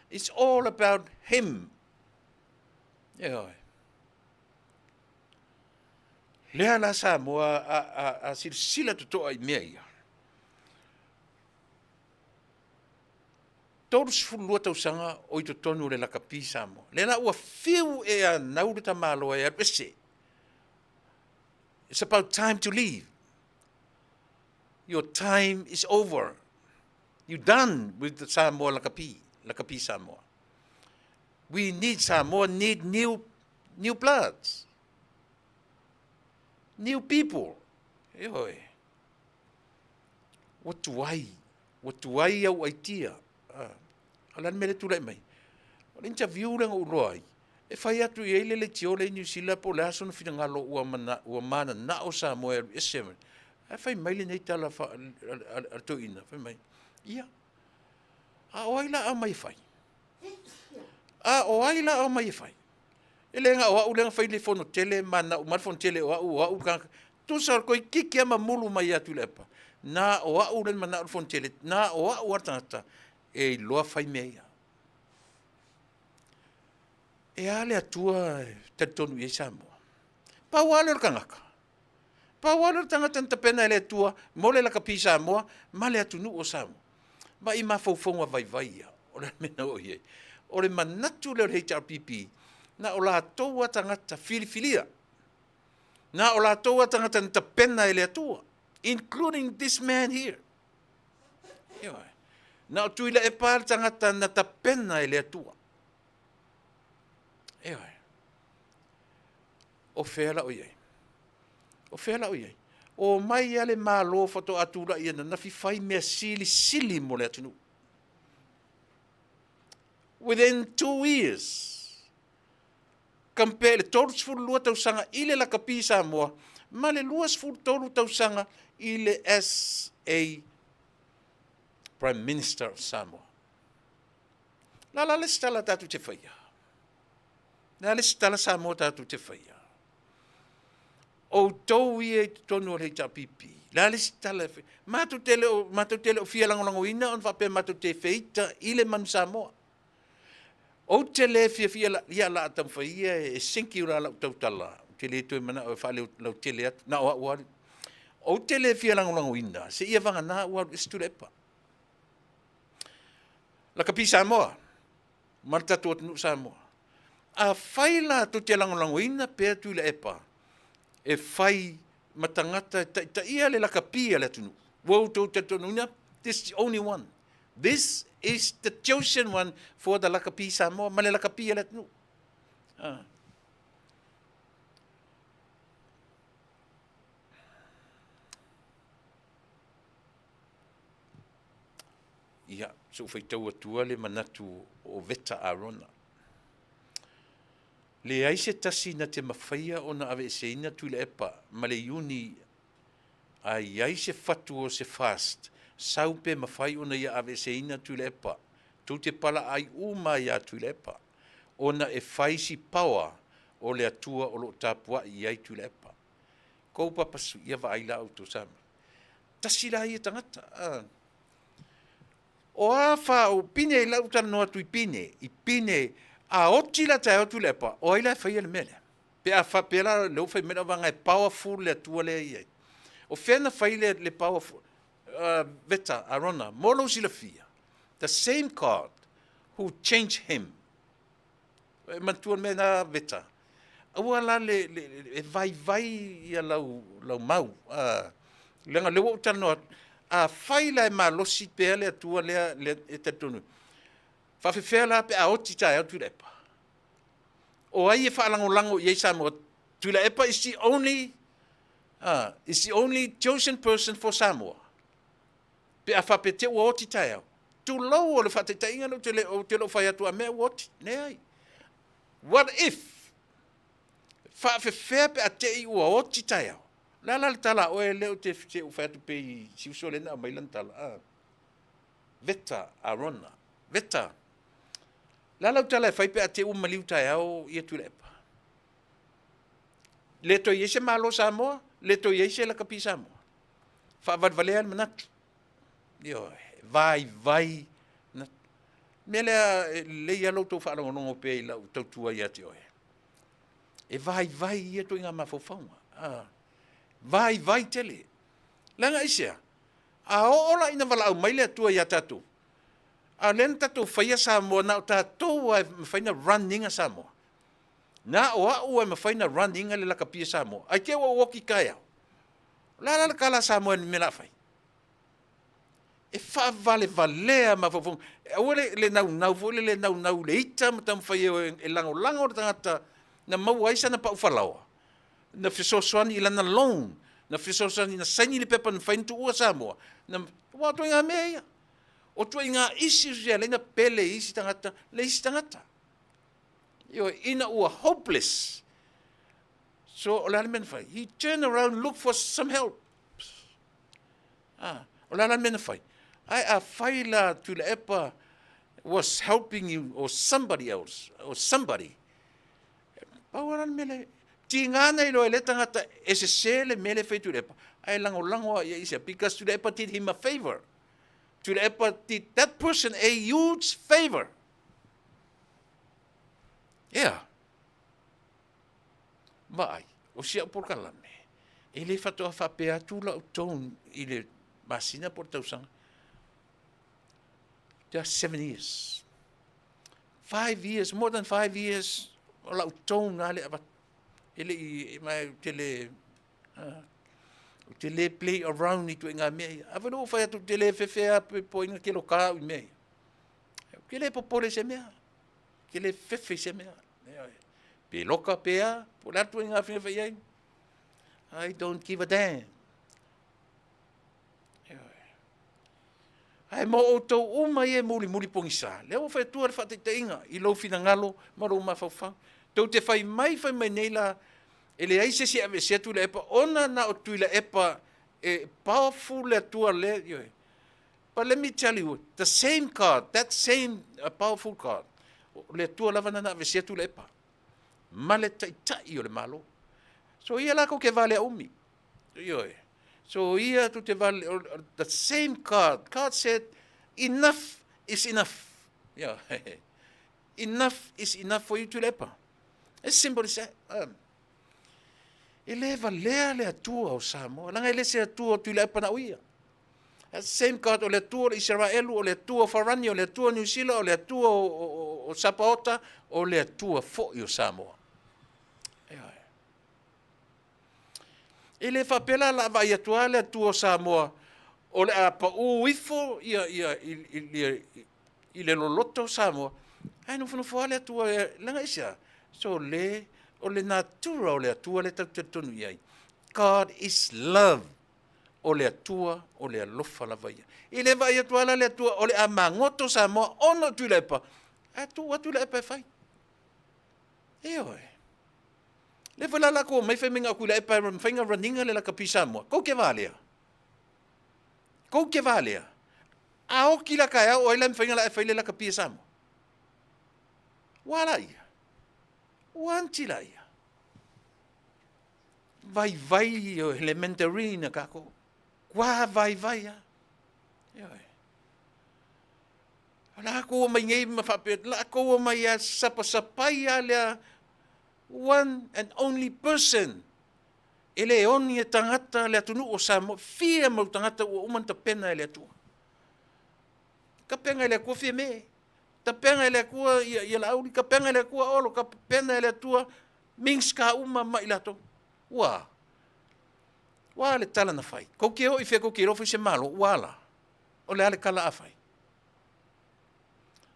It's all about him. Ioe. Lea la Samoa a silasila totoa i mea ia. 32 tausaga o i totonu o le lakapi Samoa. Lea la ua fiu e anau le tamaloa e alu ese. It's about time to leave. Your time is over. You done with the Samoa lakapi, lakapi Samoa. We need Samoa need new bloods. New people. Ioe. Ua tuai. Ua tuai au aitia. A o le a le mea lea e tulai mai? O le interview lea na ou iloa ai, e fai atu i ai le leitio lea i Niu Sila po o le a sona finagalo ua ua mananao Samoa e alu ese. Ae fai mai lenei tala a le toeaina, fai mai, ia, a o ai la a omai e fai? A o ai la a omai e fai? E le na o au lea na fai le fono tele, mananao uma le fono tele o au, o au le tagata. Tusa o le toeitiiti lava mamulu mai ia Tuilaepa, na o au lea na manao le fono tele, na o au lava le tagata e iloa fai mea ia. E a le Atua e talitonu i ai Samoa? Pau lava lea o le tagata. Pau lava lea o le tagata na tapena e le Atua mo le lakapi Samoa ma le atunuu o Samoa. Ma i mafaufauga vaivai ia, o le mea na oo i ai. O le manatu lea o le HRPP, na o latou lava tagata filifilia, na o latou lava tagata na tapena e le Atua, including this man here. Ioe. Na o Tuilaepa le tagata na tapena e le Atua. Ioe. O fea la o i ai? O fea la o i ai? O mai lava le Malo faatoa tulai ananafi fai mea silisili mo le atunuu. Within 2 years, compare i le 32 tausaga i le lakapi Samoa ma le 23 tausaga i le as a Prime Minister of Samoa. La la le isi tala tatou te faia. Le a le isi tala Samoa tatou te faia. Outou ia i totonu o le HRPP, le a le isi tala e faia. Matou te le o, matou te le o fia lagolagoina ona faapea matou te feita i le manu Samoa. Ou te le fiafia la, ia la a taumafai ia e sinki ula lau tautala, ou te le toe manao e faalelautele atu, na o au alu. Ou te le fia lagolagoina, seia vagana ua alu ese Tuilaepa. Lakapi Samoa, ma le tatou atunuu Samoa. Afai la tou te lagolagoina pea Tuilaepa, e fai ma tagata e taitaia le lakapi a le atunuu. Ua outou talitonuina, this is the only one. This is the chosen one for the lakapi Samoa ma le lakapi a le atunuu. Ah. Ia, se i ou faitau atua le manatu o Veta Arona. Leai se tasi na te mafaia ona aveeseina Tuilaepa ma le Iuni a i ai se fatu o se fast sau pe mafai ona ia aveeseina Tuilaepa, tou te palaai uma iā Tuilaepa ona e fai si power o le Atua o lo o tapuai i ai Tuilaepa. Kou papa sui, ia vaai la outou sa mai. Tasi la ia tagata. A. O a fa o pine i lau talanoa atu i pine, i pine, a oti la taeao Tuilaepa, o ai la e faia le mea lea? Pe a faapea la lea ua fai mai lau vaega e powerful le Atua lea e i ai. O fea na fai le, le powerful, Veta, Arona, mo lou silafia, the same God who changed him. E manatua le mea na Veta. Aua la le, le, e vaivai ia lau, lau mau. Leaga lea ua ou talanoa atu, a fai la e malosi pea le Atua lea, lea e talitonu, faafefea la pe a oti taeao Tuilaepa? O ai e faalagolago i ai Samoa? Tuilaepa is the only, is the only chosen person for Samoa. Pe a faapea te ua oti taeao. Tulou o le faataitaiga lea ou te le o fai atu a mea ua oti. Leai. What if? Faafefea pe a te i ua oti taeao. O le a la le tala a oe lea ou te fai atu pei i si uso lea na aumai lana tala. Veta Arona. Veta. Le a lau tala e fai pe a te ua maliu taeao ia Tuilaepa? Le toe i ai se Malo Samoa, le toe i ai se lakapi Samoa. Faavalevalea le manatu. Ioe, vaivai. Mea lea, e lelei lava lo outou faalogologo pea i lau tautua ia te oe. E vaivai ia ituaiga mafaufauga. Ah, vaivai tele. Leaga aisea? A oo la ina valaau mai le Atua ia tatou, a o lea na tatou faia Samoa, na o tatou lava e mafai ona run ina Samoa. Na o au e mafai ona run ina le lakapia Samoa. Ai te ua ou oti taeao. O le a la le tala a Samoa i le mea o le a fai? E faavalevalea mafaufauga. Aua le, le naunau foi le le naunau i le ita ma taumafai e, e lagolago le tagata na maua ai sana pau falaoa, na fesoasoani i lana loan, na fesoasoani na saini le pepa na mafai ona tuua Samoa. Na, aua o ituaiga mea ia. O ituaiga issues ia lea na pele i isi tagata, le isi tagata. Ioe, ina ua hopeless. So, o le a le mea na fai? He turned around look for some help. Ah, o le a la le mea na fai? Ae a fai la Tuilaepa was helping you or somebody else or somebody. Pau lava la le mea lea. Tiga ana iloa e lea tagata e sese le mea lea e fai e Tuilaepa, ae lagolago lava i ai i sea because Tuilaepa did him a favor. Tuilaepa did that person a huge favor. Yeah. Vaai, o si au polokalame, e le faatoa faapea atu lau tone i le masina po o le tausaga. Just 7 years. 5 years, more than 5 years, o lau tone lava le avatu. E le i, ma ou te le, ou te le play around i ituaiga mea ia. A foi ua fai atu ou te le fefe lava pe po ina keloka au i mea ia. Ou te le popole i se mea. Ou te le fefe i se mea. Pe loka pe a, po o le a le ituaiga faiga e fai ai. I don't give a damn. Ae mo outou uma ia e mulimuli pogisa, lea ua fai atua le faataitaiga i lou finagalo ma lou mafaufau. Tou te fai mai fai mai nei la, e leai se isi e aveesea Tuilaepa, ona na o Tuilaepa e powerful le Atua lea, ioe. But let me tell you, the same God, that same powerful God, o le Atua lava na na aveesea Tuilaepa ma le taitai o le Malo. So ia la kou te valea umi. Ioe. So ia tu te vale, the same God, God said, enough is enough. Yeah. Enough is enough for you Tuilaepa. As simple as that. E le valea le Atua o Samoa, leaga e le se Atua o Tuilaepa na o ia. That same God o le Atua o le Isaraelu, o le Atua o Farani, o le Atua o Niu Sila, o le Atua o Sapaota, o le Atua foi o Samoa. Ioe. E le faapea la o le a vaai atu lava le Atua o Samoa o le a pau ifo ia, ia, i, i, i le loloto o Samoa, ae nofonofo lava le Atua, leaga aisea? Sole, o le natura o le Atua lea tatou te talitonu i ai. God is love. O le Atua o le alofa lava ia. E le vaai atu lava la le Atua o le a magoto Samoa ona o Tuilaepa, ae tuu atu Tuilaepa e fai. Ioe. Lea foi la latou omai fai mai na o Tuilaepa e mafai ona run ina le lakapi Samoa. Tou te valea. Tou te valea. A oti la taeao o ai la e mafai ona la e fai le lakapi a Samoa? Ua a laia? Ua anti laia? Vaivai le mandarin a tatou. Ua vaivai lava. Ioe. O latou omai nei ma faapea, latou omai a sapasapai lava lea one and only person. E le oni e tagata le atunuu o Samoa, fia mau tagata ua uma ona tapena e le Atua. Tapena e le Atua Fiame, tapena e le Atua ia, ia Laauli, tapena e le Atua Olo, tapena e le Atua Minisita uma ma i latou. Ua ua le tala na fai. Kou te o i fea kou te iloa fai se Malo, ua ala. O le a le tala a fai?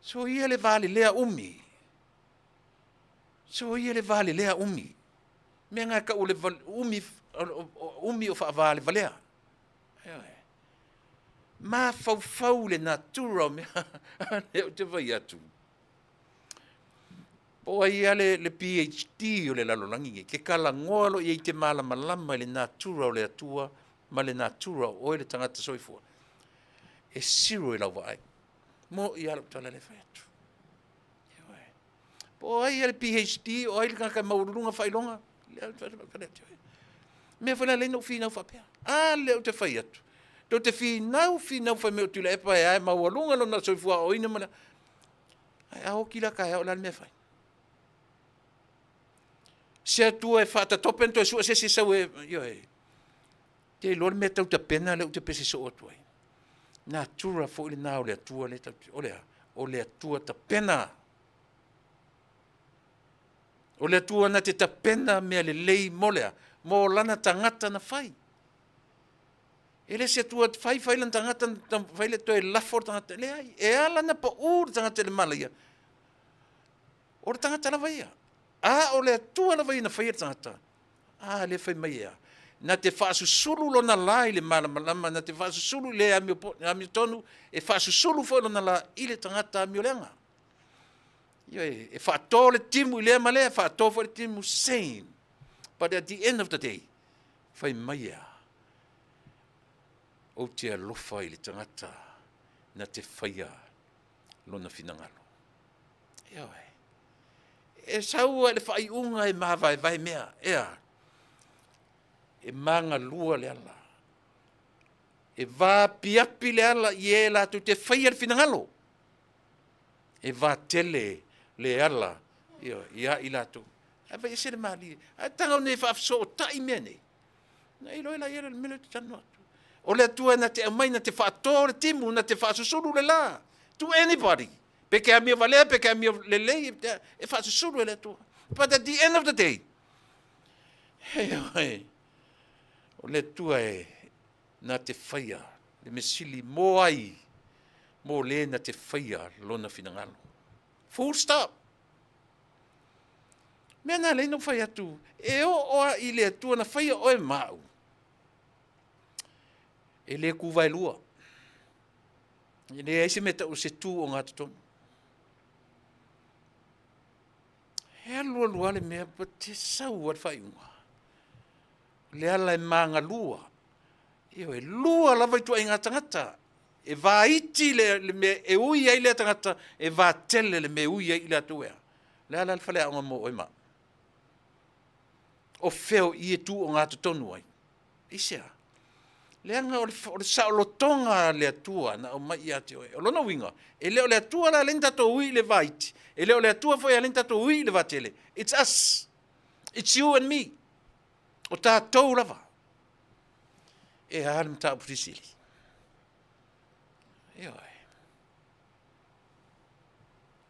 Soia le valelea umi. Soia le valelea umi. Mea na e tau o le umi, umi o faavalevalea. Ioe. Mafaufau i le natura o mea. Lea ou te fai atu. Po o ai lava le, le PhD o le lalolagi nei, ke talanoa loa i ai i te malamalama i le natura o le Atua ma le natura o oe le tagata soifua, e zero i lau vaai. Mo'i lava lau tala lea e fai atu. Ioe. Po o ai le PhD, o ai le tagata e maualuluga faailoga, mea foi la lea na ou finau faapea. A lea ou te fai atu. Tou te finau, finau fai mai o Tuilaepa e a e maualuga lona soifua aoaoina ma le... Ae a oti la taeao o le a le mea e fai? Se Atua e faatatopena toe sue se isi e sau e... Ioe. Te iloa le mea tau tapena lea ou te pese soo atu ai. Natura foi lena o le Atua lea tau... O le a? O le Atua tapena. O le Atua na te tapena mea lelei mo le a? Mo lana tagata na fai. E le se Atua fai fai lana tagata, fai le toe lafo le tagata. Leai, e ala na pau le tagata i le malaia. O le tagata lava ia. A o le Atua lava ia na faia le tagata. A lea fai mai e a? Na te faasusulu lona la i le malamalama, na te faasusulu i le amiotonu, e faasusulu foi lona la i le tagata amioleaga. Ioe, e faato le timu i lea ma lea, faato foi le timu, same. But at the end of the day, fai mai e a? Ou te alofa i le tagata na te faia lona finagalo. Ioe. E sau lava i le faaiuga e mavaevae mea, ea? E magalua le ala. E vaapiapi le ala i e latou te faia le finagalo. E vatele le ala ia i latou. Ae fai ese le malie. Ae tago nei faafesootai mea nei. Na iloa la ia le mea lea ou te talanoa atu. O le Atua na te aumai, na te faato le timu, na te faasusulu le la. To anybody. Pe ke amio valea, pe ke amio lelei, e faasusulu e le Atua. But at the end of the day, hei, o le Atua e na te faia le mesili mo ai, mo le na te faia lona finagalo. Full stop. Mea na lei na fai atu, e oo a i le Atua na faia oe ma au. E le kuvaelua. E leai se mea tau o se tu ogatotonu. E alu alu lava le mea, but e sau lava le faaiuga. O le ala e magalua. Ioe, e lua lava ituaiga tagata. E vaiti le, le mea e ui ai lea tagata, e vatele le mea e ui ai i latou ea. O le a la le faleaoga mo oe ma au? O fea o i e tu ogatotonu ai? Aisea? Leaga o le, o le saolotoga a le Atua na aumai ia te oe. O lona uiga, e le o le Atua la lea na tatou ui i le vaiti, e le o le Atua foi a lea na tatou ui i le vatele. It's us. It's you and me. O tatou lava. E a le mataupu silisili? Ioe.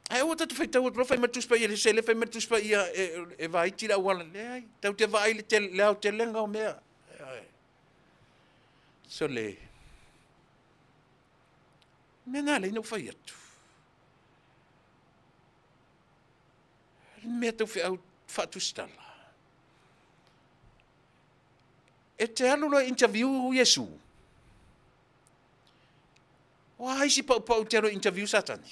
Ae aua tatou faitau atu loa fai mai le Tusi Paia i le sele, fai mai le Tusi Paia e, e vaiti le auala. Leai, tatou te vaai i le, le aotelega o mea. Ae. Sole, mea na alai na ou fai atu. Le mea tau feau faatusitala. E te alu loa e interview Iesu. O a isi paupau te alu e interview Satani?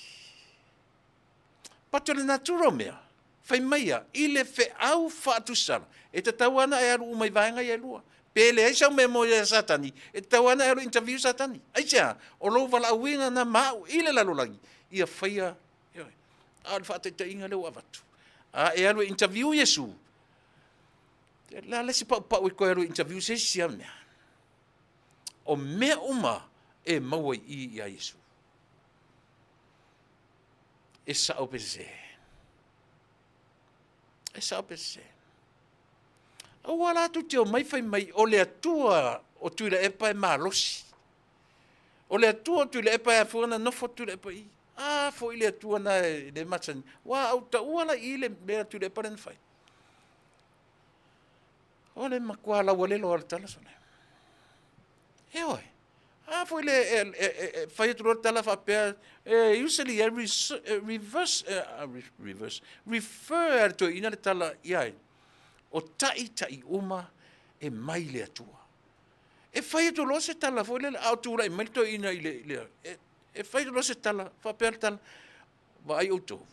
But o le natura o mea, fai mai ia, i le feau faatusitala, e tatau lava ona e alu uma i vaega ia e lua. Pe leai sau mea moe ia Satani, e tatau lava ona e alu interview Satani. Aisea? O lou valaauina na ma au i le lalolagi, ia faia, ioe. A o le faataitaiga lea ua avatu. A e alu e interview Iesu, o le a le isi paupau e toe alu e interview se isi lava mea? O mea uma e maua i i ia Iesu. E sao pe sese? E sao pe sese? Aua la tou te omai fai mai o le Atua o Tuilaepa e malosi. O le Atua o Tuilaepa e afua ona nofo Tuilaepa i i. A foi le Atua na e le masani. Ua ou taua la i i le mea a Tuilaepa lea na fai. O le matua laualelo lava o le tala sole. Ioe. A foi le e fai atu loa le tala faapea, e usually e reverse, reverse, refer a le toeaina le tala i ai. O taitai uma e mai le Atua. E fai atu loa se tala foi lele, a o tulai mai le toeaina i le, e fai atu loa se tala, faapea le tala, vaai outou,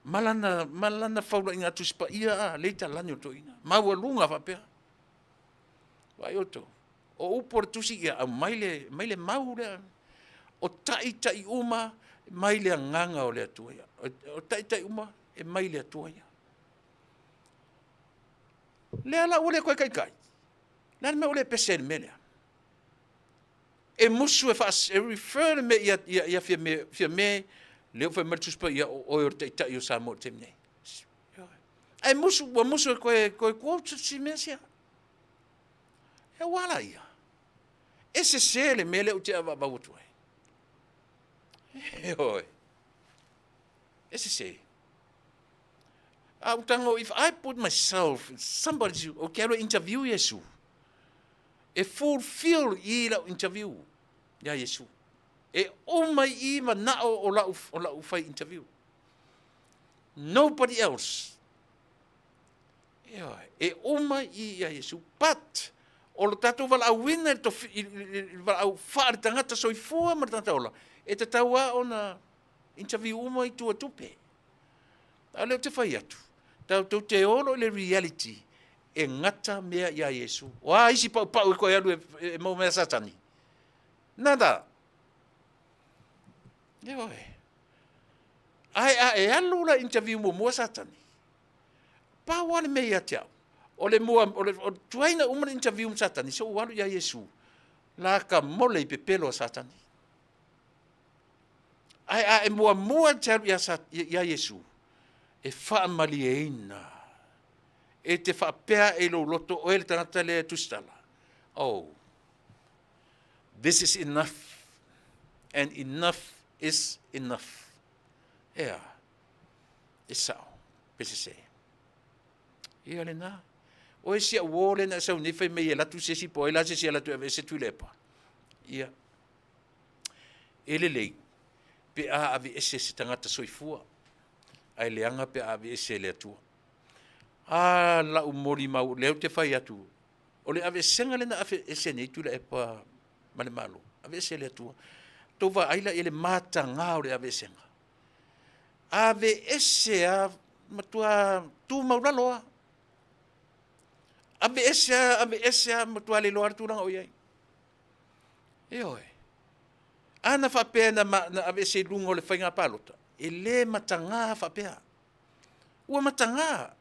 ma lana, ma lana faulaiga Tusi Paia a, lea e i talani o le toeaina, maualuga faapea. Vaai outou, o upu o le tusi, ia aumai le, aumai le mau lea. O taitai uma mai le agaga o le Atua ia. O taitai uma e mai le Atua ia. Lea la ua le toe taitai. Le a le mea ua le pese ai i le mea lea? E musu e, faas, e refer le mea ia, ia, ia Fiame, Fiame, lea ua fai mai le Tusi Paia, o oe o le taitai o Samoa i le taimi nei. Ae musu, ua musu e toe, toe quote si mea sia. E ua ala ia. E sese le mea lea ou te avaavau atu ai. Ioe. E sese. A ou tago, if I put myself in somebody's, ou te alu e interview Iesu, e fulfill i lau interview ia Iesu. E uma i i manao o lau, o lau fai interview. Nobody else. Ioe, e uma i ia Iesu. But, o lo tatou valaauina i le tofi, i, i, i valaau faa le tagata soifua ma le tagata ola, e tatau lava ona interview uma i tua tupe. A o lea ou te fai atu, tatou te olo i le reality e gata mea ia Iesu. O a isi paupau e koe alu e, e maua mea Satani? Nada. Ioe. Ae a e alu la interview muamua Satani, pau lava le mea ia te au, o le mua, o le, o le tuaina uma le interview ma Satani, se ua alu ia Iesu, la ka mole i pepelo a Satani. Ae a e muamua te alu ia, ia Iesu, e faamalieina, e te faapea e lou loto, oe le tagata lea e tusitala. Oh, this is enough, and enough is enough. Ea, e sao, pe sese. Ia lena. O e si au o lena e sau nei fai mai e latu se isi po ai la se isi e latu e ave ese Tuilaepa. Ia. E lelei pe a ave ese se tagata soifua, ae leaga pe a ave ese e le Atua. A lau molimau, lea ou te fai atu, o le aveesega lea na aveese nei Tuilaepa ma le Malo, aveese e le Atua. Tou vaai la i le mataga o le aveesega. Aveese a matua tumau lalo a. Aveese a, aveese a, matua le iloa le tulaga o i ai. Ioe. A na faapea na, na aveese i luga o le faiga palota, e le mataga faapea. Ua mataga.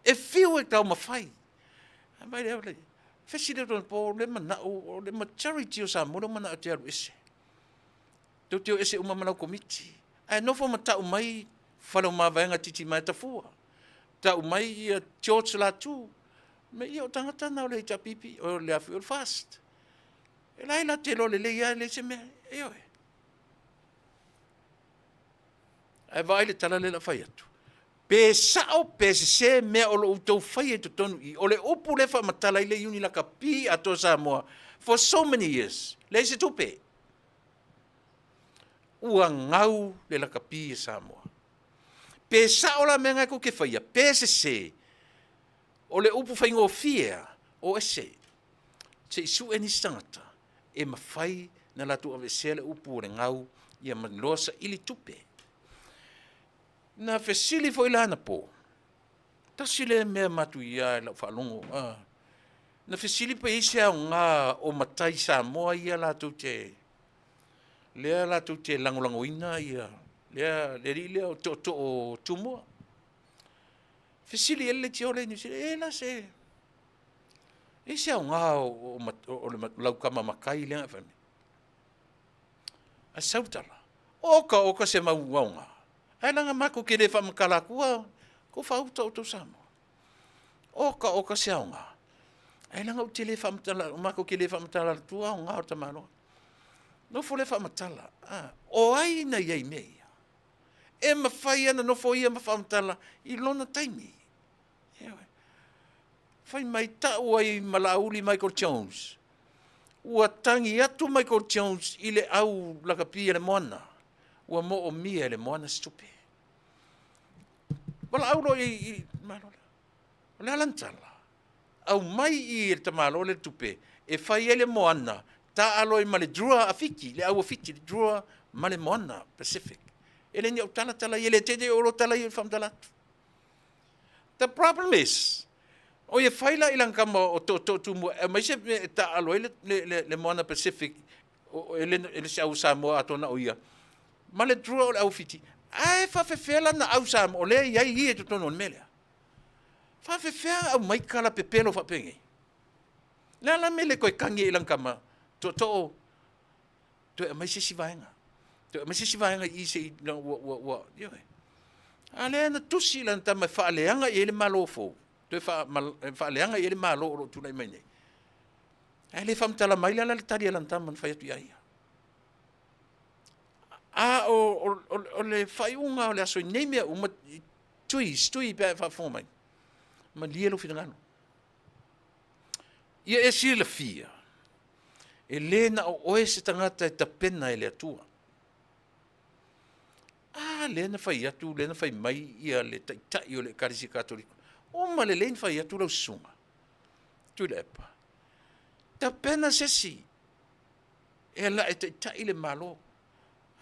E fiu e taumafai. Mai lea, fesi lea po le manao, o le majority o Samoa le manao te alu ese. Tou te o ese uma ma lau komiti. Ae nofo ma tau mai Faleomavaega Titimaea Tafua. Tau mai ia George Latu. Me ia o tagata na o le HRPP, o le afi o le FAST. E la e la te iloa lelei lava e leai se mea. Ioe. Ae vaai le tala lea o le a fai atu. Pe sa'o pe sesē mea o lo outou faia i totonu i i. O le upu lea e faamatala ai le Iuni Lakapi atoa Samoa for so many years, leai se tupe. Ua gau le lakapi a Samoa. Pe sa'o la mea na e tou te faia, pe sesē, o le upu faigofie lava, o ese, se i su'e nisi tagata e mafai ona latou aveesea le upu o le gau ia ma iloa saili tupe. Na fesili foi la anapo, tasi lea mea matuia i lau faalogo, na fesili pe i ai se aoga o matai Samoa ia latou te, lea latou te lagolagoina ia, lea, le alii lea o tootoo o Tumua. Fesili i ai le leitio lea i Niu Sila, e i ai la se, e i ai se aoga o lau tama matai lea na e fai mai? Ae sau le tala, oka oka se mau aoga, ae leaga matou te le faamatala atua tou faauta outou Samoa. Oka oka se aoga, ae leaga ou te le faamatala, matou te le faamatala atua aoga o le tamaloa. Nofo lea faamatala, o ai na i ai i mea ia? E mafai lava ona nofo ia ma faamatala i lona taimi. Ioe. Fai mai tau ai ma Laauli Michael Jones, ua tagi atu Michael Jones i le au lakapi a le Moana, ua moomia e le Moana se tupe. Valaau loa i i Malo lea. O le a lana tala? Aumai i i e le tamaloa lea le tupe e fai ai le moana, taalo ai ma le drua a Fiti, le au a Fiti, le drua ma le moana Pacific. E le ni au tala tala ia, e le tele o lo tala ia i faamatala atu. The problem is, o ia fai la i lana tama o Tootoo Tumua e aumai se mea e taaalo ai le Moana Pacific, e le se au Samoa atoa na o ia, ma le drua o le au Fiti, ae faafefea la na au Samoa, o lea e i ai ia i totonu o le mea lea? Faafefea ona aumai tala pepelo faapenei? O le a la le mea e le toe tagi ai i lana tama, Tootoo, toe aumai se isi vaega, toe aumai se isi vaega i i se i, ua, ua, ua, ioe. A lea na tusi lana tama e faaleaga i ai le Malo fou, toe faaleaga i ai le Malo o lo o tulai mai nei. Ae le faamatala mai la le tali a lana tama na fai atu ia ia. A o le faaiuga o le aso i nei mea uma, Tui, tui pe a e faafofoga mai, malie lou finagalo. Ia e silafia, e le na o oe se tagata e tapena e le Atua. A lea na fai atu, lea na fai mai ia le taitai o le Ekalesia Katoliko, uma lelei na fai atu lau susuga, Tuilaepa, tapena se isi e ala e taitai le Malo.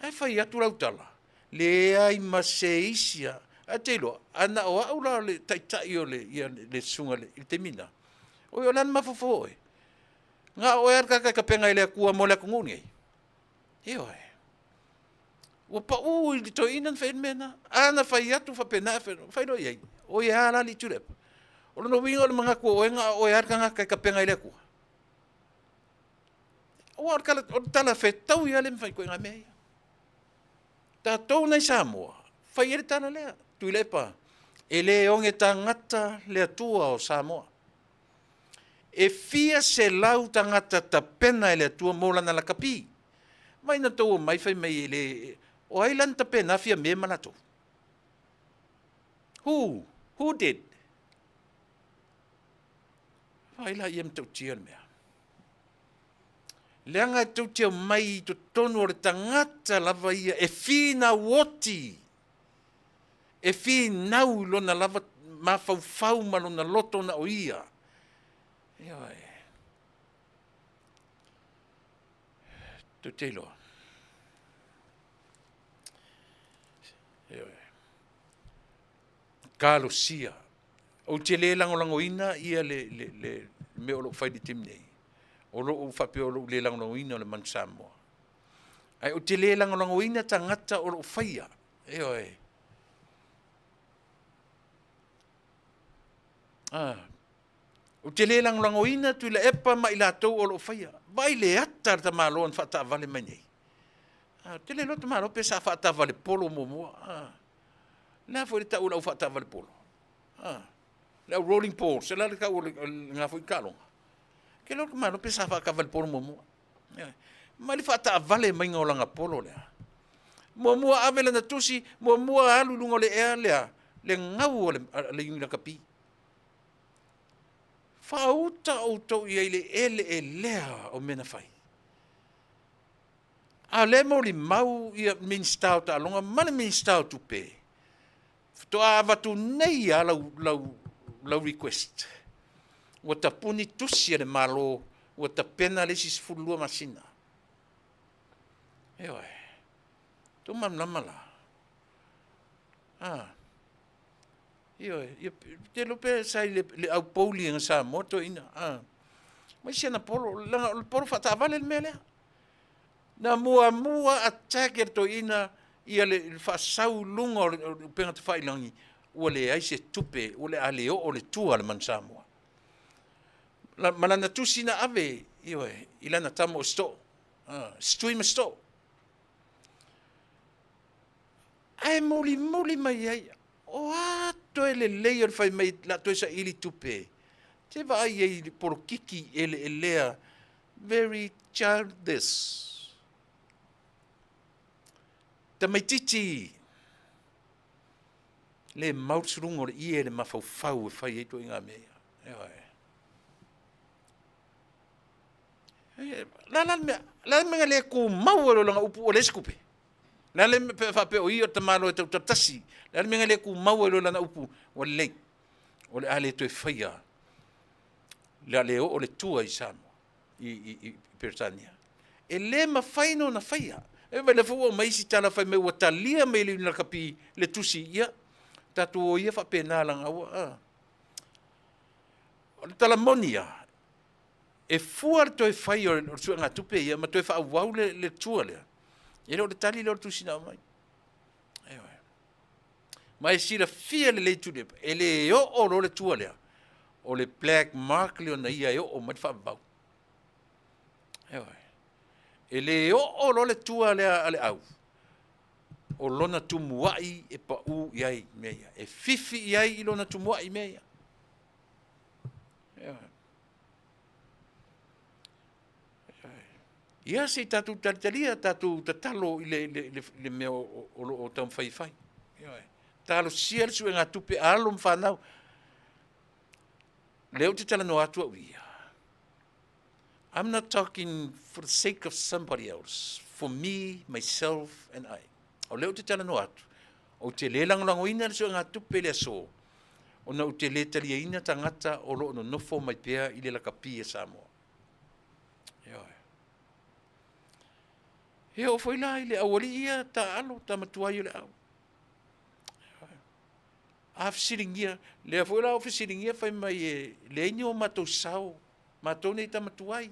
Ae fai atu lau tala, leai ma se isi a, ae te iloa, a na o au la o le taitai o le, ia, le susuga i le taimi lena, oi o le a le mafaufau o oe? Na o oe lava le tagata e tapena e le Atua mo le atunuu lenei. Ioe. Ua pau i le toeaina na fai ai le mea lena. A na fai atu faapena, ae fai loa i ai, o ia lava la alii Tuilaepa. O lona uiga o le manatu o oe na o oe lava le tagata e tapena e le Atua. Aua o le tala, o le tala fetaui lava lea ma fai ituaiga mea ia. Tatou nei Samoa, fai ai le tala lea, Tuilaepa, e le oge tagata le Atua o Samoa. E fia selau tagata tapena e le Atua mo lana lakapi. Mai na tou omai fai mai e le, o ai la na tapena Fiame ma latou? Who? Who did? Vaai la ia matautia le mea. Leaga e tou te omai i totonu o le tagata lava ia e finau oti, e finau i lona lava mafaufau ma lona loto na o ia. Ioe. Tou te iloa. Ioe. Talosia. Ou te le lagolagoina ia le, le, le mea o lo o fai i le taimi nei. O lo o faapea o lou le lagolagoina o le Manu Samoa. Ae ou te le lagolagoina tagata o lo o faia. Ioe. Ah. Ou te le lagolagoina Tuilaepa ma i latou o lo o faia. Vaai le ata a le tamaloa na faataavale mai nei. Ah, ou te le iloa le tamaloa pe sa faataavale polo muamua. Ah. Le a foi le tau o le au faataavale polo? Ah. Le au rolling balls, o le a le tau o lena foi taaloga? Ke iloa le tamaloa pe sa faataavale polo muamua. Mai le faataavale maiga o lana polo lea. Muamua ave lana tusi, muamua alu i luga o le ea lea, le gau a le, a le Iuni Lakapi. Faauta outou i ai i le eleelea o mea na fai. A o lea e molimau ia Minisita o Taaloga ma le Minisita o Tupe, faatoa avatu nei lava lau, lau, lau request. Ua tapuni tusi a le Malo, ua tapena le isi 12 masina. Ioe. Tou malamalama la. Ah. Ioe, ia te iloa pe sa i le, le au pouli a Samoa toeaina. Ah. Mai si ana polo, leaga o le polo faataavale le mea lea. Na muamua attack e le toeaina ia le faasau i luga o le upega tafailagi, ua leai se tupe, o le a le oo le tua a le Manu Samoa. Ma lana tusi na ave, ioe, i lana tama o Sitoo, Situi ma Sitoo. Ae mulimuli mai ai, o a toe lelei o le fai mai la toe saili tupe. Te vaai ai i le polokiki eleelea, very childish. Tamaititi le mau le suluga o le ie le mafaufau e fai ai ituaiga mea ia. Ioe. La la le mea, la le mea le tumau ai lana upu ua leai se tupe. La le mea faapea o ia o le tamaloa e tautatasi. La le mea le tumau ai lana upu ua lelei. O le a le toe faia. Le a le oo le tua i Samoa, i Peretania. E le mafai ona faia. E vai le foi ua aumai isi tala fai mai ua talia mai e le Iuni Lakapi le tusi, ia, tatou o ia faapena leaga ua, a. O le tala moni lava, e fua le toe fai o le suegatupe ia ma toe faaauau le tua lea, e le o le tali lea o le tusi na aumai. Ioe. Ma e silafia lelei Tuilaepa, e le oo loa le tua lea, o le black mark lea ona ia e oo mai le faavavau. Ioe. E le oo loa le tua lea a le au, o lona tumuai e pau i ai mea ia. E fifi i ai i lona tumuai mea ia. Ioe. Ia se i tatou talitalia, tatou tatalo i le mea o lo o taumafai e fai. Ioe. Talosia le suegatupe a alo ma fanau. Lea ou te talanoa atu au ia. I'm not talking for the sake of somebody else, for me, myself and I. O lea ou te talanoa atu, ou te le lagolagoina le suegatupe i le aso, ona ou te le taliaina tagata o lo o nonofo mai pea i le lakapi a Samoa. Ioe. E oo foi la i le aualii ia taaalo, tamatuai o le au. A fesiligia, lea foi la o fesiligia fai mai e leai ni o matou sao, matou nei tamatuai.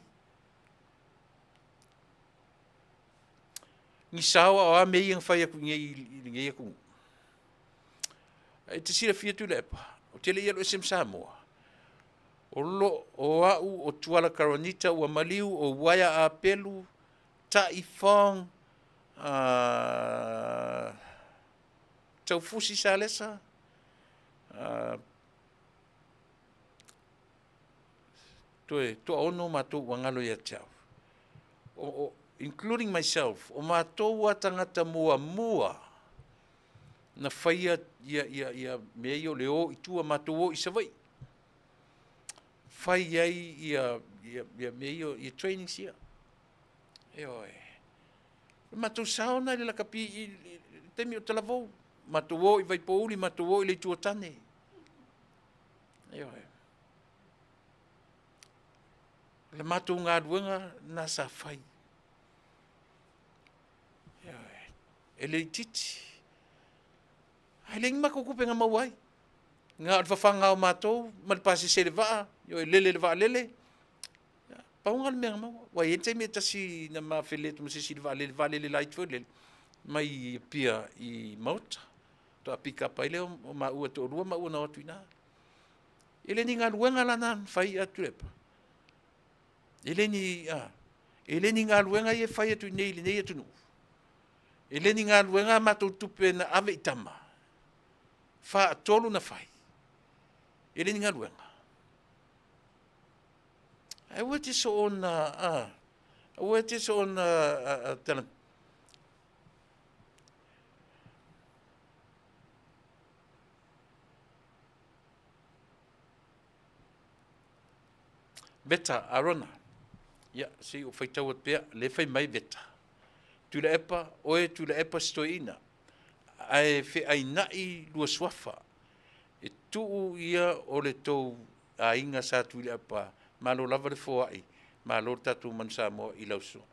Ni sao a o a mea ia na fai atu i lenei atunuu. E te silafia Tuilaepa, ou te le i alu ese ma Samoa. O lo o au o Tuala Karonita ua maliu, o Uaea Apelu, Ta'i Fong, Taufusi Salesa, toe toaono matou ua galo ia te au. O, including myself, o matou a tagata muamua na faia ia, ia, ia mea ia o le o i tua, matou o i Savaii. Fai ai ia, ia, ia mea ia, ia trainings ia. Ioe. O matou sao na i le lakapi i le taimi o talavou. Matou o i Vaipouli, matou o i le Itu o Tane. Ioe. O le matou galuega na sa fai. Ioe. E le itiiti. Ae leai ni matou tupe na maua ai. Na o le fafaga o matou ma le pasese i le vaa, ioe, lele i le vaalele. Pau lena o le mea na maua. Ua i ai le taimi e tasi na ma fele atu ma se isi i le vaalele, vaalele laiti foi lele, mai Apia i Maota. Faatoa pick up ai lea o maua e toalua maua na o atu i ina. E le ni galuega la na fai a Tuilaepa. E le ni, a, e le ni galuega ia e fai atu i nei i lenei atunuu. E le ni galuega a matou tupe na ave i tama. Faatolu na fai. E le ni galuega. Ae aua te soona, a, aua te soona tala. Veta Arona. Ia, se i ou faitau atu pea, lea e fai mai Veta. Tuilaepa, oe Tuilaepa si toeaina, ae feaina'i lua suafa, e tuu ia o le tou aiga sa Tuilaepa, malo lava le foai, malo le tatou Manu Samoa i lau susuga.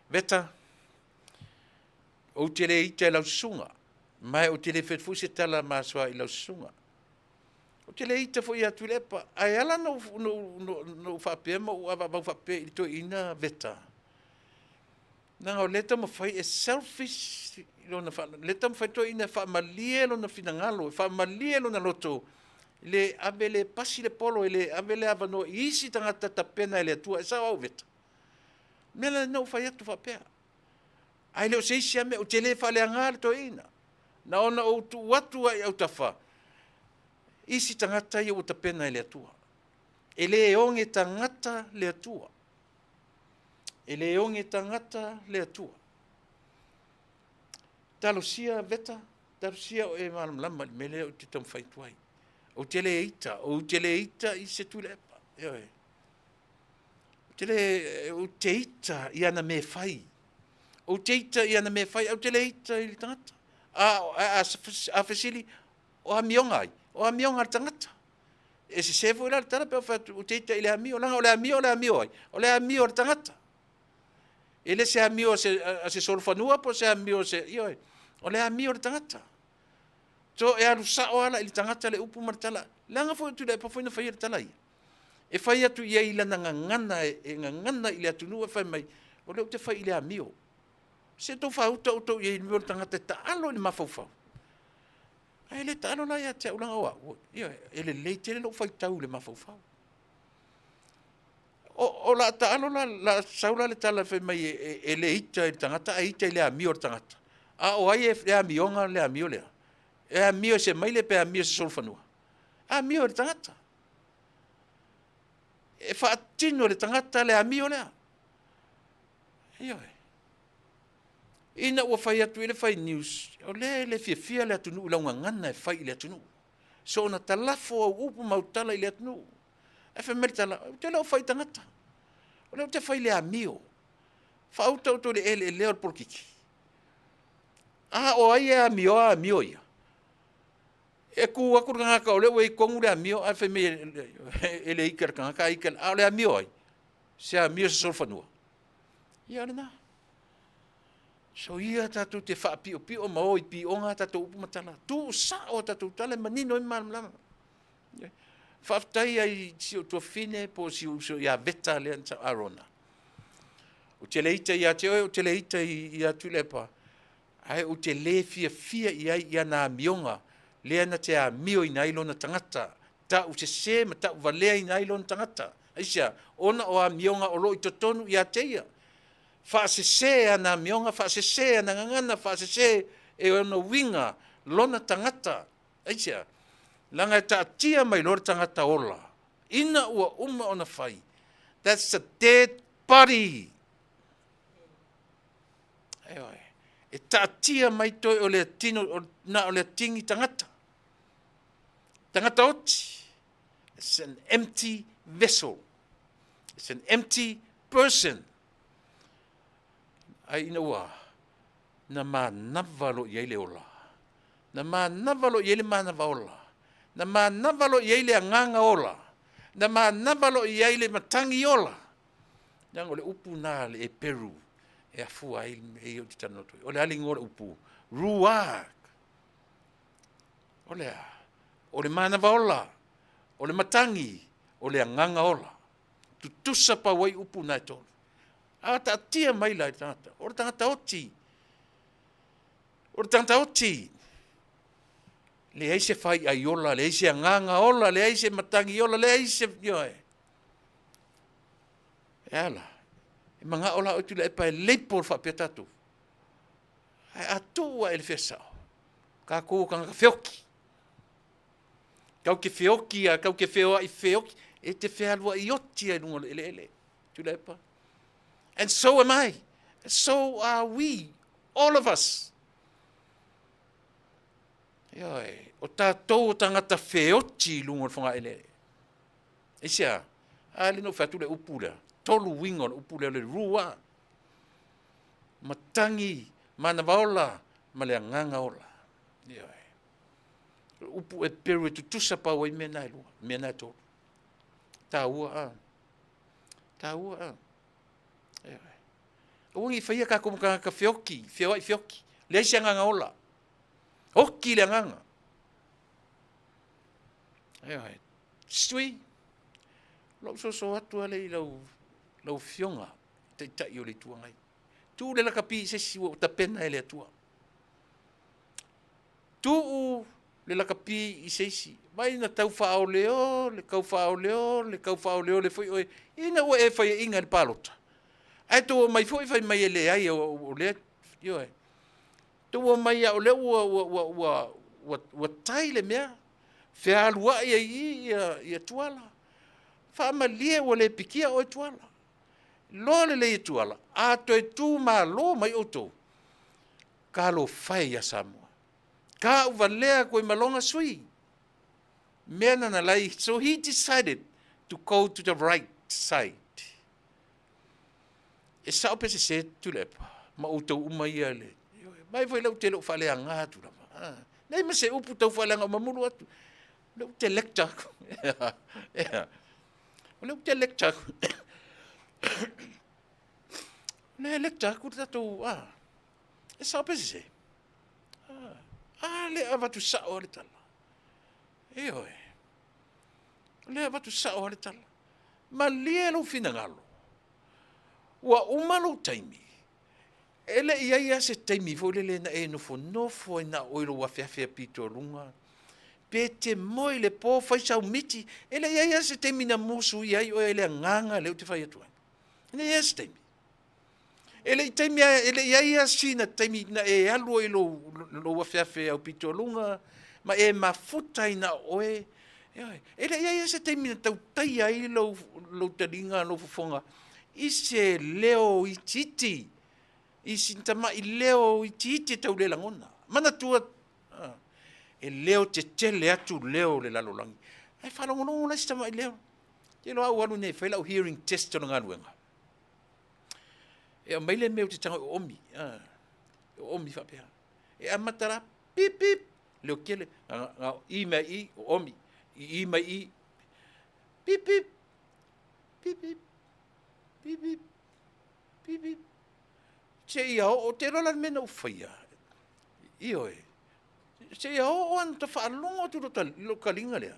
Veta, ou te le ita i lau susuga, ma ou te le fai atu foi se tala masoa i lau susuga. Ou te le ita foi ia Tuilaepa, ae ala ona ou faapea ma ou avaavau faapea i le toeaina Veta, leaga o lea e taumafai e selfish lona lea e taumafai le toeaina e faamalie lona finagalo, e faamalie lona loto, le ave le pasi le polo, e le ave le avanoa i isi tagata tapena e le Atua. E sao au Veta? O le mea lena na ou fai atu faapea, ae le o se isi lava mea, ou te le faaleaga le toeaina. Na ona ou tuu atu lava i autafa isi tagata ia ua tapena e le Atua. E le oge tagata le Atua. E le oge tagata le Atua. Talosia Veta, talosia o e malamalama i le mea lea ou te taumafai atu ai. Ou te le ita, ou te le ita i se Tuilaepa. Ioe. Ou te le, ou te ita i ana mea e fai. Ou te ita i ana mea e fai, ae ou te le ita i le tagata. A, a, a fesili, o amioga ai? O amioga a le tagata. E sese foi la le tala pe a fai atu ou te ita i le amio, leaga o le amio o le amio ai? O le amio a le tagata. E le se amio a se, a se solofanua po o se amio a se, ioe, o le amio a le tagata. So e alu sao lava la i le tagata le upu ma le tala. Leaga foi o Tuilaepa foi na faia le tala ia. E fai atu i ai i lana gagana e gagana i le atunuu e fai mai, o lea ou te fai i le amio. Se tou faauta outou i ai i le mea o le tagata e taalo i le mafaufau. Ae le taalo la ia te au leaga o au, ioe, e lelei tele lou faitau i le mafaufau. O, o la taalo la, la sau la le tala fai mai e, e, e le ita i le tagata ae ita i le amio o le tagata. A o ai e le amioga le amio lea? E amio e se maile pe amio e se solofanua? Amio e le tagata. E faatino e le tagata le amio lea. Ioe. Ina ua fai atu i le fai news, o lea e le fiafia le atunuu i lau gagana e fai i le atunuu. Soona talafo au upu ma au tala i le atunuu. Ae fai mai le tala, ou te le o fai i tagata. O lea ou te fai i le amio. Faauta outou i le eleelea o le polokiki. A o ai e amioa amio ia? E tu atu le tagata o lea ua i tonu le amio ae fai mai e le ita i le tagata ae ita, a o le amio ai? Se amio se solofanua? Ia o lena. Soia tatou te faapiopio ma o i pioga a tatou upu ma tala. Tuu sao a tatou tala e manino ai ma malamalama. Faafetai ai i si ou tuafafine po o si ou uso ia Veta lea na Arona. Ou te le ita ia te oe, ou te le ita ia Tuilaepa, ae ou te le fiafia i ai i ana amioga lea na te amioina ai lona tagata, ta'u sese ma ta'u valeaina ai lona tagata. Aisea? Ona o amioga o lo o i totonu ia te ia. Faasese ana amioga, faasese ana gagana, faasese e ona uiga lona tagata. Aisea? Leaga e taatia mai loa le tagata ola ina ua uma ona fai. That's a dead body. Ioe. E taatia mai toe o le tino, o, na o le tini tagata. Tagata oti. It's an empty vessel. It's an empty person. Ai ina ua na manava lo i ai le ola. Na manava lo i ai le manava ola. Na manava lo i ai le agaga ola. Na manava lo i ai le matagi ola. Leaga o le upu na a le Eperu e afua ai le mea ia ou te talanoa atu ai. O le a le igoa o le upu? Ruach. O le a? O le manava ola, o le matagi, o le agaga ola. Tutusa pau ai upu na e tolu. A taatia mai la i le tagata, o le tagata oti. O le tagata oti. Leai se faiai ola, leai se agaga ola, leai se matagi ola, leai se... Ioe. E a la? E manao la oe Tuilaepa e label faapea tatou. Ae a tuu ae i le fea sao, tatou o tagata feoki. Kau ke feoki a, kau ke feoai feoki, e te fealuai oti ai luga o le eleele. Tuilaepa. And so am I. So are we. All of us. Ioe, o tatou o tagata feoti i luga o le fogaeleele. Aisea? A lea na ou fai atu le upu lea, tolu uiga o le upu lea o le ruah. Matagi, manava ola ma le agaga ola. Ioe. O le upu Eperu e tutusa pau ai mea na e lua, mea na e tolu. Taua a. Taua a. Ioe. Aua ne i faia tatou ma tagata feoki, feoai feoki. Leai se agaga ola. Oki le agaga. Ioe. Sui, lou soso atu ale i lau, lau afioga, taitai o le Itu Agai. Tuu le lakapi i se isi ua tapena e le Atua. Tuu le lakapi i se isi. Mai na tau faaoleole, tau faaoleole, tau faaoleole foi oe, ina ua e faiaina i le palota. Ae tou omai foi fai mai e leai, o lea, ioe. Tou omai a o lea ua, ua, ua, ua, ua, ua tai le mea, fealuai ai i i ia, ia Tuala. Faamalie ua le pikia oe Tuala. Loa lelei e Tuala, a toe tu malo mai outou, talofa e ia Samoa. Ka u valea Tuimalogā sui. Mea na na lai, so he decided to go to the right side. E sao pe sese Tuilaepa ma outou uma ia le mai foi lea ou te le o faaleaga atu lava. Ah, nei ma se upu tau faaleaga o mamulu atu. O lea ou te lecture aku. O lea ou te lecture aku. O lea e lecture atu le tatou, ah, e sao pe sese? Ah, ah le avatu sao le tala. Ioe. O lea avatu sao le tala. Malie lou finagalo. Ua uma lou taimi. E le i ai lava se taimi foi lele na e nofonofo ai na o oe i lou afeafe pitoluga, pe te moe i le po fai sau miti, e le i ai lava se taimi na musuia ai oe i le agaga lea ou te fai atu ai. E le i ai lava se taimi. E le i taimi e le i ai lava sina taimi na e alu ai i lou, lou afeafe aupitoaluga ma e mafuta ai na o oe. Ioe. E le i ai lava se taimi na tautaia ai lou, lou taliga, lou fofoga i se leo itiiti, i sina tamai leo itiiti e tau le lagona. Manatua, e leo tetele atu leo o le lalolagi. Ae faalogologo la i se tamai leo. Te iloa au alu nei e fai lau hearing test o le galuega. E aumai le mea ou te tago e oomi, e oomi faapea. E amata la, pip pip, leo tele, na i mai i, oomi, i i mai i, pip pip, pip pip, pip pip, pip pip. Seia oo, te iloa la le mea na ou faia, ioe, seia oo lava ina faalogo atu i lou taliga lea,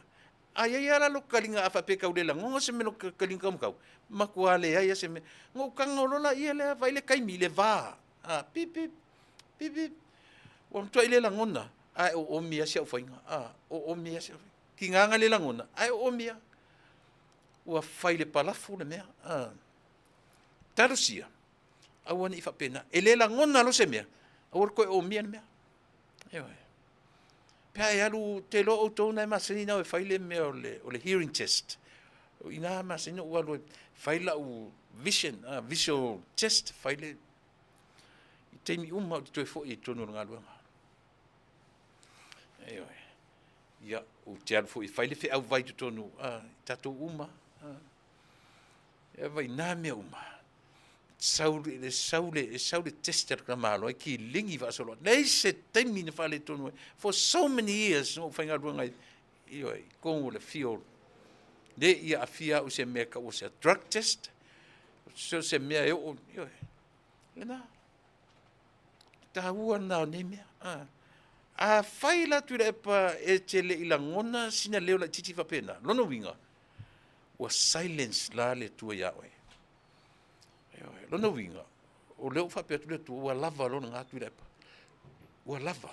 A i ai lava la lou taliga a faapea e tau le lagona se mea i lou taliga taumatau, matua leai lava se mea. Ona ou tago loa lea lea, vaai le taimi i le va, a, pip, pip, pip, pip. Ua matuai le lagona, ae oomi lava si au faiga, a, oomi lava si au faiga. Tiga na le lagona, ae oomi lava. Ua fai le palafu le mea, a. Talosia, aua ne i faapena. E le lagona loa se mea, aua le toe oomia le mea. Ioe. Pe a e alu, te iloa outou na e masani na o e fai le mea o le, o le hearing test. O i ina masani na ou alu e fai lau vision, visual test, fai le, i taimi uma ou te toe foi i totonu o le galuega. Ioe. Ia, ou te alu foi e fai le feau vai i totonu, i tatou uma. E vai nā mea uma. Sau le, sau le, sau le test a le tamaloa e kiligi faasoloa. Leai se taimi na faaletonu ai. For so many years na ou faigaluega ai, ioe, i totonu o le field. Le i aafia au i se mea e tau o se drug test, so se mea e oo, ioe. Lena. Taua lena o nei mea. A. Afai la Tuilaepa e te le i lagona sina leo laitiiti faapena, lona uiga, ua silence la le Atua iā oe. Ioe, lona uiga, o lea ua faapea atu le Atua, ua lava loa lena Tuilaepa. Ua lava.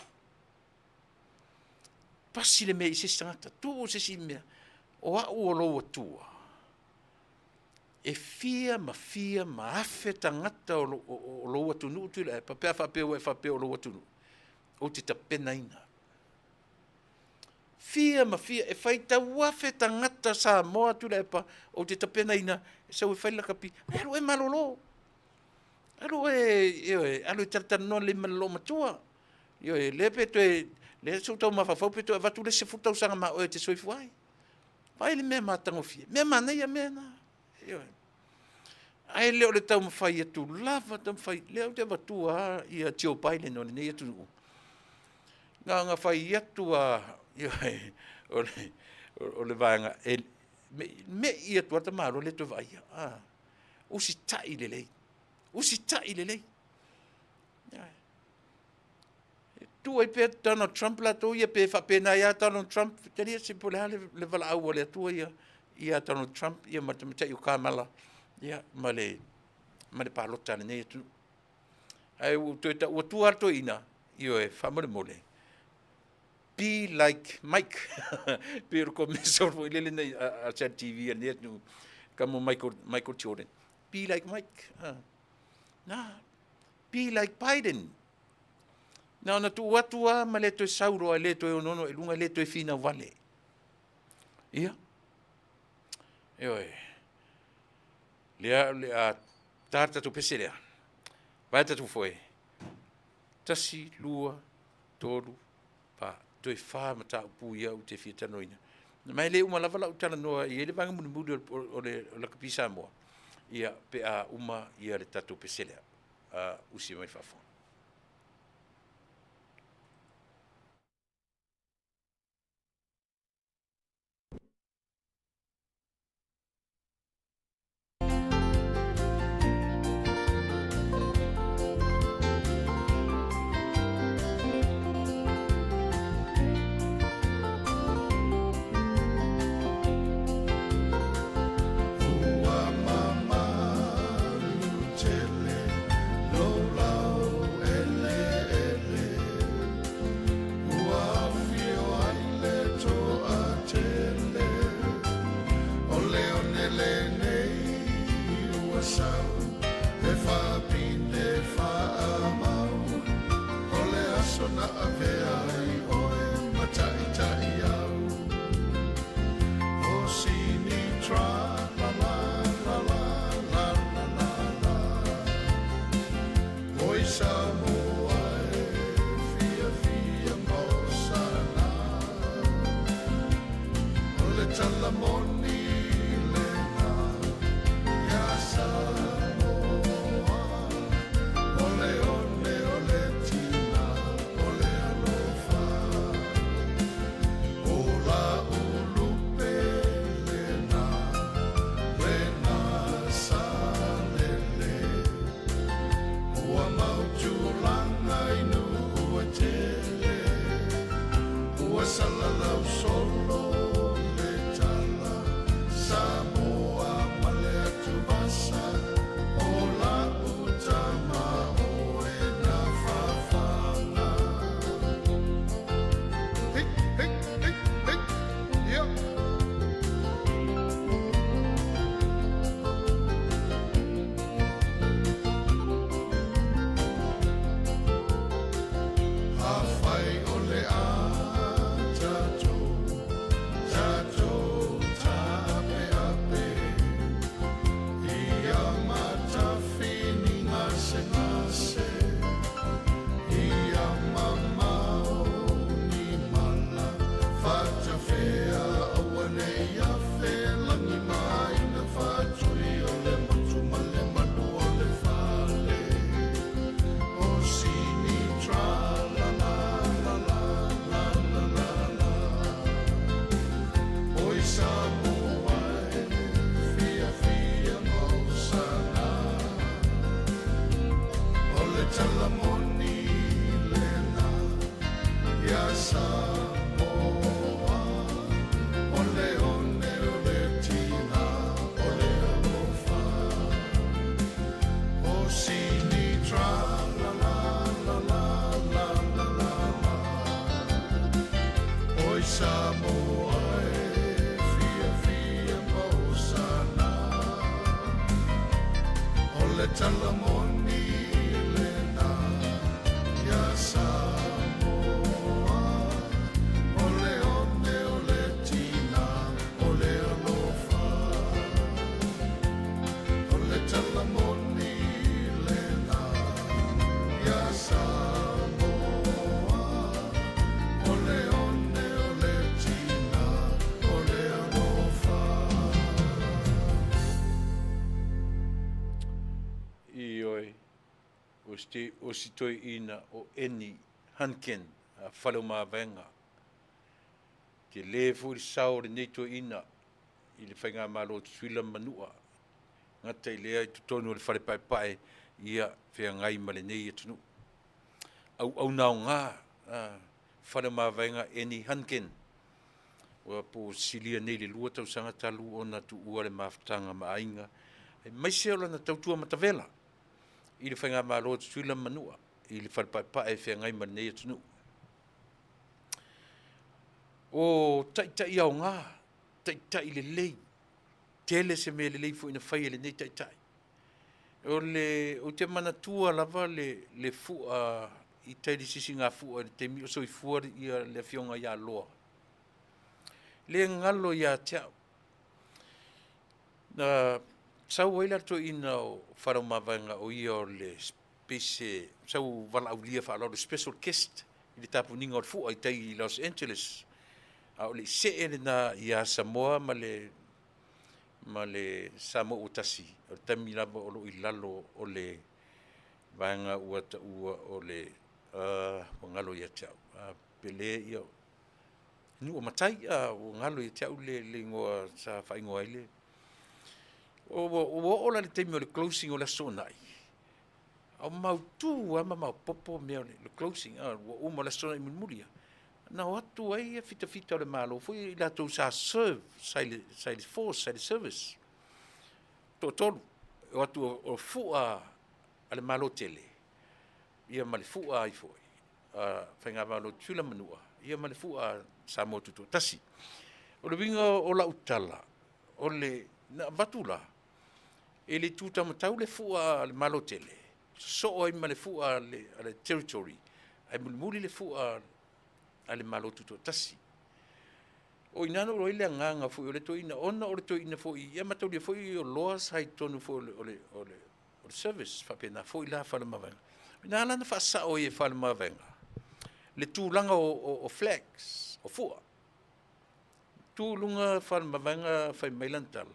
Pasi le mea i se isi tagata, tuu se isi mea, o au o lou Atua. E fia ma fia ma afe tagata o, o, o lou atunuu Tuilaepa, pe a faapea ua e faapea o lou atunuu, ou te tapenaina. Fia ma fia, e faitau afe tagata Samoa Tuilaepa, ou te tapenaina, e sau e fai le lakapi, ae alu oe malolo. Alu oe, ioe, alu e talatalanoa lelei ma le loomatua. Ioe, lea pe toe, lea se i ou tau mafaufau pe toe avatu le isi 10 tausaga ma oe e te soifua ai. Vaai le mea matagofie, mea manaia mea na. Ioe. Ae le o le taumafai atu lava, taumafai, lea ou te avatua lava ia Joe Biden o lenei atunuu. Na ona fai atu lava, ioe, o le, o le vaega e me'i atu lava le tamaloa le toe vaaia. Ah, usitai lelei, usitai lelei. E tuu ai pea Donald Trump latou ia pe faapena ai lava Donald Trump, talia se po o le a le valaau a le Atua ia ia Donald Trump ia ma le tamaitai o Kamala ia ma le ma le palota a lenei atunuu. Ae ua ou toe tau atua lava le toeaina, ioe, faamolemole, be like Mike. Pei o le commercial foi lele nei a le TV a lenei atunuu, kamo Michael, Michael Jordan. Be like Mike. Na, be like Biden. Na ona tuu atu lava ma le toe sau loa, e le toe onoono i luga, e le toe finau vale. Ia, ioe, lea o le a ta le tatou pese lea. Vaea tatou foe. 1, 2, 3, 4. Toe 4 mataupu ia ou te fia talanoaina. Ma e le uma lava lau talanoa, e i ai le vaega mulimuli o le lakapi Samoa, ia, pe a uma ia le tatou pese lea. Usi mai faafofoga.
Ua mamalu tele lou lau eleele, ua afio ai le toatele. O le one lenei ua sau, e faapine faamau, o le aso na avea ai oe ma taitai au. O sini tra la la la la la la la la. Oi Samoa e fiafia maosana, o le tala moni lena ia Samoa. O le one o le tina o le alofa, o la ulupe lena, lena salele. Ua mau tulaga i nuu e tele, ua salalau solo le tala, Samoa ma le atuvasa, o lau tama oe na fafaga. Hey, hey, hey, hey, yeah. Afai o le a tatou, tatou taapeape, ia matafini gasegase, ia mamao ni mala, fatafea aua nei afe lagi maina faatui o le motu ma le malu o le fale. O sini tra la la la la la la la la. Oi Samoa e fiafia maosana, o le tala moni lena ia Samoa. O le one o le tina o le alofa. O sini tra la la la la la la la la. Oi Samoa e fiafia maosana, o le tala moni lena ia Samoa. O le one o le tina o le alofa, o le tala moni lena ia Samoa. O le one o le tina o le alofa.
O si toeaina o Eni Hunkin a Faleomavaega. Tele foi le sao o lenei toeaina i le Faigamalo a Tutuila ma Manua, gata i lea i totonu o le Fale Paepae, ia feagai ma lenei atunuu. Auauna aoga a Faleomavaega Eni Hunkin, ua po ua silia nei i le 2 tausaga talu ona tuua le mafutaga ma aiga, aemaise o lana tautua matavela i le Faigamalo a Tutuila ma Manua i le Fale Paepae e feagai ma lenei atunuu. O taitai aoga, taitai lelei, tele se mea lelei foi na fai e lenei taitai. O le, ou te manatua lava le, le fua i tai i le sisigafua i le taimi o soifua le, le afioga ia Loa. Le galo ia te au, na sau ai le toeaina o Faleomavaega o ia o le pei se sau valaaulia faaaloalo, special guest i le tapuniga o le fua i tai i Los Angeles, a o le i see lena ia Samoa ma le ma le Samoa ua tasi, o le taimi lava o lo o i lalo o le vaega ua taua o le ua galo ia te au, Pele ia nuu o matai, ua galo ia te au le igoa sa faaigoa ai le. Ua oo la i le taimi o le closing o le Aso Toonai, a o mautu lava ma maopoopo mea o le closing, ua uma o le Aso Toonai mulimuli ia, na o atu ai fitafita o le Malo foi i latou sa serve, sa i le force, sa i le service, toatolu, e o atu o fua a le Malo tele, ia ma le fua ai foi a Faigamalo a Tutuila ma Manua, ia ma le fua a Samoa Tutoatasi. O le uiga o lau tala, o le, na avatu la, e le tu taumatau le fua a le Malo tele, sosoo ai ma le fua a le Territory, ae mulimuli le fua a le Malo Tutoatasi. O i ina na oo i ai le agaga foi o le toeaina, ona o le toeaina foi, ia mataulia foi o Loa sa i totonu foi o le service, faapena foi la Faleomavaega. O i ina la na faasao ai e Faleomavaega le tulaga o flags, o fua. Tu i luga Faleomavaega fai mai lana tala,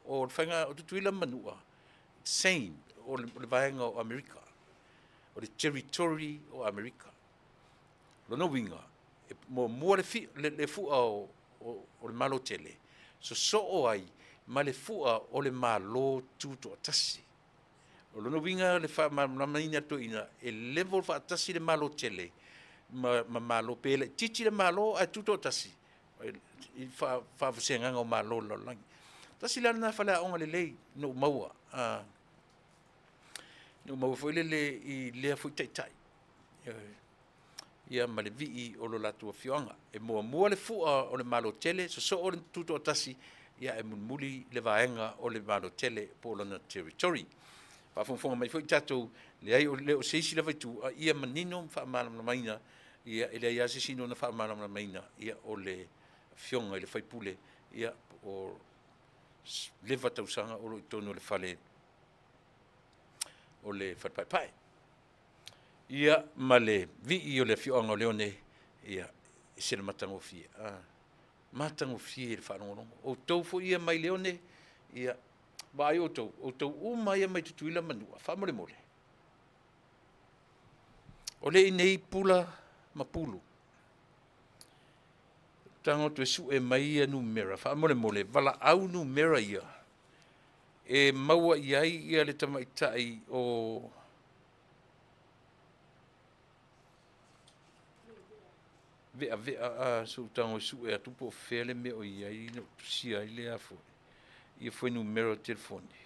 o le faiga o Tutuila ma Manua, same, o le vaega o Amerika, o le territory o Amerika. O lona uiga, e muamua le fua o le Malo tele, sosoo ai ma le fua o le Malo Tutoatasi. O lona uiga le faamalamalamaina e le toeaina, e level faatasi le Malo tele ma Malo, pe laitiiti le Malo ae tutoatasi i faavasegaga o Malo o le lalolagi. Tasi la lena faleaoga lelei na ou maua, na ou maua foi lele i lea foi taitai, ia ma le vii o lo latou afioaga. E muamua le fua o le Malo tele, sosoo le tutoatasi, ia ae mulimuli le vaega o le Malo tele po o lona territory. Faafogafoga mai foi tatou, leai e le o se isi lava itu, a ia manino ma faamalamalamaina, ia e leai lava se isi e ono faamalamalamaina, ia o le afioga i le sui usufono, ia o leva tausaga o lo o i totonu o le fale o le Fale Paepae. Ia ma le vii o le afioaga o Leone, ia e ese le matagofie, matagofie i le faalogologo. O outou foi ia mai Leone, ia vaai outou, outou uma ia mai Tutuila ma Manua, faamolemole, o le i inei Pula ma Pulu. Tago atu e sue mai ia numera, faamolemole, valaau numera ia e maua i ai ia le tamaitai o Veavea, a se i ou tago e sue atu po o fea le mea o i ai na ou tusia ai le a foi, ia fuainumera o telefoni.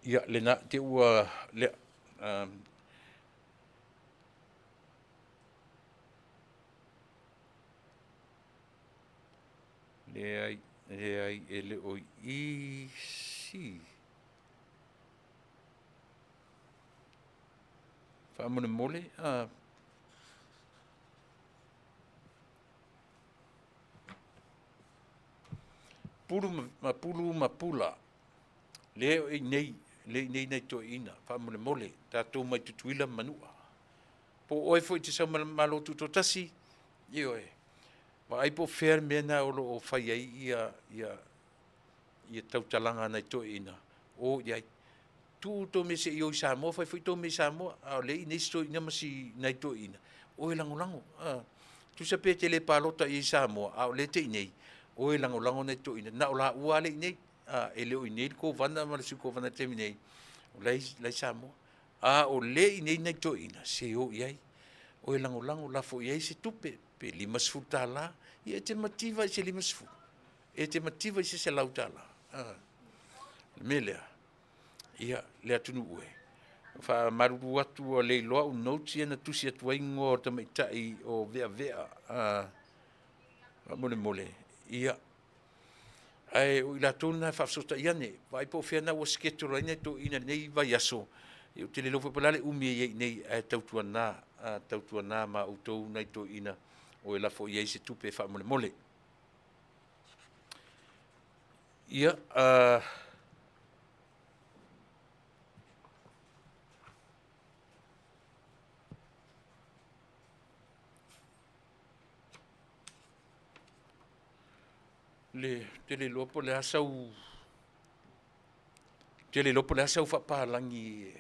Ia, lena, te ua, lea, leai, leai, e le o i i, si. Faamolemole, a Pulu ma Pulu ma Pula, lea e i inei, lea e i inei nai toeaiina, faamolemole, tatou mai Tutuila ma Manua. Po o oe foi e te sau mai le Malo Tutoatasi, ioe, vaai po o fea le mea lena o lo o fai ai ia, ia, Ia tautalaga a nai toeaiina, o i ai. Tuu tou mea se i o i Samoa, fai foi tou mea i Samoa, a o lea e i inei si toeaina ma si nai toeaiina, o e lagolago. Tusa pe te le palota i ai i Samoa, a o lea e te i inei, o e lagolago nai toeaiina, na o laua lava lea e i inei. E le o i inei le Kovana ma le Sui Kovana i le taimi nei, o la e i Samoa. A o lea e i inei nai toeaiina, se o i ai, o e lagolago, lafo i ai se tupe, pe $50, ia e te mativa i se $50, e te mativa i se $100. O le mea lea, ia le atunuu e, e faamalulu atu ua le iloa au notes ia na tusi atu ai igoa o tamaitai o Veavea, faamolemole, ia, ae o i latou na e faafesootai ane, vaai po o fea lena ua schedule ai nai toeaiina i lenei vaiaso, ia ou te le iloa foi po o le a le umi e i ai i inei, ae tautuana, tautuana ma outou nai toeaiina o e lafo i ai se tupe faamolemole. Ia, ou te le iloa po o le a sau, ou te le iloa po o le a sau faapalagi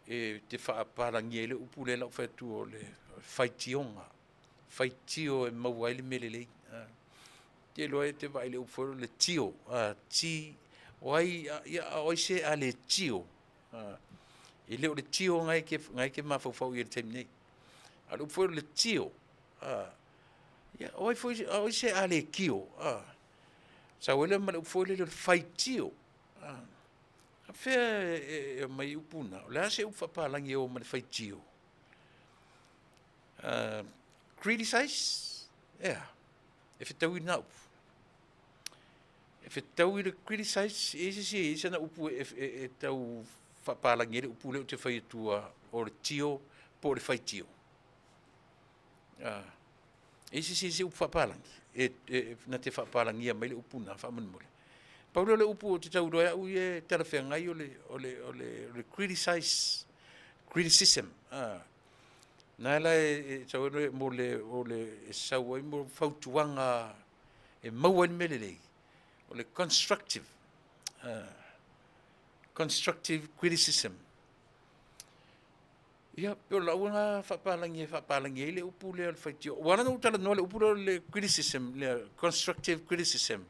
e te faapalagia ai le upu lea o le a ou fai atu o le faitioga, faitio e maua ai le mea lelei. Ou te iloa e te vaai i le upu foi lea o le tio, o ai se a le tio? E le o le tio lena e te mafaufau i ai i le taimi nei, a o le upu foi lea o le tio, o ai se a le tio? Ona sau ai lea ma le upu foi lele o le faitio. O fea e aumai ai upu na? O le a se upu faapalagi e o ma le faitio? Criticize, e a? E fetaui lena upu? E fetaui le criticize, e i ai se isi e i ai sana upu e tau faapalagi ai le upu lea ou te fai atua o le tio po o le faitio? E i ai se isi e i ai se upu faapalagi na te faapalagia mai le upu lena faamolemole? Pau lea o le upu ou te tau iloa e au ia e talafeagai o le criticize, criticism. Na la e sau ai mo le, e sau ai mo fautuaga e maua ai le mea lelei, o le constructive, constructive criticism. Ia, pei o lau lena faapalagi e faapalagi ai le upu lea o le faitio. Ua ala ona ou talanoa i le upu lea o le criticism, le constructive criticism,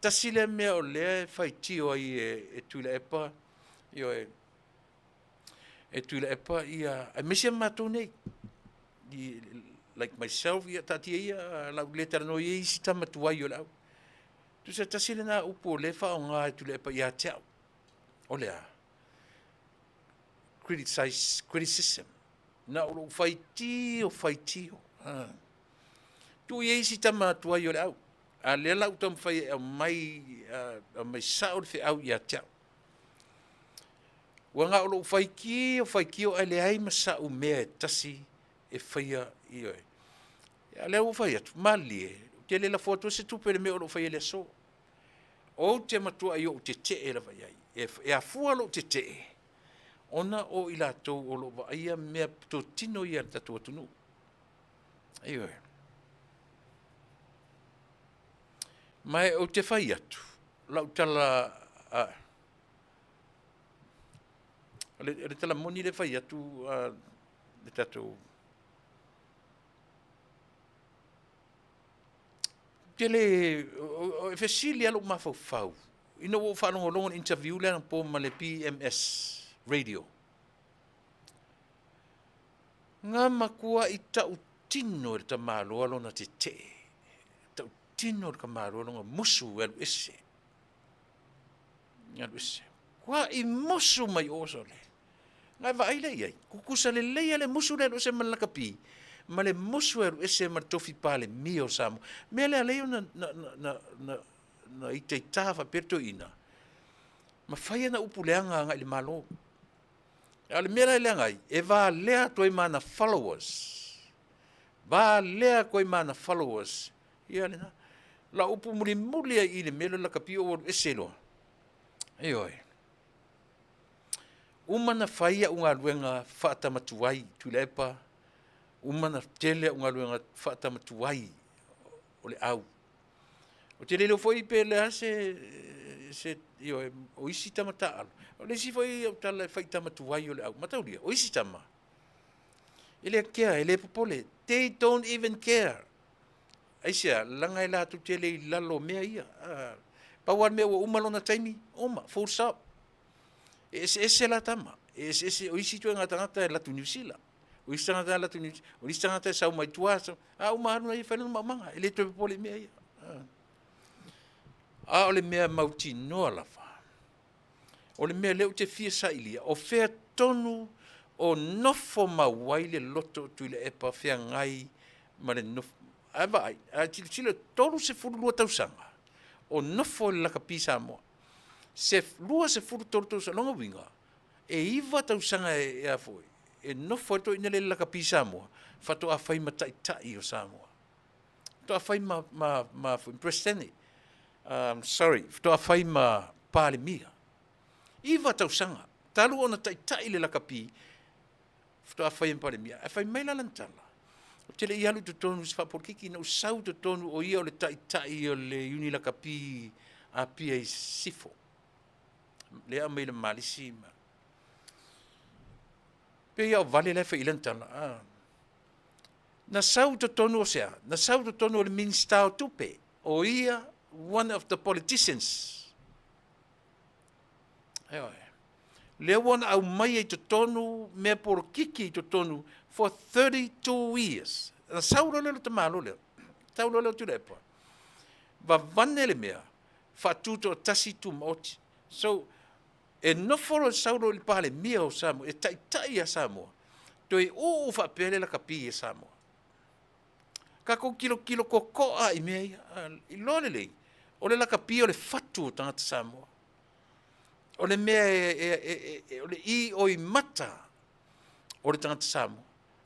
tasi lea mea o lea e faitio ai e Tuilaepa, ioe, e Tuilaepa ia, aemaise matou nei, like myself, ia taatia ia, o le a ou le talanoa i isi tama tuai o le au. Tusa tasi lena upu o lea e faaaoga e Tuilaepa ia te au, o le a? Criticize, criticism. Na o lou faitio, faitio. Tuu i ai isi tama tuai o le au. A lea la ua taumafai e aumai, aumai sao le feau ia te au. Ua na o lou faitio, faitio ae leai ma sa'u mea e tasi e faia, ioe. A o lea ua ou fai atu, malilie, ou te le lafo atua se tupe i le mea o lo o faia i le aso. Ou te matuai ou tetee lava i ai. E afua lou tetee ona o i latou o lo o vaaia mea totino ia a le tatou atunuu. Ioe. Ma ou te fai atu, lau tala, o le tala moni lea e fai atu le tatou tele e fesili lava lou mafaufau ina ua ou faalogologo i le interview lea anapo ma le PMS Radio. Na matuai tautino e le tamaloa lona tetee, tautino le tamaloa lona musu e alu ese. Alu ese. Kuai musu mai o sole. Na e vaai lea i ai, tutusa lelei lava le musu lea e alu ese ma le lakapi, ma le musu e alu ese ma le tofi Palemia o Samoa. Mea lea alai ona na, na, na, na, na itaita faapea le toeaina, ma fai ana upu leaga agai i le Malo. A o le mea la e leaga ai, e valea atu ai ma ana followers, valea atu ai ma ana followers, ia lena. Lau upu mulimuli ai i le mea lea o le lakapi ou alu ese loa. Ioe. Uma ona fai au galuega faatamatuai Tuilaepa, uma ona tele au galuega faatamatuai o le au. Ou te le iloa foi pe le a se, se, ioe, o isi tama taaalo. O le isi foi au tala e fai i tama tuai o le au mataulia, o isi tama, e le kea, e le popole. They don't even care. Aisea, leaga e latou te le i lalo o mea ia. Pau lava le mea ua uma lona taimi, uma, full stop. E eseese la tama, e eseese, o isi ituaiga tagata e alu atu i Niu Sila, o isi tagata e alu atu i Niu Sila, o isi tagata e sau mai tua, a uma alu ia fai lona maumaga, e le toe popole i mea ia. A o le mea mautinoa lava, o le mea lea ou te fia sailia, o fea tonu o nofo mau ai le loto o Tuilaepa feagai ma le nofo. Ae vaai, a tilotilo 32 tausaga o nofo i le lakapi Samoa. Se 23 tausaga, lona uiga, e 9 tausaga e a foi, e nofo ai le toeaina lea i le lakapi Samoa, faatoa fai ma taitai o Samoa. Faatoa fai ma, ma, ma foi, Peresetene. Sorry, faatoa fai ma Palemia. 9 tausaga, talu ona taitai le lakapi, faatoa fai ma Palemia. Ae fai mai la lana tala, ou te le i alu i totonu i se faapolokiki, na ou sau i totonu o ia o le taitai o le Iuni Lakapi Apia i Sisifo, lea e aumai le Malisi ma... Pei lava o Vale la e fai i lana tala, ah. Na sau i totonu o se a? Na sau i totonu o le Minisita o Tupe, o ia one of the politicians. Ioe. Lea ua na aumaia i totonu mea polokiki i totonu for 32 years. Na sau loa lea o le tamalo lea, sau loa lea o Tuilaepa, vavane le mea, faatutoatasi tumaoti. So, e nofo loa sau loa i le Palemia o Samoa, e taitai ia Samoa, toe uu faapea le lakapi ia Samoa. Tatou tilotilo totoa i mea ia, iloa lelei, o le lakapi o le fatu o tagata Samoa. O le mea o le ioimata o le tagata Samoa,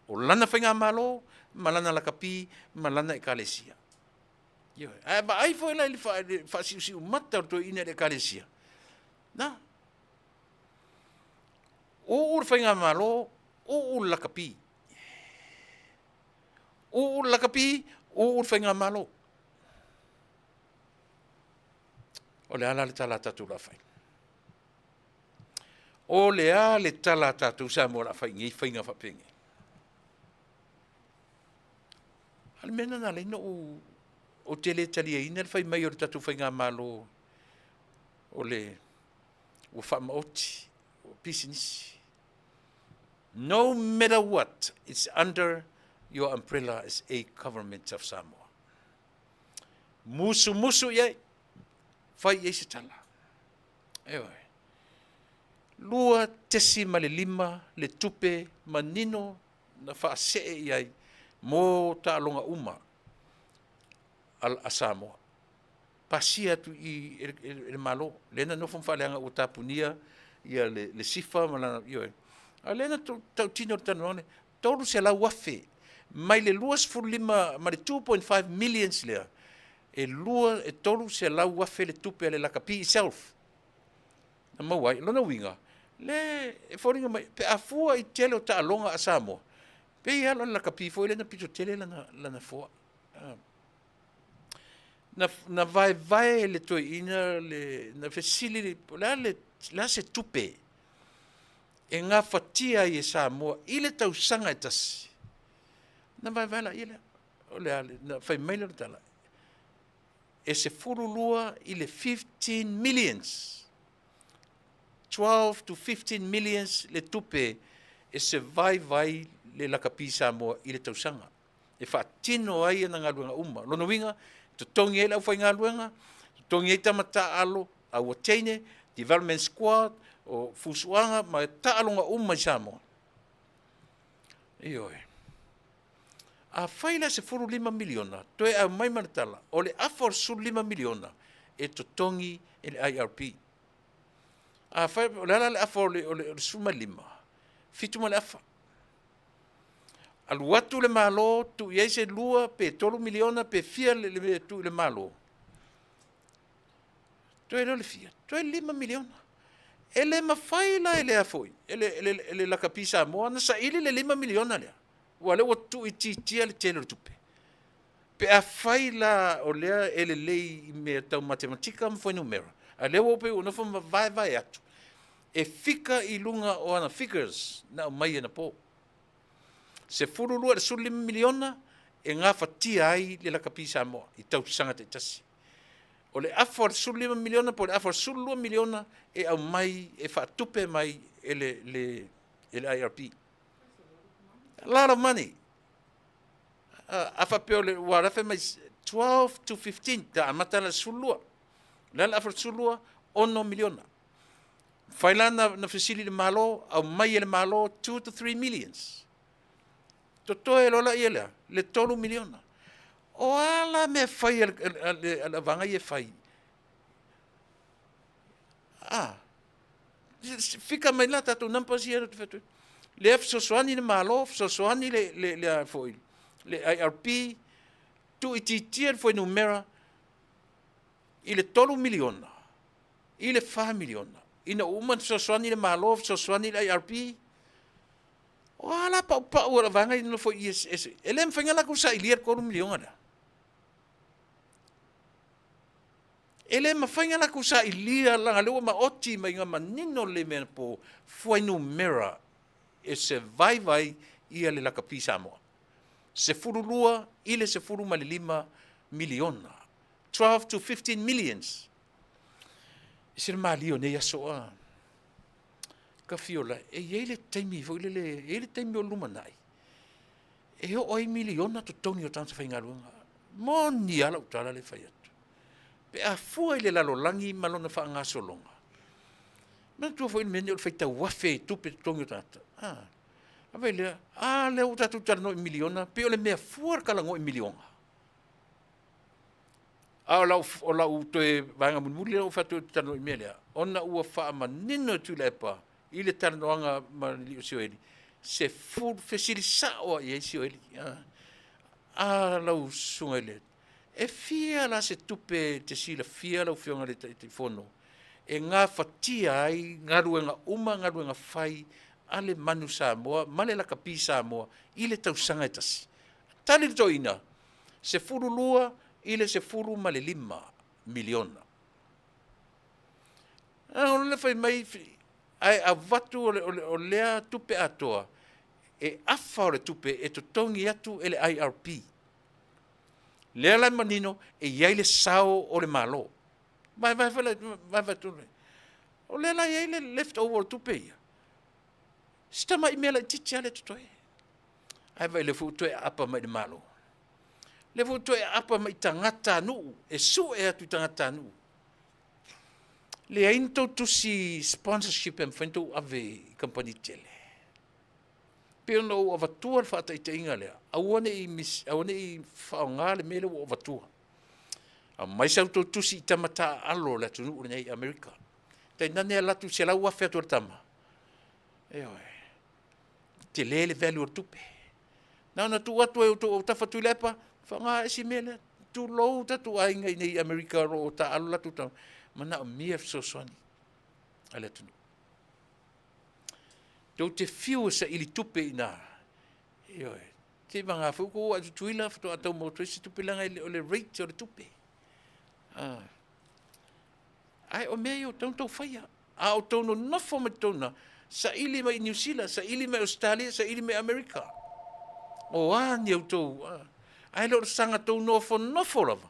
o lana faigamalo ma lana lakapi ma lana ekalesia. Ioe. Ae vaai foi la i le faasiusiumata o le toeaina i le ekalesia, na, uu le faigamalo, uu le lakapi. Uu le lakapi, uu le faigamalo. O le a la le tala a tatou o le a fai? O le a le tala a tatou Samoa o le a fai i nei faiga faapenei? A o le mea lena na ala ai ona ou, ou te le taliaina le fai mai o le tatou faigamalo o le ua faamaoti, ua pisinisi. No matter what, it's under your umbrella as a government of Samoa. Musumusu i ai, fai i ai se tala. Ioe. 2.5 le tupe manino na faasee i ai mo taaloga uma a Samoa. Pasia atu i e le Malo, lea na nofo ma faaleaga ua tapunia ia le SIFA ma lana, ioe. A o lea na tautino i le talanoaga lea, $300,000 mai le 25 ma le 2.5 millions lea, e 2, e $300,000 le tupe a le lakapi itself na maua ai. O lona uiga, le e foliga mai, pe a fua i tele o taaloga a Samoa, pei lava o le lakapi foi lea na pito tele lana, lana foa. Na, na vaevae le toeaina le, na fesili, o le a le, le a se tupe e gafatia ai e Samoa i le tausaga e tasi, na vaevae laia lea. O le a, na fai mai lea o le tala, e 12 i le 15 millions, 12 to 15 millions le tupe e survive ai le lakapi Samoa i le tausaga, e faatino ai ana galuega uma. Lona uiga, totogi ai le aufaigaluega, totogi ai tama taaalo, auateine, development squad, o fusuaga ma taaloga uma i Samoa. Ioe. Afai la e 15 miliona, toe aumai ma le tala, o le afa o le 15 miliona e totogi e le IRP. Afai, o le a la le afa o le, o le, o le 15, 7 ma le afa. Alu atu le Malo, tuu i ai se 2 pe 3 miliona pe fia le, le mea e tuu i le Malo. Toe leo le fia, toe 5 miliona. E le mafai la e le foi, e le, e le, e le lakapi Samoa na saili le 5 miliona lea. Ua lea ua tuuitiitia le tele o le tupe. Pe afai la o lea e lelei i mea tau matematika ma fuainumera, a lea ua pei ua nofo ma vaevae atu, e fika i luga o ana figures na aumai anapo. 12 i le 15 miliona e gafatia ai le lakapi Samoa i tausaga taitasi. O le afa o le 15 miliona po o le afa o le 12 miliona e aumai e faatupe mai e le IRP. A lot of money. A faapea o le, ua fai mai 12 to 15, ta amata la le 12. O le a le afa o le 12, 6 miliona. Fai la na fesili i le Malo, aumai e le Malo 2 to 3 millions. Totoe loa la ia lea, le 3 miliona. O a la mea fai a le vaega ia e fai? A, fika mai la tatou numbers ia, lea fesoasoani le Malo, fesoasoani le IRP, tuuitiitia le fuainumera i le 3 miliona, i le 4 miliona, ina ua uma ona fesoasoani le Malo, fesoasoani le IRP, o a la paupau a le vaega ia nonofo i i, e le mafai ona latou sailia le 3 miliona lea. E le mafai ona latou sailia leaga o lea ua maoti mai ma manino lelei mea po fuainumera e survive ai ia le lakapi Samoa. 12 i le 15 miliona. 12 to 15 millions. E se le malie o nei aso a Kafiola, e i ai le taimi foi lele, e i ai le taimi o lumanai, e oo ai miliona totogi o tagata faigaluega. Moni lava lau tala lea e fai atu. Pe a fua i le lalolagi ma lona faagasologa, manatua foi le mea lenei o le faitau afe i tupe totogi o tagata. A, a fai lea, a lea ua tatou talanoa i miliona, pei o le mea fua le talanoa i miliona. A o lau, o lau toe vaega mulimuli lea ua fai atu ou te talanoa i le mea lea, ona ua faamanino e Tuilaepa i le talanoaga ma le alii o Sioeli, se full fesili sao lava i ai Sioeli. A, lau susuga i le, e fia la se tupe e te silafia lau Afioga i le Taitaifono e gafatia ai galuega uma, galuega fai a le Manu Samoa ma le Lakapi Samoa i le tausaga e tasi? Tali le toeaina, 12 i le 15 miliona. O le fai mai, ae avatu o lea tupe atoa, e afa o le tupe e totogi atu e le IRP. Lea la e manino e i ai le sao o le Malo. Vaevae foi la, vaevae tonu. O lea la e i ai le left over o tupe ia. Si tamai mea laitiiti lava lea e totoe. Ae vaai o lea foi ua toe aapa mai i le Malo. O lea foi ua toe aapa mai i tagatanuu, e sue atu i tagatanuu. Leai ni tou tusi sponsorship e mafai ona outou ave i kamupani tetele. E pei ona ou avatua le faataitaiga lea, aua ne i, aua ne i faaaoga le mea lea ua ou avatua. Aumai sa outou tusi i tama taaalo o le atunuu lenei i Amerika. Tainane alu atu $100,000 atu e le tama. Ioe. Tele le value o le tupe. Na ona tuu atu e outou autafa Tuilaepa, faaaoga isi mea lea. Tulou tatou aiga i nei i Amerika o lo o taaalo latou tama, manaomia fesoasoani a le atunuu. Tou te fiu e saili tupe i ina. Ioe. Seiavagana foi ua outou oo i Tutuila faatoa tau maua atu ai se tupe leaga e le o le rate o le tupe. Ah. Ae o mea ia ua tatau ona outou faia. A outou nonofo mai totonu na, saili mai i Niu Sila, saili mai i Ausetalia, saili mai i Amerika. O a ni outou, ae le o le saga tou nofonofo lava,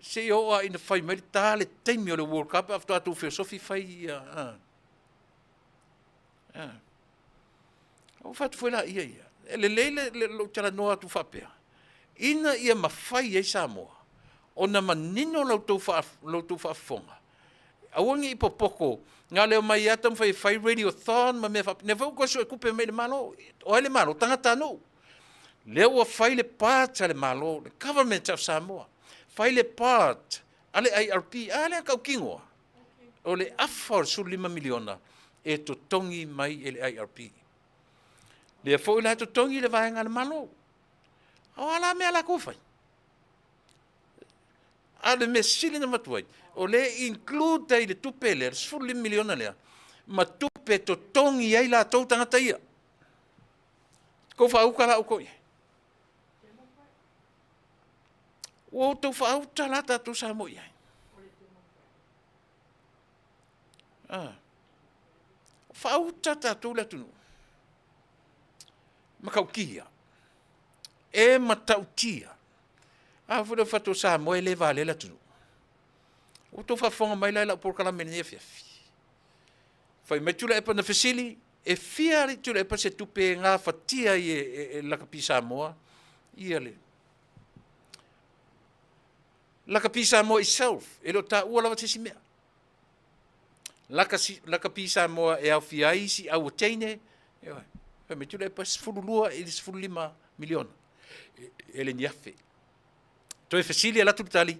seia oo lava ina fai mai le ta le taimi o le World Cup ae faatoa tou feosofi fai ia, a. A. Ua fai atu foi laia ia, e lelei lou talanoa atu faapea, ina ia mafai ai Samoa ona manino la outou faafofoga, aua ne i popoto, na o le omai lava taumafai e fai radiothon ma mea faapena, lea foi ua toe suetupe mai e le Malo. O ai le Malo? O tagatanuu. Lea ua fai le part a le Malo, le Government of Samoa, fai le part a le IRP, a lea e tautino lava, o le afa o le $15 miliona e totogi mai e le IRP. Lea foi la e totogi le vaega a le Malo. O a la mea a latou e fai? A o le mea sili ona avatu ai, o lea e include ai le tupe lea, le $15 miliona lea, ma tupe e totogi ai latou tagata ia. Tou faauta la outou i ai. Ua outou faauta la tatou Samoa i ai. Ah. Faauta tatou le atunuu. Matautia. E matautia. A foi le fatu o Samoa e le valea le atunuu. Ua outou faafofoga mai la i lau polokalame i lenei afiafi. Fai mai Tuilaepa na fesili, e fia alii Tuilaepa se tupe e gafatia ai e le Lakapi Samoa ia le Lakapi Samoa itself, e le o taua lava se isi mea. Lakapi Samoa e aofia ai isi au teine, ioe. Fai mai Tuilaepa, 12 i le 15 miliona, e le ni afe. Toe fesili alu atu le tali,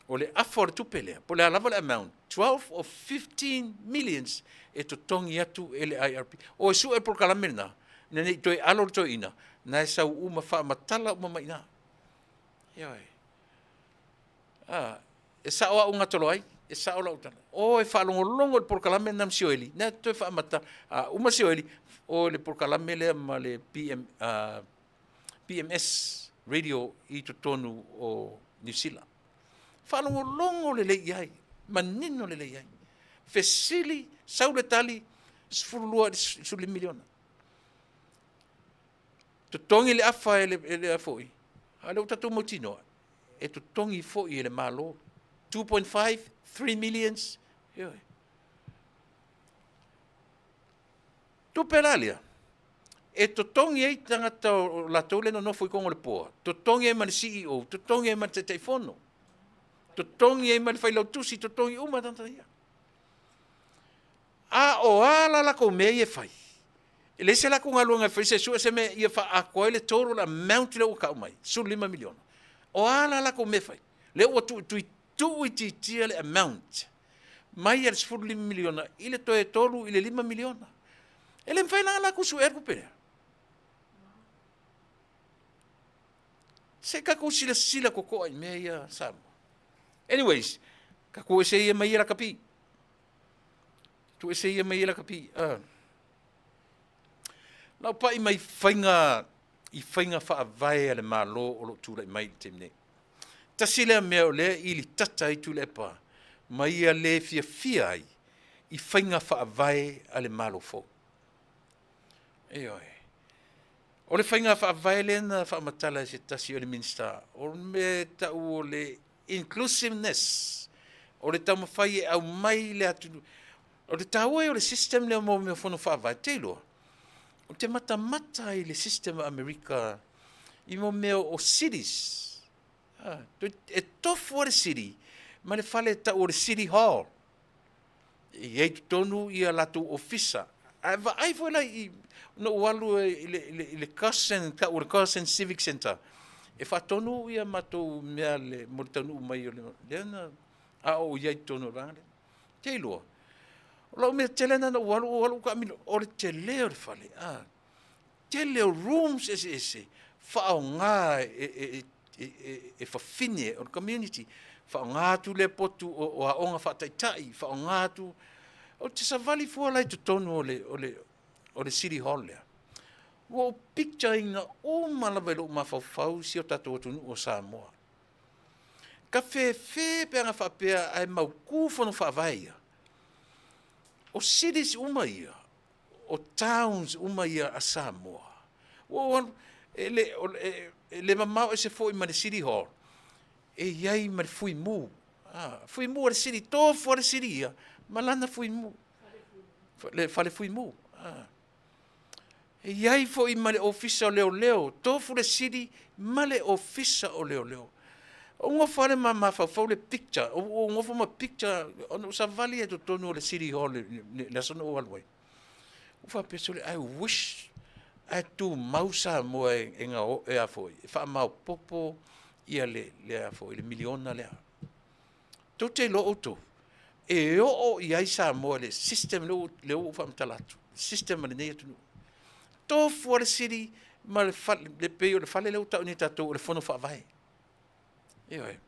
o le afa o le tupe lea, po o le a lava le amount, 12 or 15 millions e totogi atu e le IRP. O e sue le polokalame lena, ina ne i toe alo le toeaina, na e sau uma faamatala uma mai i ina. Ioe. Ah, e sao au gatolo ai, e sao lau tala. O e faalogologo i le polokalame lena ma Sioeli, na toe faamata, a uma Sioeli, o le polokalame lea ma le PM, PMS radio i totonu o Niu Sila. Faalogologo lelei i ai, manino lelei i ai. Fesili, sau le tali, 12 i le 15 miliona. Totogi le afa e le, e le foi, a o lea ua tatou mautinoa, e totogi foi e le Malo. 2.5, 3 millions, ioe. Tupe la lea, e totogi ai tagata o latou lea e nonofo i koga o le poa, totogi ai ma le CEO, totogi ai ma le Taitaifono, totogi ai ma le Failautusi, totogi uma tagata ia. A o a la latou mea ia e fai? E leai se latou galuega e fai se sue se mea ia faaatoa ai le total amount lea ua tau mai, 15 miliona. O a la latou mea e fai? Lea ua tuuitiitia le amount mai le 15 miliona i le toe 3 i le 5 miliona. E le mafai la ona latou suea le tupe lea. Se i tatou silasila totoa i mea ia Samoa. Anyways, tatou ese ia mai ia lakapi. Tatou ese ia mai ia lakapi. Lau pai mai faiga i faiga faavae a le Malo o lo o tulai mai i le taimi nei. Tasi lea mea o lea e ilitata ai Tuilaepa ma ia le fiafia ai i faiga faavae a le Malo fou. Ioe. O le faiga faavae lea na faamatala e se tasi o le Minisita, o le mea e tau o le inclusiveness, o le taumafai e aumai le atunuu. O le taua ia o le system lea mo mea o fono faavae, te iloa, ou te matamata i le system a Amerika i mo mea o cities. E tofu lava le city ma le fale e tau o le City Hall. E i ai i totonu ia latou ofisa. Ae vaai foi la i, na ou alu i le Carson, tau o le Carson Civic Center, e faatonu ia matou mea mo le taunuu mai o le, lea na, a o ou i ai i totonu o le vaega lea. Te iloa, o lau mea tele lena na ou alu, ou alu ou taamilo, o le tele o le fale, a, tele o rooms eseese, faaaoga e fafine o le community, faaaoga atu lea potu o aoga faataitai, faaaoga atu, ou te savali fua la i totonu o le City Hall lea, ua ou picture ina uma lava i lou mafaufau si o tatou atunuu o Samoa. Ka fefe pe ana faapea ae mautu fono faavae ia. O cities uma ia, o towns uma ia a Samoa, ua ou alu, e le, e le mamao ese foi ma le City Hall, e i ai ma le fuimu. Ah, fuimu a le city, tofu a le city ia, ma lana fuimu. Le fale fuimu. Ah. E i ai foi ma le ofisa o leoleo, tofu le city ma le ofisa o leoleo. Ou nofo lava ma mafaufau le picture, ou nofo ma picture, ona ou savali ai i totonu o le City Hall i le aso na ou alu ai. Ou faapea, sole, I wish ae tumau Samoa e, e, a foi, e faamaopoopo ia le, le, a foi, le miliona lea. Tou te iloa outou, e oo i ai Samoa i le system lea ua ou faamatala atu, system a lenei atunuu. Tofu lava le city ma le fale, le pei o le fale lea ua tau nei tatou o le Fono Faavae. Ioe.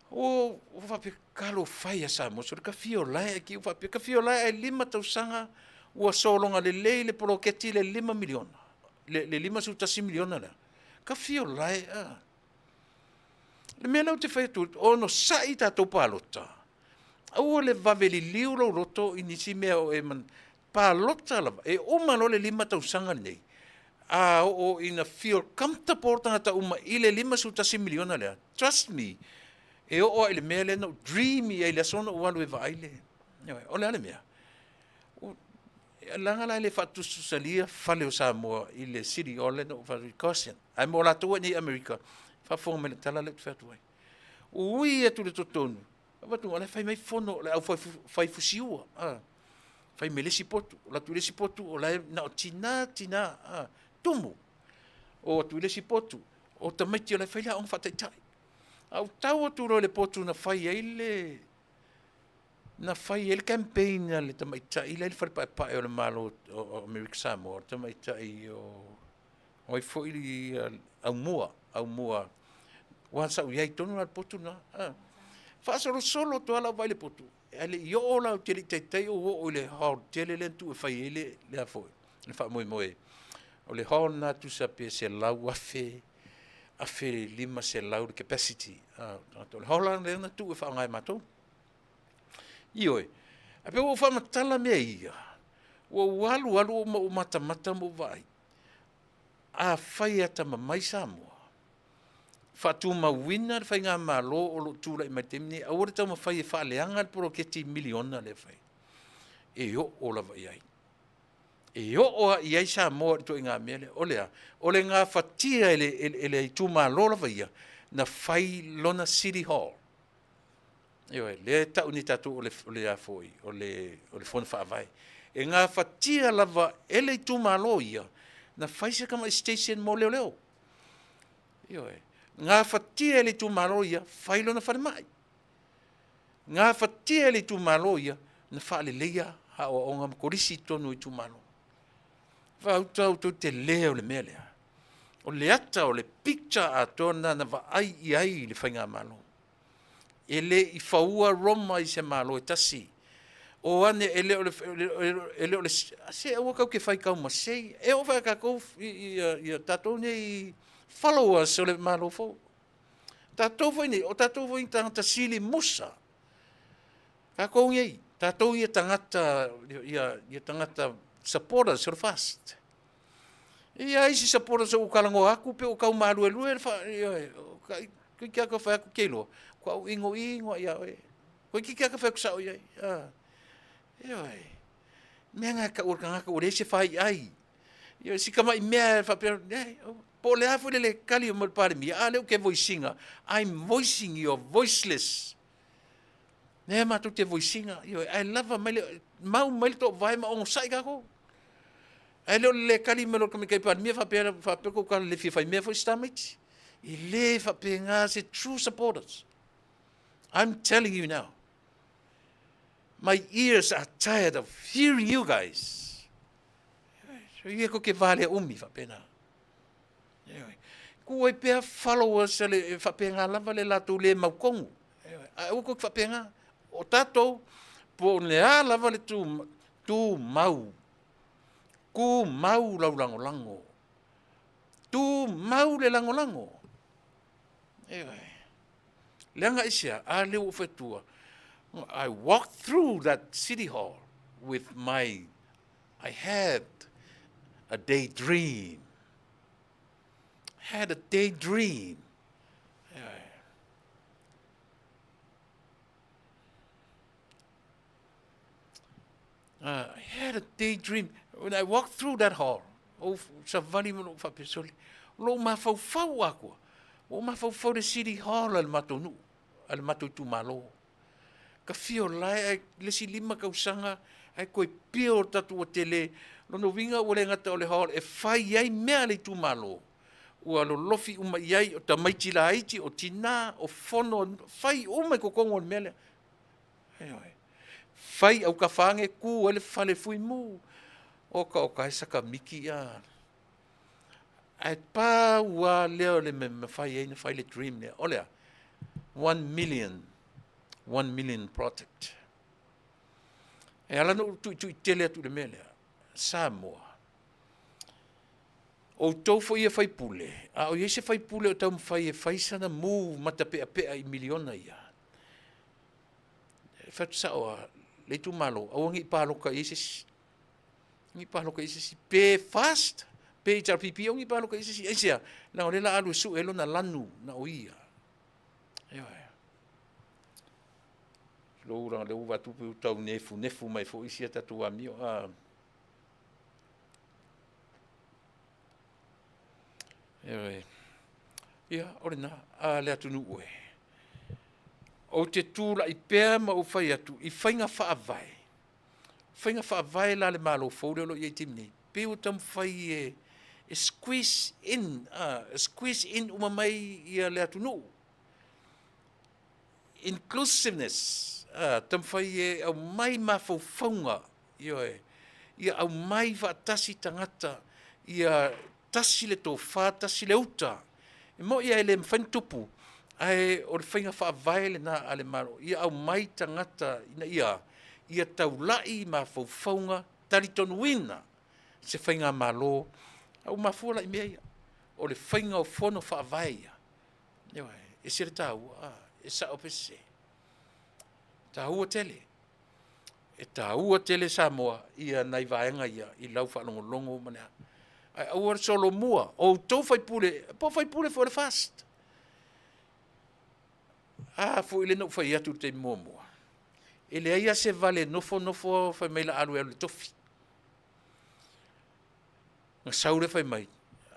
Ua faapea, talofa e ia Samoa, sole ka fia o lae ai ki, ua faapea, ka fia o lae ai 5 tausaga ua sologa lelei le poloketi le 5 miliona, le 51 miliona lea. Ka fia o lae a. Le mea lea ou te fai atu, onosai tatou palota, aua le vave liliu lou loto i nisi mea o e palota lava, e uma loa le 5 tausaga lenei, a oo ina feel comfortable tagata uma i le $51 miliona lea, trust me, e oo lava i le mea lea na ou dream i ai i le aso na ou alu ai e vaai le, o le a le mea? Leaga la e le faatusatusalia fale o Samoa i le City Hall lea na ou vaai atu ai, ae mo latou i inei i Amerika, faafofoga mai i le tala lea ou te fai atu ai. Ui atu i totonu, vaai atu o la e fai mai fono a le aufai fusiua, fai mai le isi potu, alu atu i le isi potu o la e na o tina, tina, tumu. O atu i le isi potu, o tamaiti o la e fai le aoga faataitai. Ae ou tau atu loa i le potu na fai ai le campaign a le tamaitai la e i le Fale Paepae o le Malo o Amerika Samoa, le tamaitai o ai foi Aumua, Aumua, aua sa ou i ai tonu lava i le potu lena. Faasolosolo atu lava lau vaai i le potu, ae le i oo la, ou te le i taitai ou oo i le hall tele lea na tuu e fai ai le faamoemoe. O le hall lena tusa pe 100,000, 1,500 le capacity. O le hall la lea na tuu e faaaoga e matou. Ioe, ae pei ua ou faamatala mea ia, ua ou alu alu ma ou matamata ma ou vaai, afai e atamamai Samoa, faatumauina le faigamalo o lo o tulai mai i le taimi lenei, aua le taumafai e faaleaga le poloketi miliona lea e fai, e oo lava i ai. E oo lava i ai Samoa i le ituaiga mea lea. O le a? O le gafatia e le itumalo lava ia ona fai lona City Hall. Ioe, lea e tau nei e tatou o le Fono Faavae. E gafatia lava e le itumalo ia ona fai se tamai station mo leoleo. Ioe, gafatia e le itumalo ia fai lona falemai. Gafatia e le itumalo ia ona faaleleia aoaoga ma kolisi i totonu o itumalo. Vaai outou i le tele o le mea lea. O le ata o le picture atoa lena na vaai i ai le faigamalo. E le i faua Roma i se Malo e tasi. O ane, e le o le, se aua tatou te faitau ma sei. E oo foi ia tatou, ia tatou nei followers o le Malo fou. O tatou foi nei, o tatou foi o tagata sili musa. Tatou nei, tatou ia tagata, ia tagata supporters o le FAST. E i ai isi supporters ua ou talanoa atu pei ua tau maluelue le toeitiiti lava tau fai atu keloa, faatoa ou igoigo lava ia oe. Toeitiiti lava tau fai atu sao i ai. Ioe. O mea na e tau o le tagata ua leai se faiai. Ioe, si tamai mea lava e faapea, leai, po o le a foi le le tali mai o le Palemia, a lea ou te voice ina, I'm voicing your voiceless. Lea matou te voice ina, ioe, ae lava mai le, mau mai le toovae ma onosai tatou. Ae le o le le tali mai loa o le Tamaitai Palemia faapea tou tala le fia faimea foi si tamaiti. E le faapena se true supporters. I'm telling you now. My ears are tired of hearing you guys. Ia tou te valea umi faapena. Tuu ai pea followers e faapena lava le latou le mautonu. Ae aua tou te faapena. O tatou, po o le a lava le tumau, tumau lau lagolago, tumau le lagolago. Ioe. Leaga aisea? A lea ua ou fai atua, I walked through that city hall with my, I had a daydream. Had a daydream. I had a daydream. When I walked through that hall, ou savali ma lou faapea, sole, lou mafaufau atoa, ua ou mafaufau i le City Hall a le matou nuu, a le matou itumalo. Ka fia o lae ae le isi 5 tausaga ae toe pio le tatou ua tele. Lona uiga ua le gata o le hall e fai ai mea a le itumalo, ua lolofi uma i ai o tamaiti laiti, o tina, o fono, fai uma i totonu o le mea lea. Ioe. Fai autafa ane tu ai le fale fuimu. Oka oka e sakamiki ia. Ae pau lava lea o le mea mafai ai ona fai le dream lea. O le a? 1 million, 1 million project. E ala ona ou tuitui tele atu i le mea lea, Samoa. Outou foi ia faipule, a o i ai se faipule o taumafai e fai sana move matapeapea i miliona ia, e fai atu sao lava, le itumalo, aua ne i palota i ai se isi. Aua ne i palota i ai se isi. Pe FAST, pe HRPP, aua ne i palota i ai se isi. Aisea? Leaga o lea o le a alu e sue ai lona lanu na o ia. Ioe. Lou leaga o lea ua vaai atu pei ua tau nefunefu mai foi isi a tatou amio. Ioe. Ia, o lena, a le atunuu e. Ou te tulai pea ma ou fai atu i faiga faavae, faiga faavae la a le Malo fou lea o lo o i ai i le taimi nei, pei ua taumafai e, e squeeze in, squeeze in uma mai ia le atunuu. Inclusiveness, taumafai e aumai mafaufauga, ioe, ia aumai faatasi tagata, ia tasi le tofa, tasi le uta. E moni lava e le mafai ona tupu, ae o le faiga faavae lena a le Malo, ia aumai tagata ina ia ia taulai mafaufauga talitonuina se faigamalo. A ua mafua la i mea ia, o le faiga o fono faavae ia, ioe, e ese le taua, e sao pe sese? E taua tele. E taua tele Samoa ia nai vaega ia i lau faalogologo ma le a. Ae aua le solomua, o outou sui usufono, po o sui usufono foi o le FAST. A foi lea na ou fai atu i le taimi muamua, e leai lava se vale e nofo nofo fai mai o le a alu e alu i le tofi. Na sau lea fai mai,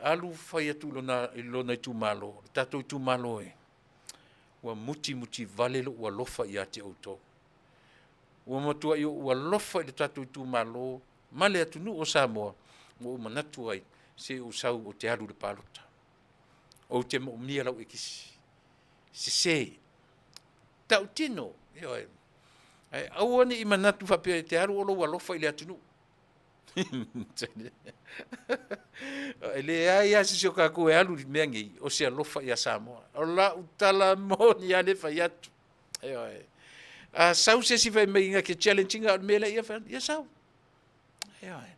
alu fai atu i lona itumalo, le tatou itumalo e, ua mutimutivale lou alofa ia te outou. Ua matuai ou alofa i le tatou itumalo ma le atunuu o Samoa, ua ou manatu ai, se i ou sau ou te alu i le palota. Ou te moomia lau ekisi. Sese. Tautino, ioe. Ae aua ne i manatu faapea e te alu o lou alofa i le atunuu. E leai lava se isi o tatou e alu i le mea nei, o se alofa ia Samoa. O lau tala moni lava lea e fai atu. Ioe. A sau se isi fai mai na te challenge ina au i le mea lea, ia fai atu, ia sau. Ioe.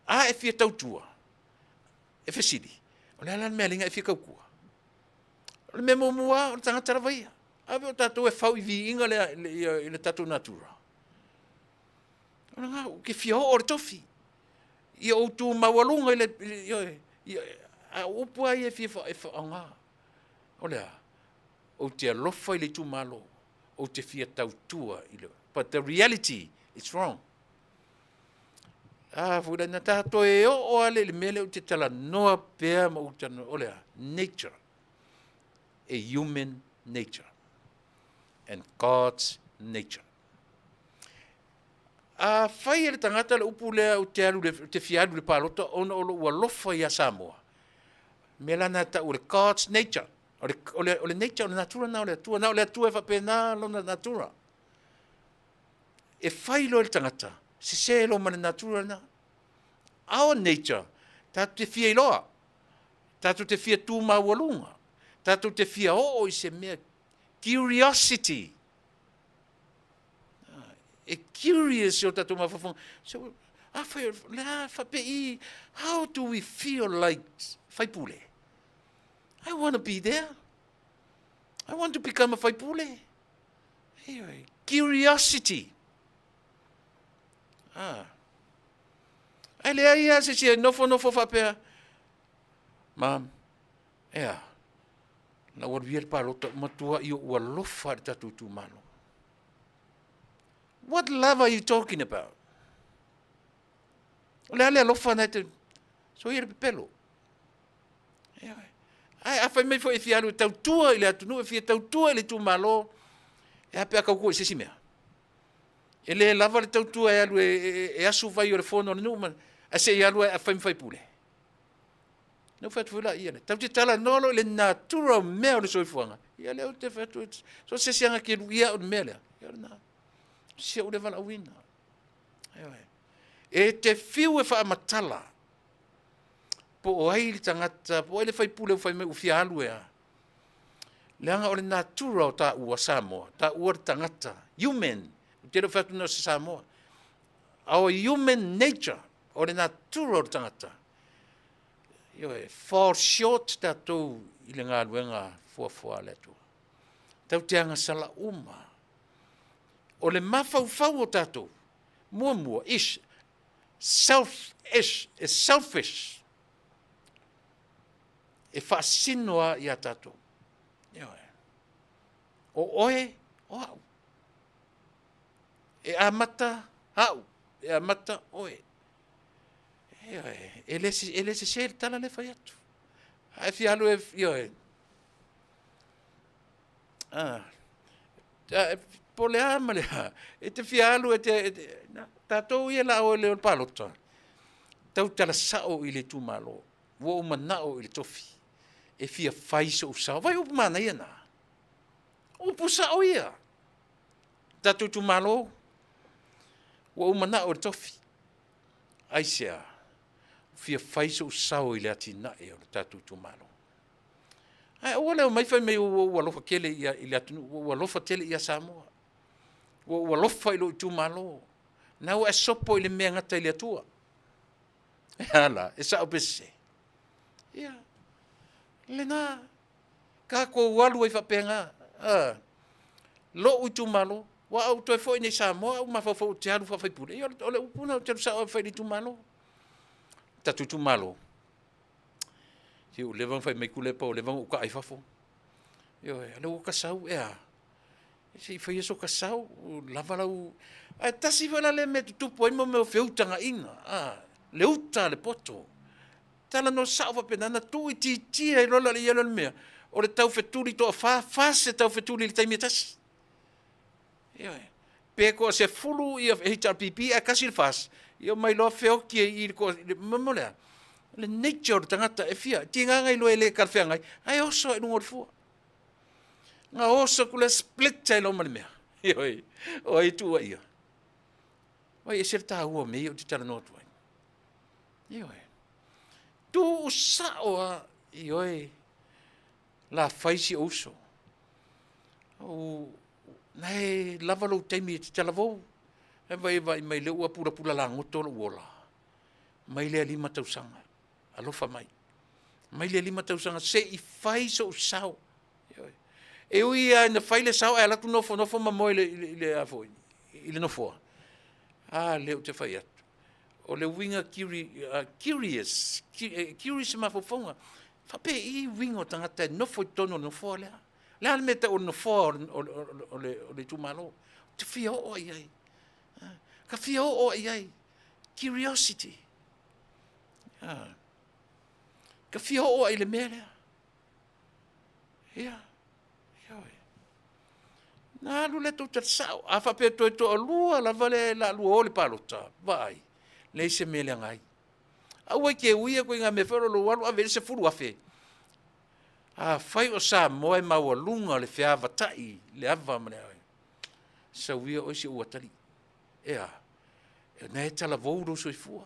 A e fia tautua, e fesili, o le a la le mea e ala ai ona e fia tautua? O le mea muamua lava, o le tagata lava ia. A o tatou e fau i viiga i le tatou natura. O lena, ou te fia oo i le tofi. Ia ou tu maualuga i le, ioe, a o upu lava ia e fia faaaoga, o le a? Ou te alofa i le itumalo, ou te fia tautua i le, but the reality is wrong. A foi la, na ta toe oo lava lea i le mea lea ou te talanoa pea ma ou talanoa, o le a? Nature. A human nature and God's nature. A fai e le tagata le upu lea ou te alu ou te fia alu i le palota ona o lou alofa ia Samoa, mea la na e tau o le God's nature. O le, o le, o le nature, o le natura na o le Atua. Na o le Atua e faapena lona natura. E fai loa e le tagata, sese loa ma le natura lena. Our nature, tatou te fia iloa, tatou te fia tu maualuga, tatou te fia oo i se mea, curiosity. E curious o tatou mafaufauga. So, afai, o le a faapei, how do we feel like faipule? I want to be there. I want to become a faipule. Ioe, curiosity. Ah. Ae leai lava se isi e nofonofo faapea, Mom, ea, na ou alu ia i le palota, ua matuai ou alofa i le tatou itumalo. What love are you talking about? O le a le alofa na e te... Soia le pepelo. Ioe. Ae a fai mai foi e fia alu e tautua i le atunuu, e fia tautua i le itumalo, e a pe a tautua i se isi mea? E le lava le tautua e alu e, e, e asu vai o le fono a le nuu, ma, ae se i alu e fai ma faipule. Na ou fai atu foi la ia, tatou te talanoa loa i le natura o mea o le soifuaga, ia lea ou te fai atu, so se isi aga ke luia au i le mea lea, ia o lena, si ou le valaauina. Ioe. E te fiu e faamatala po o ai le tagata, po o ai le faipule ua fai mai ua fia alu e a. Leaga o le natura o taua Samoa, taua le tagata, human, ou te le o fai atu na o se Samoa. Our human nature. O le natura o le tagata, ioe, fall short tatou i le galuega fuafua a le Atua. Tatou te agasala uma. O le mafaufau o tatou, muamua, ish, selfish, e selfish, e faasino lava ia tatou. Ioe. O oe, o au. E amata au, e amata oe. Ioe, e le, e le sese le tala lea fai atu. A e fia alu e, ioe, ah, po o le a ma le a, e te fia alu e te, e te na, tatou ia la o le o le palota, tautala sao i le itumalo, ua ou manao i le tofi, e fia fai sou sao. Vai upu manaia na. Upu sao ia. Tatou itumalo, ua ou manao i le tofi. Aisea? Fia fai sou sao i le atinae o le tatou itumalo. Ae aua le omai fai mai ua ou alofa tele i le atunuu, ua ou alofa tele ia Samoa, ua ou alofa i lou itumalo. Na ua e sopo i le mea e gata i le Atua. E a la, e sao pe sese? Ia, lena, tatou alu ai faapena. Ah, lou itumalo, ua ou toe foi nei Samoa, ou mafaufau ou te alu faafaipule. Ia, o le upu lena ou te alu sao ai fai i le itumalo. Tatou itumalo, se ua leva ona fai mai Tuilaepa ua leva ona ou taa i fafo. Ioe, o lea ua ta sau, e a? Se i faia so ta sao, lava lau... Ae tasi foi la lea mea e tutupu ai mea o feutagaiga, a, le uta a le poto. Talanoa sao faapena, na tuuitiitia ai loa la i ai le mea, o le taufetuli toafa, fa se taufetuli i le taimi e tasi. Ioe. Pe toasefulu ia HRPP ae tasi le FAST, ia omai loa feoti ai i i le toa, mo le a? O le nature o le tagata e fia, tiga na iloa e le talafeagai, ae oso lava i luga o le fua. Na oso atu lea split ai loa ma le mea. Ioe, o ai e tuuaia? Oi, ese le taua o mea ia ou te talanoa atu ai. Ioe. Tuu sao lava, ioe, la fai si ou uso. Ou, na e lava lou taimi e te talavou. E vai vai mai lea ua pulapula lagoto lou ola. Mai lea lima tausaga. Alofa mai. Mai lea lima tausaga se i fai sou sao. E ui lava ina fai le sao ae alu atu nofonofo ma moe i le, i le, a foi, i le nofoa. A lea ou te fai atu. O le uiga curious, curious mafaufauga. Faapei uiga o tagata e nofo i totonu o le nofoa lea. Le a le mea e tau o le nofoa o le itumalo? Ou te fia oo i ai. Ka fia oo i ai. Curiosity. Ka fia oo i le mea lea. Ia. Ioe. Na alu lea tou tala sao. A faapea toe toalua lava le la lua o le palota, vaai, leai se mea leaga ai. Aua e te uia koe i ngā mea foi o lou alu ave i le 10,000. Afai o Samoa e maualuga le feavatai, le ava ma le sau ia oe si ou atalii. E a? E na e talavou lou soifua.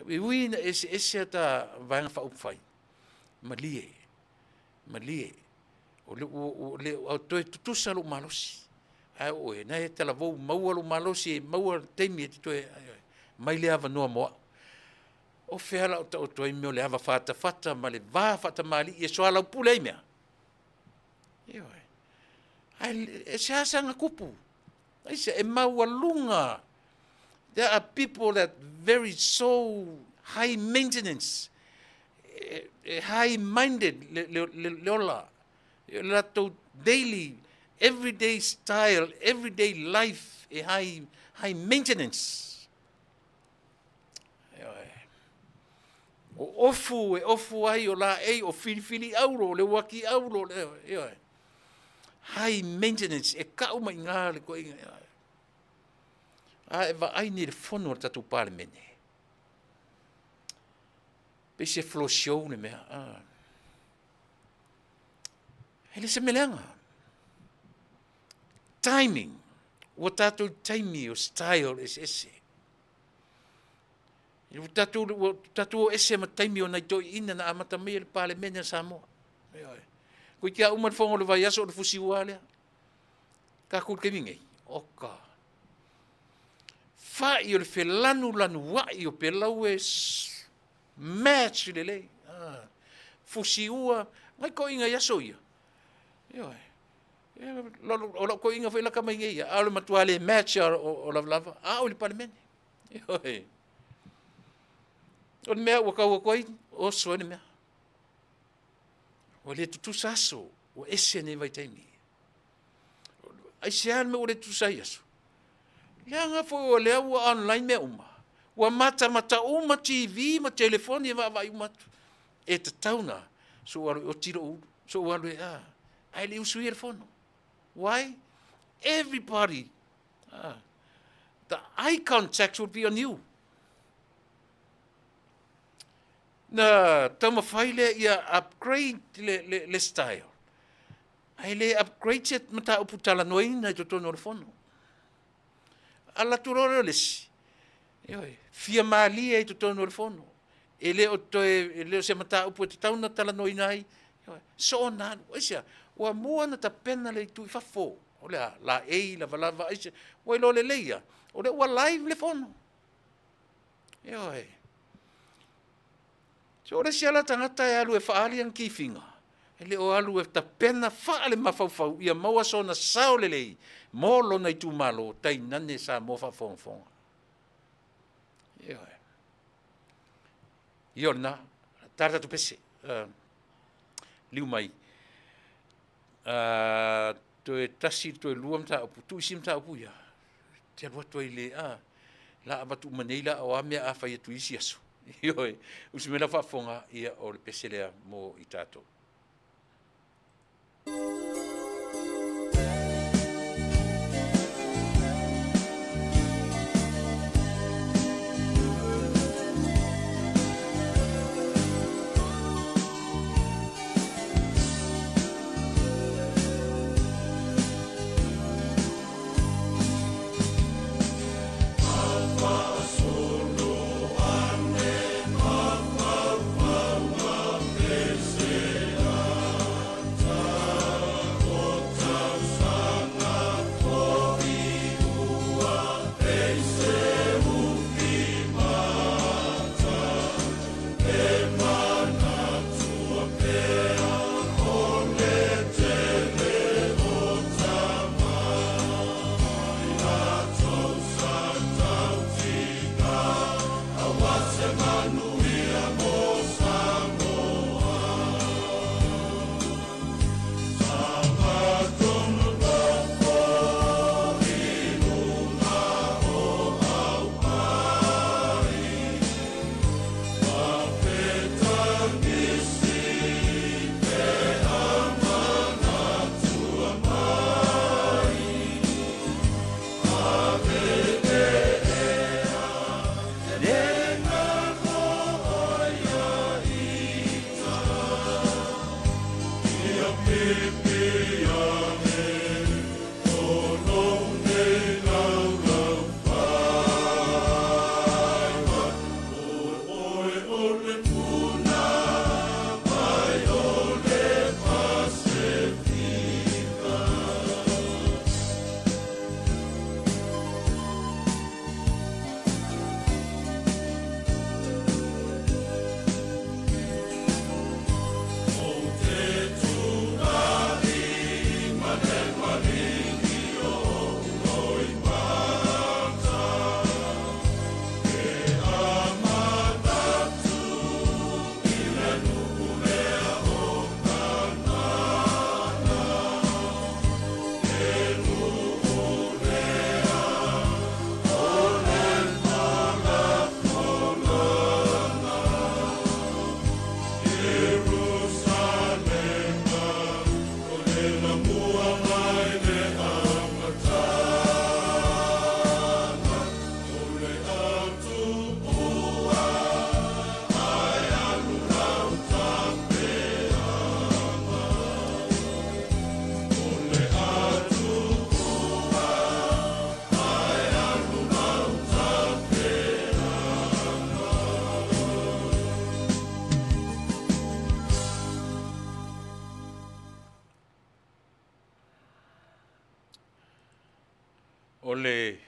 E ui ina eseese a ta vaega faaupufai, malie, malie, o le, o, le, o toe tutusa lou malosi. Ae o oe, na e talavou maua lou malosi, maua le taimi e te toe, mai le avanoa mo au. O fea la o taoto ai mea o le ava fatafata ma le va faatamalii e soalaupule ai mea? Ioe. Ae e seasea na tupu. Aisea? E maualuga. There are people that very so high maintenance, e, e high minded le, le, le, le ola. Le latou daily, everyday style, everyday life e high, high maintenance. O ofu e ofu ai, o laei, o filifili auro, o le uaki auro, le, ioe. High maintenance, e kau mai ngā le koinga. Ioe. A e vaai nei le fono o le tatou Palemene. Pei se floor show le mea. Ah. E le se meleaga. Timing. Ua tatou taimi o style eseese. Ua tatou, ua tatou o ese ma taimi o nai toeaiina na amata mai e le Palemene a Samoa. Ioe. Koe kia uma le fono o le vaiaso o le fusiua lea. Tatou i le taimi nei, oka. Fa'i o le felanulanua'i o pelau e match lelei. Fusiua, nai toeaiina i aso ia, ioe, o lau toeaina foi lata mai nei ia, a o le matua le match lava o lavalava, a o i le Palemene. Ioe. O le mea ua tau atu ai, oso ai le mea. Ua le tutusa aso, ua ese nei vaitaimi. Aisea le mea ua le tutusa ai aso? Leaga foi o lea ua online mea uma, ua matamata uma TV ma telefoni e vaavaai uma atu. E tatau ona se i ou alu e oti lou ulu, se i ou alu e a, ae le i usuia le fono. Why? Everybody, the eye contact will be on you. Na taumafai lea ia upgrade le style, ae le upgrade se mataupu talanoaina i totonu o le fono. Alu atu loa lea o le isi, ioe, fia malie i totonu o le fono. E le o toe, e le o se mataupu e tatau ona talanoaina ai, ioe, soona alu. Aisea? Ua mua ona tapena le itu i fafo, o le a? Laei, lavalava, aisea? Ua iloa lelei lava, o lea ua live le fono. Ioe. So o le isi lava tagata e alu e faaali ana kifiga, e le o alu e tapena faale-mafaufau ia maua sona sao lelei mo lona itumalo, tainane Samoa faafogafoga. Ioe. Ia o lena, tala tatou pese, liu mai. Toe tasi, toe lua mataupu, tuu isi mataupu ia. Te alu atu ai le, a, la avatu uma nei la, o a mea a fai atu i isi aso. Ioe, usi mai lau faafofoga, ia o le pese lea mo i tatou. O le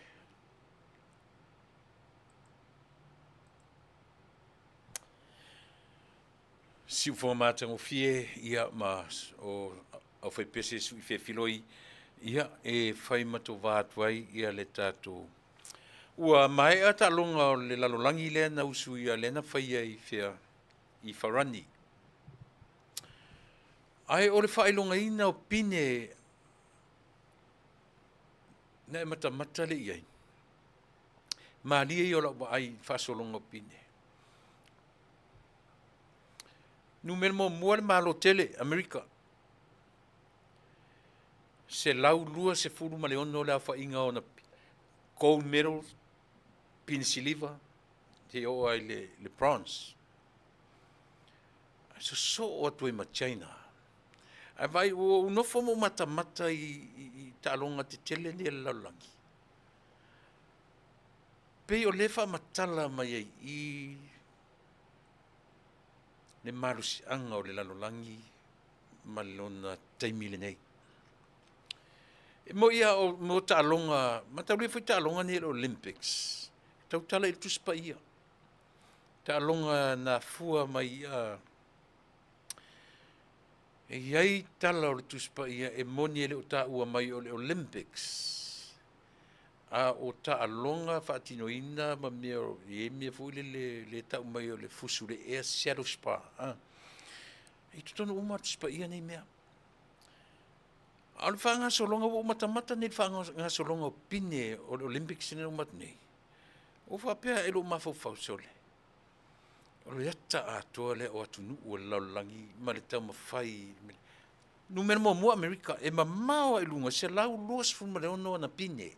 Siufoga matagofie ia ma o aufaipese sui fefiloi ia e fai ma tovā atu ai ia le tatou. Ua maea taaloga o le lalolagi lea na usu ia lea na faia i fea i Farani. Ae o le faailogaina o pine na e matamata lea i ai, malie ia o lau vaai i le faasologa o pine. Numera muamua le Malo tele, Amerika, 126 le aofaiga o ona gold medals, pine siliva, seia oo lava i le bronze. Ae sosoo atu ai ma China. Ae vaai, ua ou nofo ma ou matamata i taaloga tetele nei a le lalolagi, pei o lea e faamatala mai ai i i le malosiaga o le lalolagi ma lona taimi lenei. E moni lava o mea o taaloga, mataulia foi taaloga nei o le Olympics, e tautala i ai le Tusi Paia, taaloga na afua mai e i ai tala o le Tusi Paia e moni e le o taua mai o le Olympics, a o taaloga faatinoina ma mea e i ai mea foi lele lea e tau mai o le fusu i le ea, saddle spar, i totonu uma lava o le Tusi Paia nei mea. A o le faagasologa, ua ou matamata nei i le faagasologa o pine o le Olympics lea na uma atu nei, ua ou faapea lava i lou mafaufau, sole, o le ata atoa lea o atunuu o le lalolagi ma le taumafai. Numera muamua Amerika, e mamao lava i luga, e 126 ana pine.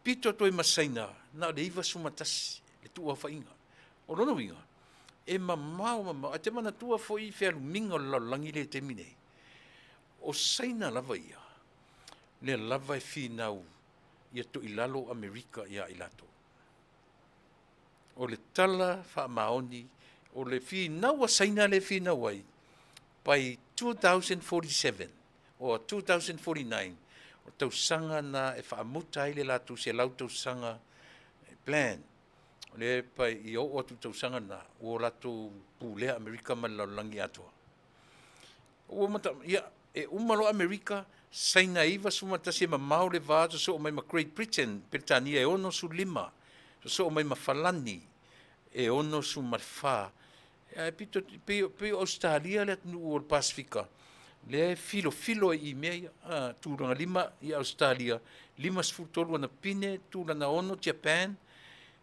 Pito atu ai ma Saina, na o le 91 le tuuaofaiga. O lona uiga, e mamao mamao. Ae e te manatua foi fealumiga o le lalolagi lea i le taimi nei, o Saina lava ia, lea lava e finau ia toilalo Amerika ia i latou. O le tala faamaoni, o le finau a Saina lea e finau ai, by 2047 or 2049, o tausaga na e faamuta ai le latou 100 tausaga plan. O lea e ia oo atu i le tausaga lena, ua latou pulea Amerika ma le lalolagi atoa. Ua mata, ia, e uma loa Amerika, Saina e 91 e mamao le va, sosoo mai ma Great Britain, Peretania e 65, sosoo mai ma Falani e 64. Ae pito, pei o Ausetalia le atunuu o le Pasefika, lea e filofilo ai i mea ia. Tulaga 5 i Ausetalia, 53 ana pine, tulaga 6 Japan,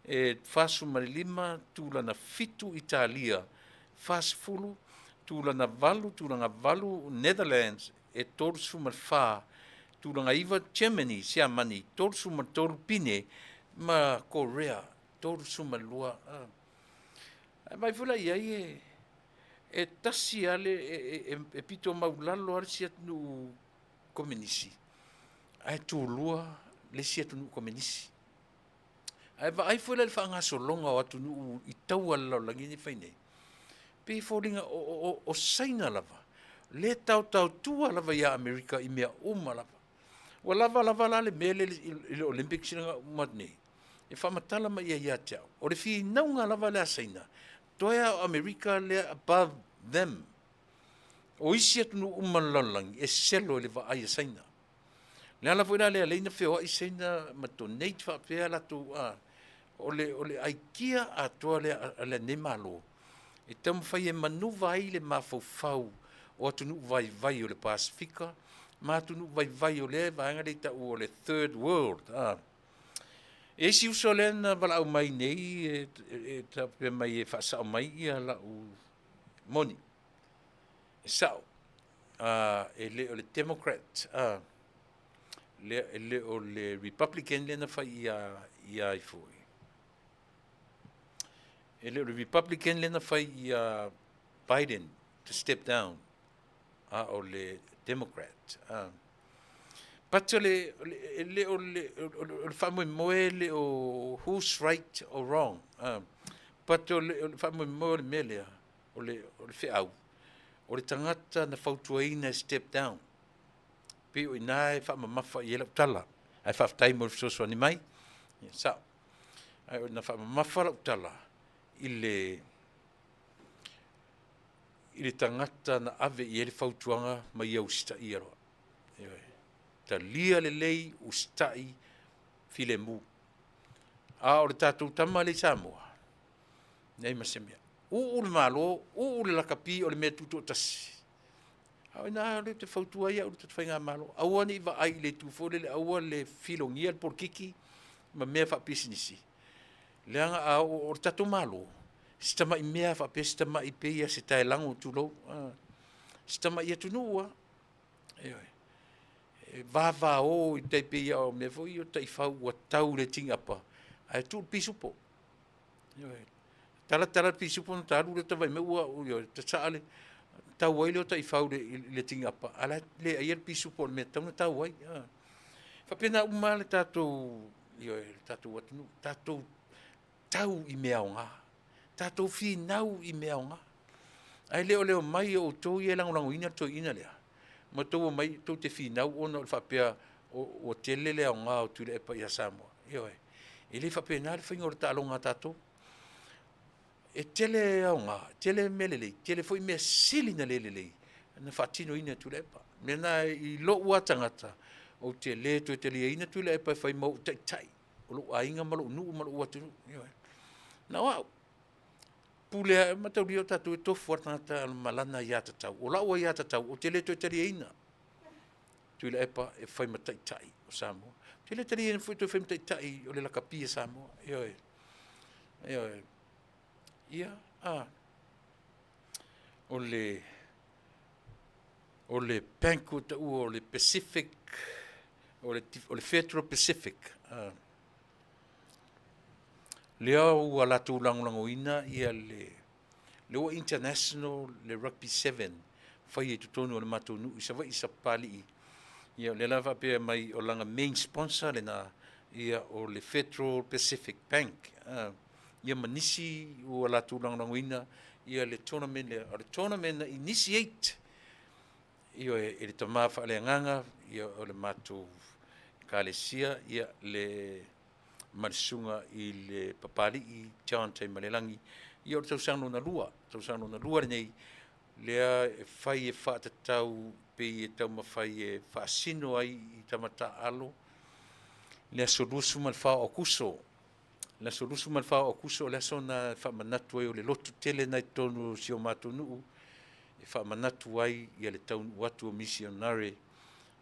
e 45, tulaga 7 Italia, 40, tulaga 8, tulaga 8 Netherlands e 34, tulaga 9 Germany, Siamani, 33 pine, ma Korea, 32. Ae vaai foi la i ai e, e tasi lava le, e pito maulalo lava le isi atunuu komenisi, ae tulua le isi atunuu komenisi. Ae vaai foi la i le faagasologa o atunuu i taua a le lalolagi nei e fai nei, pei e foliga o Saina lava lea e taotaotua lava ia Amerika i mea uma lava. Ua lava lava la le mea lea i le Olympics lea na uma atu nei, e faamatala mai ai ia te au, o le finauga lava lea a Saina, toe lava o Amerika lea above them. O isi atunuu uma o le lalolagi, e selo i le vaai a Saina. O le ala foi la lea e ala ai ona feoai Saina ma donate faapea latou, o le aikia atoa lea a lenei Malo e taumafai e manuva ai le mafaufau o atunuu vaivai o le Pasefika ma atunuu vaivai o lea vaega lea e tau o le third world. E i ai si uso lea na valaau mai nei e faapea mai e faasao mai lau moni. E sao, e le o le Democrat, e le o le Republican lea na fai ia ai foi. E le o le Republican lea na fai ia Biden to step down, a o le Democrat. But o le, e le o le, o le faamoemoe e le o who's right or wrong. But o le faamoemoe o le mea lea, o le feau, o le tagata na fautuaina e step down. Pei o i ina e faamamafa i ai lau tala. Ae faafetai mo le fesoasoani mai. Ia, sao. Ae na faamamafa lau tala i le... i le tagata na ave i ai le fautuaga ma ia usitaia loa. Ioe. Talia lelei, usitai, filemu. A o le tatou tama lea i Samoa, leai ma se mea. Uu le Malo, uu le lakapi o le mea tutoatasi. A o ina lea ou te fautua ai au i le tatou faigamalo, aua ne i vaai i le itu foi lele, aua le filogia le polokiki ma mea faapisinisi, leaga a oo, o le tatou Malo, si tamai mea lava faapea si tamai pei lava o se taelago tulou, si tamai atunuu lava, ioe. E vavao e tai pei lava o mea foi ia o taifau ua tau i le tini'apa ae tuu le pisupo. Ioe. Tala tala le pisupo ona ota alu lea ota vaai mai ua, ioe, sasaa le, tau ai lea o taifau i le tini'apa a o la e le aia le pisupo o le mea e tatau ona tau ai. E faapena uma lava le tatou, ioe, le tatou atunuu, tatou tau i mea aoga, tatou finau i mea aoga, ae le o le omai o outou ia e lagolagoina le toeaina lea ma outou omai tou te finau ona o le faapea ua tele le aoga o Tuilaepa ia Samoa. Ioe. E le faapena le faiga o le taaloga a tatou. E tele aoga, e tele mea lelei, tele foi mea sili ona le lelei na faatinoina e Tuilaepa. O le mea lena i lou lava tagata, ou te le toe taliaina Tuilaepa e fai ma ou taitai o lou aiga ma lou nuu ma lou atunuu. Ioe. Na o au, pule lava, mataulia o tatou e tofu lava le tagata ma lana aiatatau. O lau aiatatau, ou te le toe taliaina Tuilaepa e fai ma taitai o Samoa. Ou te le taliaina foi e toe fai ma taitai o le lakapi a Samoa. Ioe. Ioe. Ia, a. O le o le bank ua taua o le Pacific, o le Federal Pacific, lea ua latou lagolagoina le lea ua international le rugby seven faia i totonu o le matou nuu i Savaii i Sapapalii. Ia o lea la faapea mai o lana main sponsor lena, ia o le Federal Pacific Bank. Ia ma nisi ua latou lagolagoina ia le tournament lea. O le tournament na initiate, ioe, e le tama faaleagaga ia o le matou Ekalesia ia le ma le susuga i le Papalii John Taimalelagi. Ia o le tausaga lona lua, tausaga lona lua lenei lea e fai e faatatau pei e taumafai e faasino ai i tama taaalo le aso 24 o Aokuso. Le aso 24 o Aokuso o le aso lena e faamanatu ai o le lotu tele lena i totonu o si o matou nuu e faamanatu ai ia le taunuu atu o misionare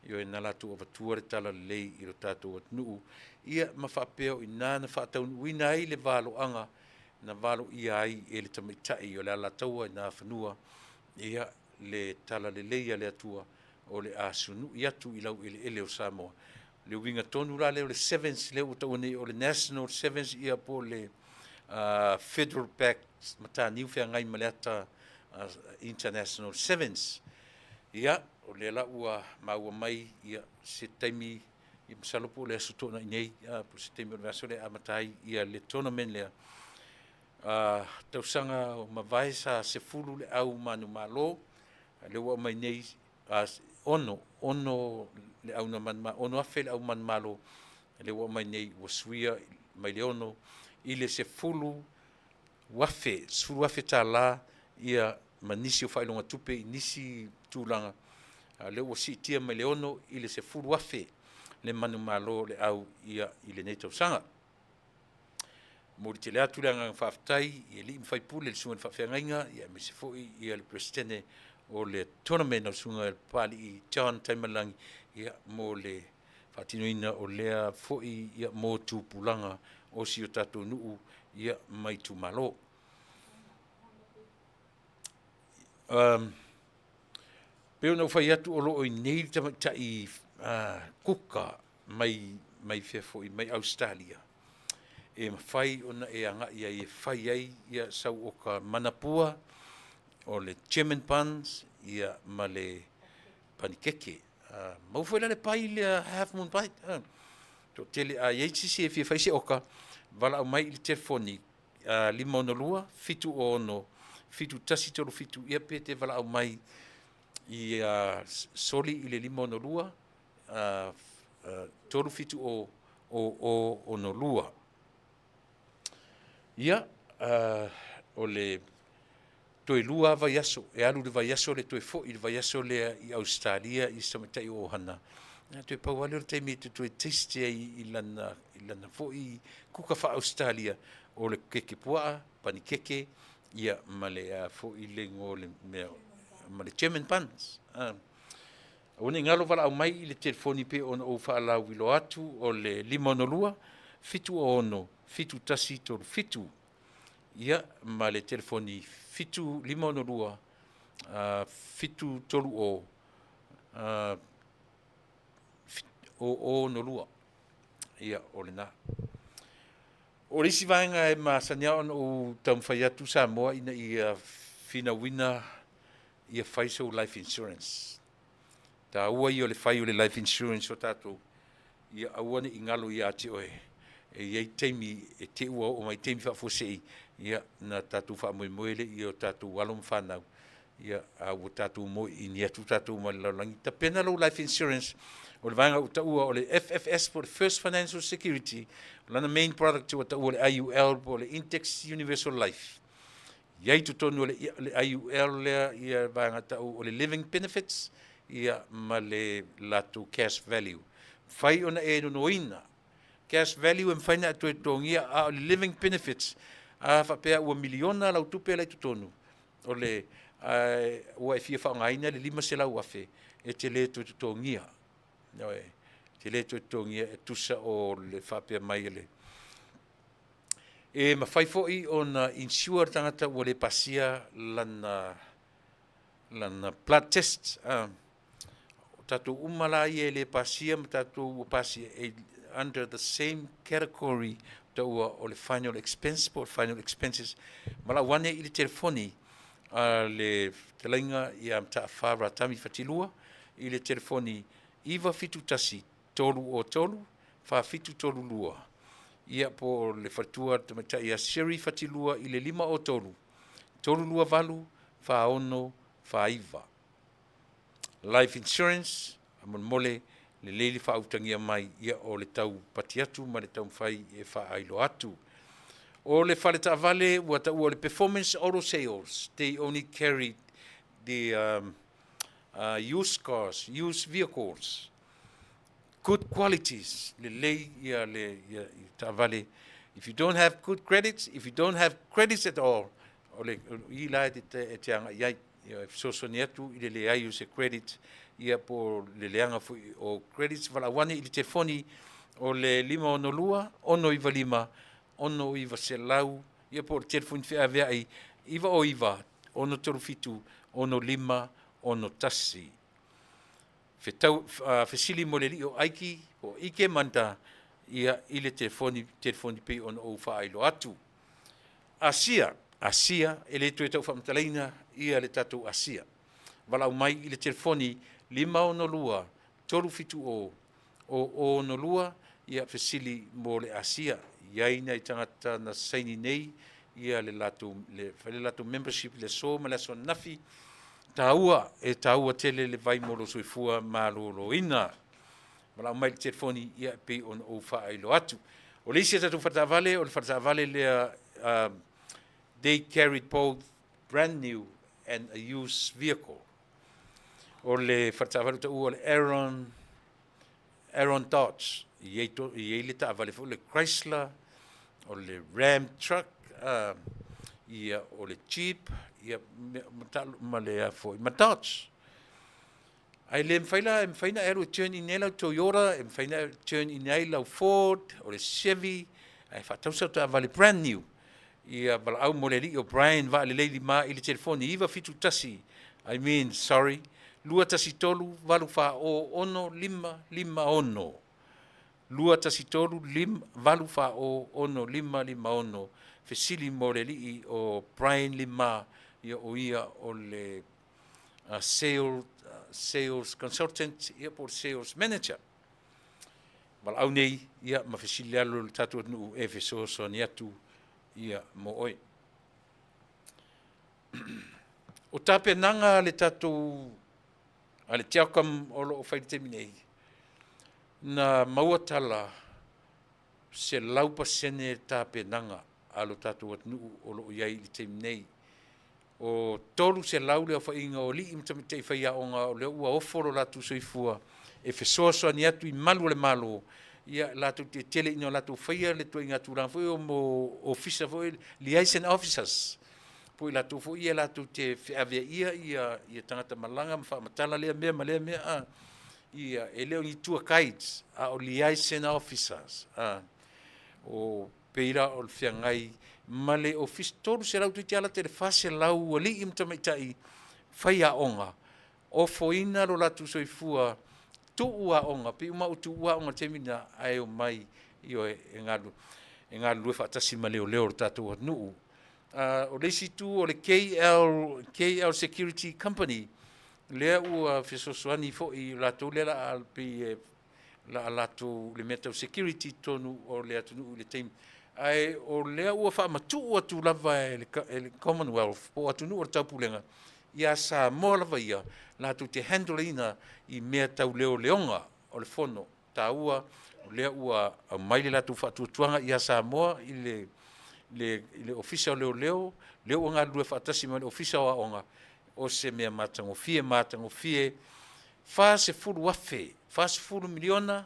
ioe na latou avatua le talalelei i lo tatou atunuu, ia ma faapea o i ina na faataunuuina ai le valoaga na valoia ai e le tamaitai o le Alataua i Nafanua ia le talalelei a le Atua o le a sunui atu i laueleele o Samoa. O le uiga tonu la lea o le Sevens lea ua taua nei o le National Sevens ia po o le Federal Back Mataniu Feagai ma le Ata International Sevens. Ia, o lea la ua maua mai ia se taimi, ia masalo po o le Aso Toonai nei, po o se taimi o le vaiaso lea e amata ai ia le tournament lea. Tausaga ua mavae sa 10 le au manumalo, a o lea ua aumai nei, 6, 6 le au na manumalo, 6,000 le au manumalo, a o lea ua aumai nei ua suia mai le 6 i le 10,000, $10,000 ia ma nisi o faailoga tupe i nisi tulaga, a o lea ua siitia mai le 6 i le 10,000 le manumalo o le au ia i lenei tausaga. Momoli tele atu le agaga faafetai i alii ma faipule, le susuga i le faafeagaiga, aemaise foi ia le Peresetene o le tournament lau susuga i le Papalii John Taimalelagi mo le faatinoina o lea foi mo tupulaga o si o tatou nuu ma itumalo. Pei ona ou fai atu o lo o i inei le tamaitai kuka mai mai fea foi mai Ausetalia e mafai ona e agai ai e fai ai ia sau oka manapua o le German buns ia ma le panikeke. Maua foi la le pai lea Half Moon Pie. Toatele a i ai se isi e fia fai se oka, valaau mai i le telefoni 562 706 7137 ia pe te valaau mai i soli i le 562 370 0062. Ia, o le Toe lua lava vaiaso, e alu i le vaiaso lea toe foi i le vaiaso lea i Ausetalia i si tamaitai o Ohana, ia toe pau lava lea o le taimi e te toe taste ai i lana, i lana foi kuka faa-Ausetalia o le keke puaa, panikeke, ia ma le a foi le igoa o le mea, ma le German buns. Aua ne i galo valaau mai i le telefoni pei ona ou faalauiloa atu o le 562 706 7137. Ia, ma le telefoni 562 730 0062. Ia, o lena. O le isi vaega e masani lava ona ou taumafai atu Samoa ina ia finauina ia fai sou life insurance. Taua ia o le fai o le life insurance o tatou, ia aua ne i galo ia te oe, e i ai taimi e te i ua oo mai taimi faafuasei, ia ona tatou faamoemoe lea i o tatou alo ma fanau, ia a ua tatou moiini atu tatou mai le lalolagi. Tapena lou life insurance, o le vaega ua taua o le FFS po o le First Financial Security, o lana main product ua taua o le IUL po o le Index Universal Life. I ai i totonu o le IUL lea ia vaega tau o le living benefits ia ma le latou cash value. Mafai ona e nonoina cash value e mafai ona e toe totogia, a o le living benefits, a faapea ua miliona lau tupe la i totonu, o le ua e fia faaaogaina le $500,000, e te le toe totogia. E te le toe totogia e tusa o le faapea mai e le E mafai foi ona insure le tagata ua le pasia lana blood test. O tatou uma la ia e le pasia ma tatou ua pasia, e under the same category taua o le final expense po o le final expenses. Valaau ane i le telefoni a le fetalaiga ia Mataafa Ratami Fatilua i le telefoni 971 303 4732, ia po o le faletua le tamaitai ia Sherry Fatilua i le 503 328 4649. Life insurance, faamolemole lelei le faautagia mai ia o le tau pati atu ma le taumafai e faailoa atu. O le fale taavale ua taua o le Performance Auto Sales, they only carry the used cars, used vehicles, good qualities, lelei ia le ia, taavale. If you don't have good credits, if you don't have credits at all, o le i la e te agai ai, ia, e fesoasoani atu i le leai o se credit, ia po o le leaga foi o credits. Valaau ane i le telefoni o le 562 695 6900, ia po o le telefoni feaveai 909 637 65 61. Fetau, fesili mo le alii o Aiki po o Ike Manta ia i le telefoni, telefoni pei ona ou faailoa atu. Asia, Asia, e le toe tau faamatalaina ia le tatou Asia. Valaau mai i le telefoni 562 370 062, ia fesili mo le Asia. I ai nai tagata na saini nei ia le latou, le, fai le latou membership i le aso ma le aso ananafi. Taua, e taua tele le vai mo lou soifua maloloina. Valaau mai i le telefoni ia e pei ona ou faailoa atu. O le isi a tatou faletaavale, o le faletaavale lea, they carried both brand new and a used vehicle. O le faletaavale taua o le Aaron Dodge. I ai, to, i ai le taavale foi le Chrysler, o le Ram truck, ia o le Jeep, ia ma le foi ma Dodge. Ae le mafai la, e mafai na e alu e turn in ai lau Toyota, e mafai na e turn in ai lau Ford, o le Chevy, ae faatau sau taavale brand new. Ia valaau mo le alii o Brian Vaalelei Lima i le telefoni 971, I mean, sorry, 213 840 6 5 6. 213 840 6556. Fesili mo le alii o Brian Lima, ia o ia o le sales consultant, ia po o le sales manager. Valaau nei, ia ma fesili alo le tatou atunuu e fesoasoani atu ia mo oe. O tapenaga a le tatou a le Telcom o lo o fai i le taimi nei, na maua tala 100% tapenaga a lo tatou atunuu o lo o i ai i le taimi nei. O 300 le aofaiga o alii ma tamaitai faiaoga o lea ua ofo lo latou soifua e fesoasoani atu i malu o le Malo, ia latou te tele ina o latou faia le ituaiga tulaga foi o mo ofisa foi, liaison officers, po o i latou foi ia latou te feaveaia ia tagata malaga ma faamatala lea mea ma lea mea, a. Ia, e le o ni tour guides, a o liaison officers, a. O pei la o le feagai ma le ofisa, 300 toeitiiti lava lata i le 400 alii ma tamaitai faiaoga, ofoina lo latou soifua, tuu aoga, pei uma lava ua tuua aoga i le taimi lena, ae omai, ioe, e galulue faatasi ma leoleo o le tatou atunuu. O le isi itu o le KL Security Company, lea ua fesoasoani foi i latou lea o le a pei o le a latou le mea tau security i totonu o le atunuu i le taimi. Ae o lea ua faamatuu atu lava e le Commonwealth po o atunuu o le Taupulega ia Samoa lava ia latou te handle ina i mea tau leoleoga o le fono taua, o lea ua aumai le latou faatuatuaga ia Samoa i le Ofisa o Leoleo, lea ua galulue faatasi ma le Ofisa o Aoga, o se mea matagofie matagofie. $40,000, $40 miliona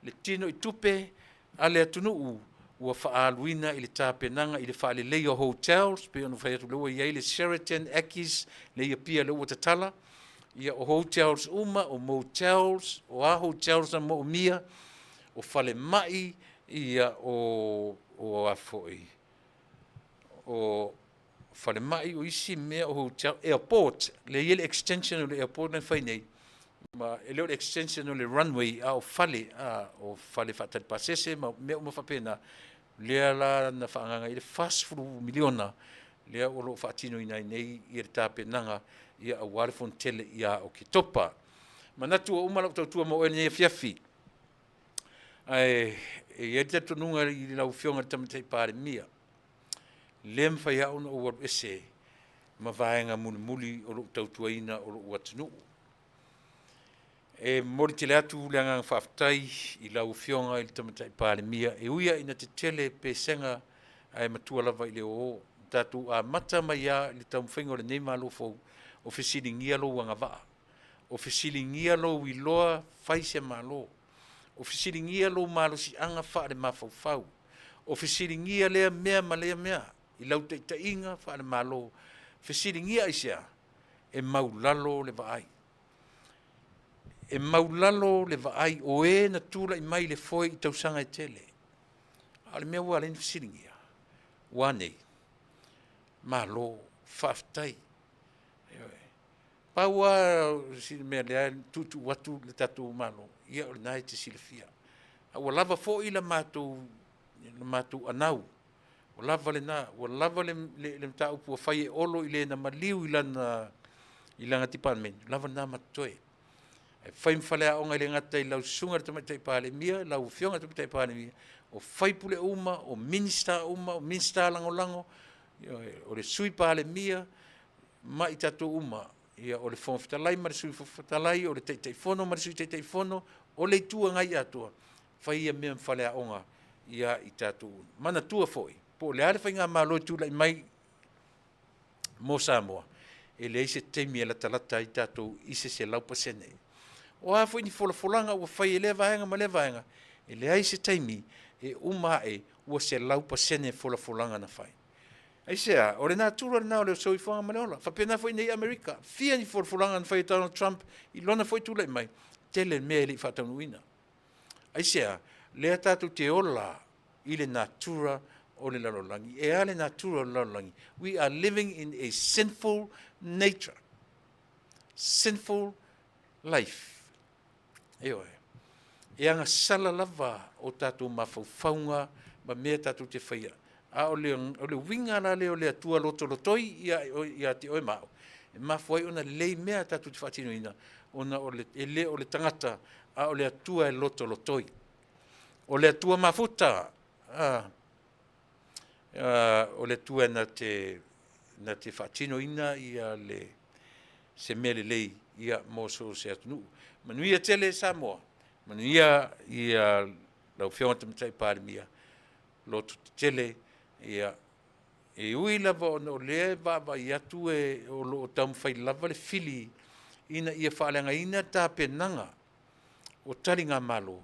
le tinoitupe a le atunuu ua faaaluina i le tapenaga i le faaleleia o hotels, pei ona fai atu o lea ua i ai le Sheraton, Akis lea e i Apia lea ua tatala, ia o hotels uma, o motels, o a hotels na moomia, o falemai, ia o a foi, o falemai, o isi mea o hotel, airport, lea e i ai le extension o le airport lea na fai nei, ma e le o le extension o le runway, a o fale, o fale faatali pasese ma mea uma faapena, lea la na faaagaaga i ai le $40 miliona lea o lo o faatinoina ai nei le tapenaga aua le Fonotele ia Oketopa. E manatu ua uma lau tautua mo oe i lenei afiafi, ae e i ai le talitonuga i lau Afioga i le Tamaitai Palemia, e le mafai lava ona ou alu ese ma vaega mulimuli o lou tautuaina o lou atunuu. E momoli tele atu le agaga faafetai i lau Afioga i le Tamaitai Palemia, e ui lava ina tetele pesega ae matua lava i le ōō. Na tatou amata mai lava i le taumafaiga o lenei Malo fou o fesiligia lou agavaa, o fesiligia lou iloa fai se Malo, o fesiligia lou malosiaga faalemafaufau, o fesiligia lea mea ma lea mea i lau taitaiga faale-Malo. Fesiligia aisea? E maulalo le vaai. E maulalo le vaai o e na tulai mai i le foe i tausaga e tele. A o le mea ua ala ai ona fesiligia, ua a nei? Malo faafetai. Ioe. Pau lava si mea lea e tuutuu atu le tatou Malo, ia o lena e te silafia. A ua lava foi la matou anau, ua lava lena, ua lava le mataupu ua fai e Olo i le na maliu i lana department, ua lava lena ma totoe. Ae fai ma faleaoga e le gata i lau Susuga i le Tamaitai Palemia, lau Afioga i le Tamaitai Palemia, o sui usufono uma, o Minisita uma, o Minisita Lagolago, ioe, o le Sui Palemia ma i tatou uma, ia o le Fofoga Fetalai ma le Sui Fofoga Fetalai, o le Taitaifono ma le Sui Taitaifono, o le Itu Agai atoa, fai ia mea ma faleaoga ia i tatou uma. Manatua foi, po o le a le faigamalo e tulai mai mo Samoa, e leai se taimi e latalata ai tatou i se 100%. O a foi ni folafolaga ua fai e lea vaega ma lea vaega, e leai se taimi e uma ae ua 100% folafolaga na fai. Aisea? O le natura lena o le soifuaga ma le ola. E faapena foi nei i Amerika, fia ni folafolaga na fai e Donald Trump i lona foi tulai mai, tele mea e le i faataunuuina. Aisea? Lea tatou te ola i le natura o le lalolagi. E a le natura o le lalolagi? We are living in a sinful nature. Sinful life. Ioe. E agasala lava o tatou mafaufauga ma mea tatou te faia. A o le uiga la lea o le Atua lotolotoi ia te oe ma au, e mafua ai ona lelei mea tatou te faatinoina, ona e le o le tagata, a o le Atua e lotolotoi. O le Atua mafuta, o le Atua na te faatinoina se mea lelei mo so o se atunuu. Manuia tele Samoa, manuia lau Afioga i le Tamaitai Palemia, lototetele. E ui lava ona o lea e vaavaai atu e o lo o taumafai lava le fili ina ia faaleagaina tapenaga o taligamalo,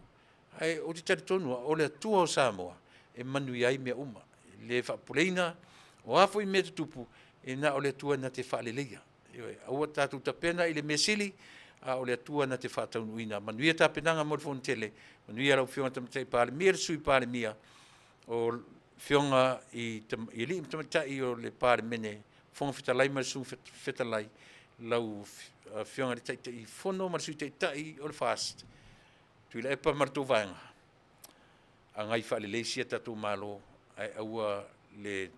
ae ou te talitonu lava o le Atua o Samoa e manuia ai mea uma. E le faapopoleina, o a foi mea e tutupu, e na o le Atua na te faaleleia. Ioe, aua tatou tapena i le mea sili, a o le Atua na te faataunuuina. Manuia tapenaga mo le Fonotele, manuia lau Afioga i le Tamaitai Palemia, le Sui Palemia, o Afioga i alii ma tamaitai o le Palemene, Fofoga Fetalai ma le Sui Fetalai, lau Afioga i le Taitaifono ma le Sui Taitai o le FAST, Tuilaepa ma la outou Vaega, agai faalelei si a tatou Malo ae aua le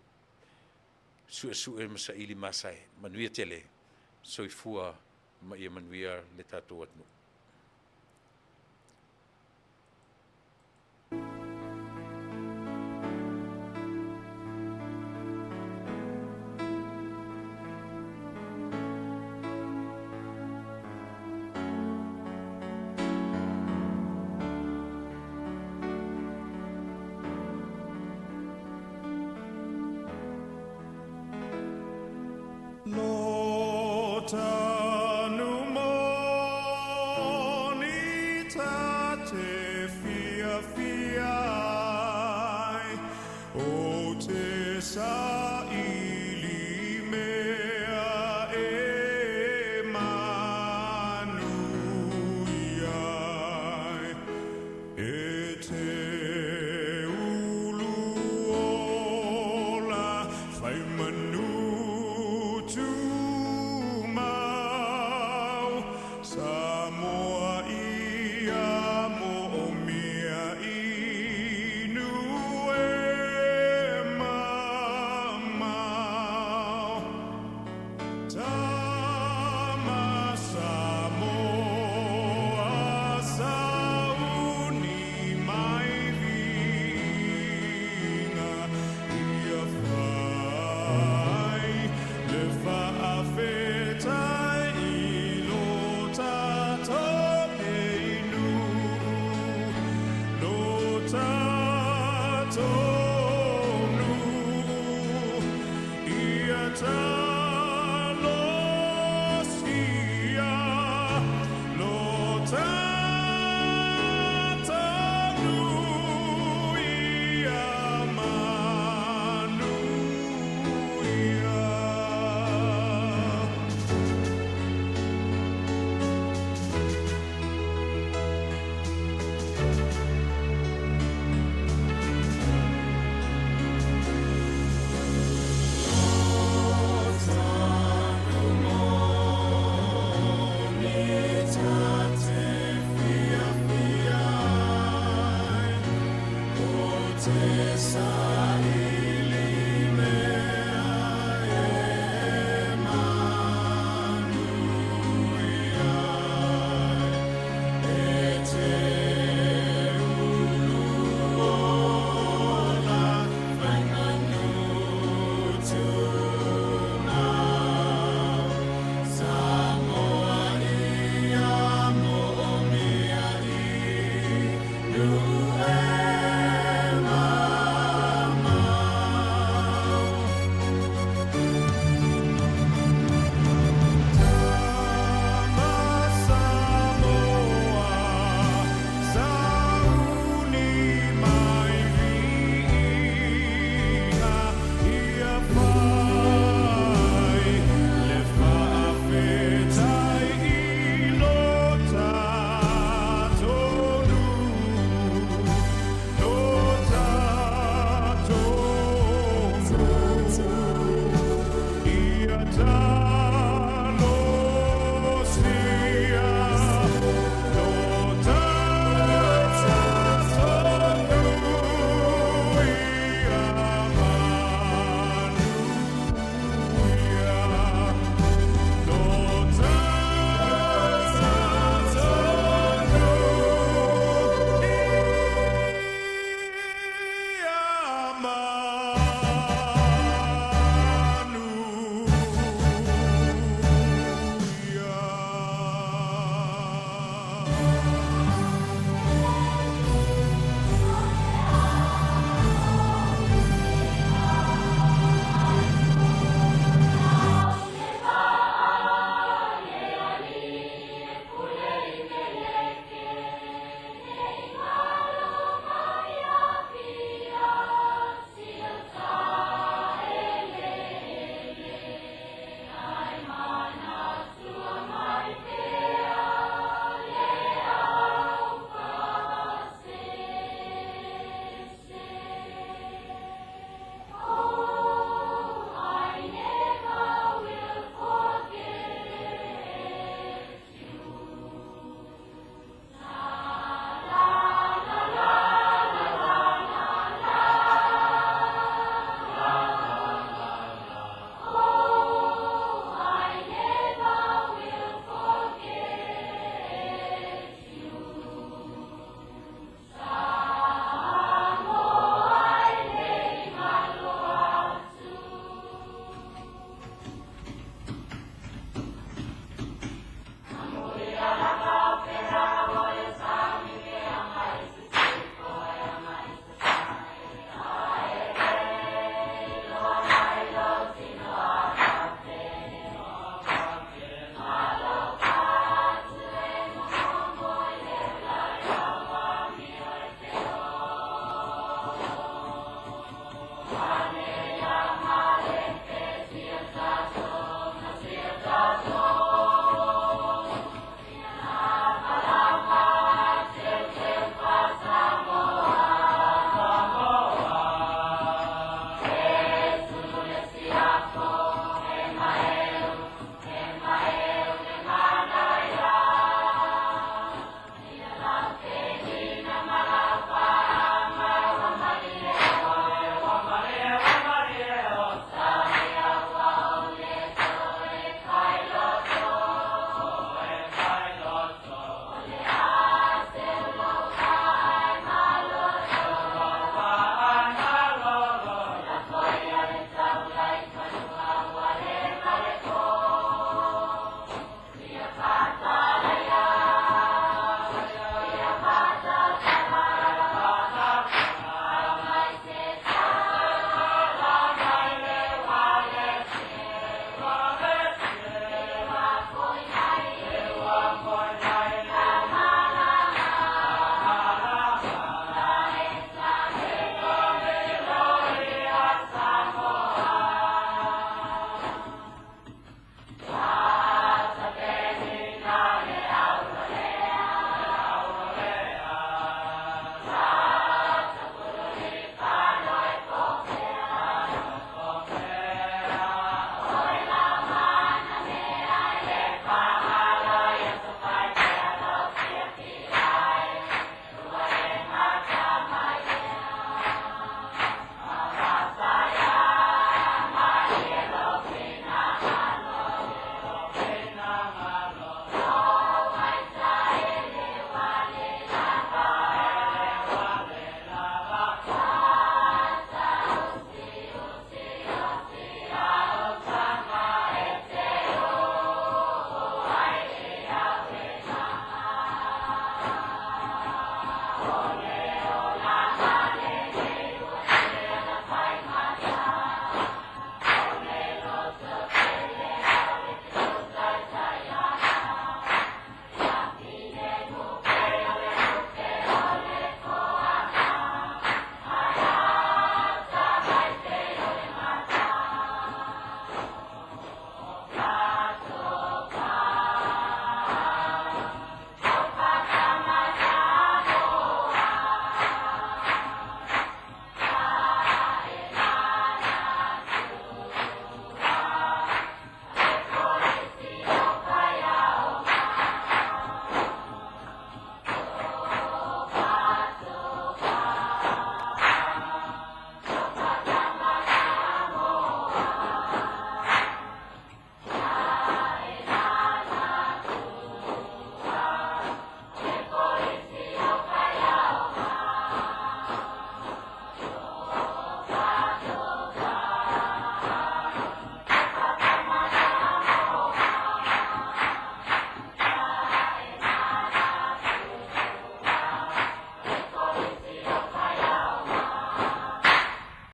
suesue ma saili masae. Manuia tele. Soifua ma ia manuia le tatou atunuu.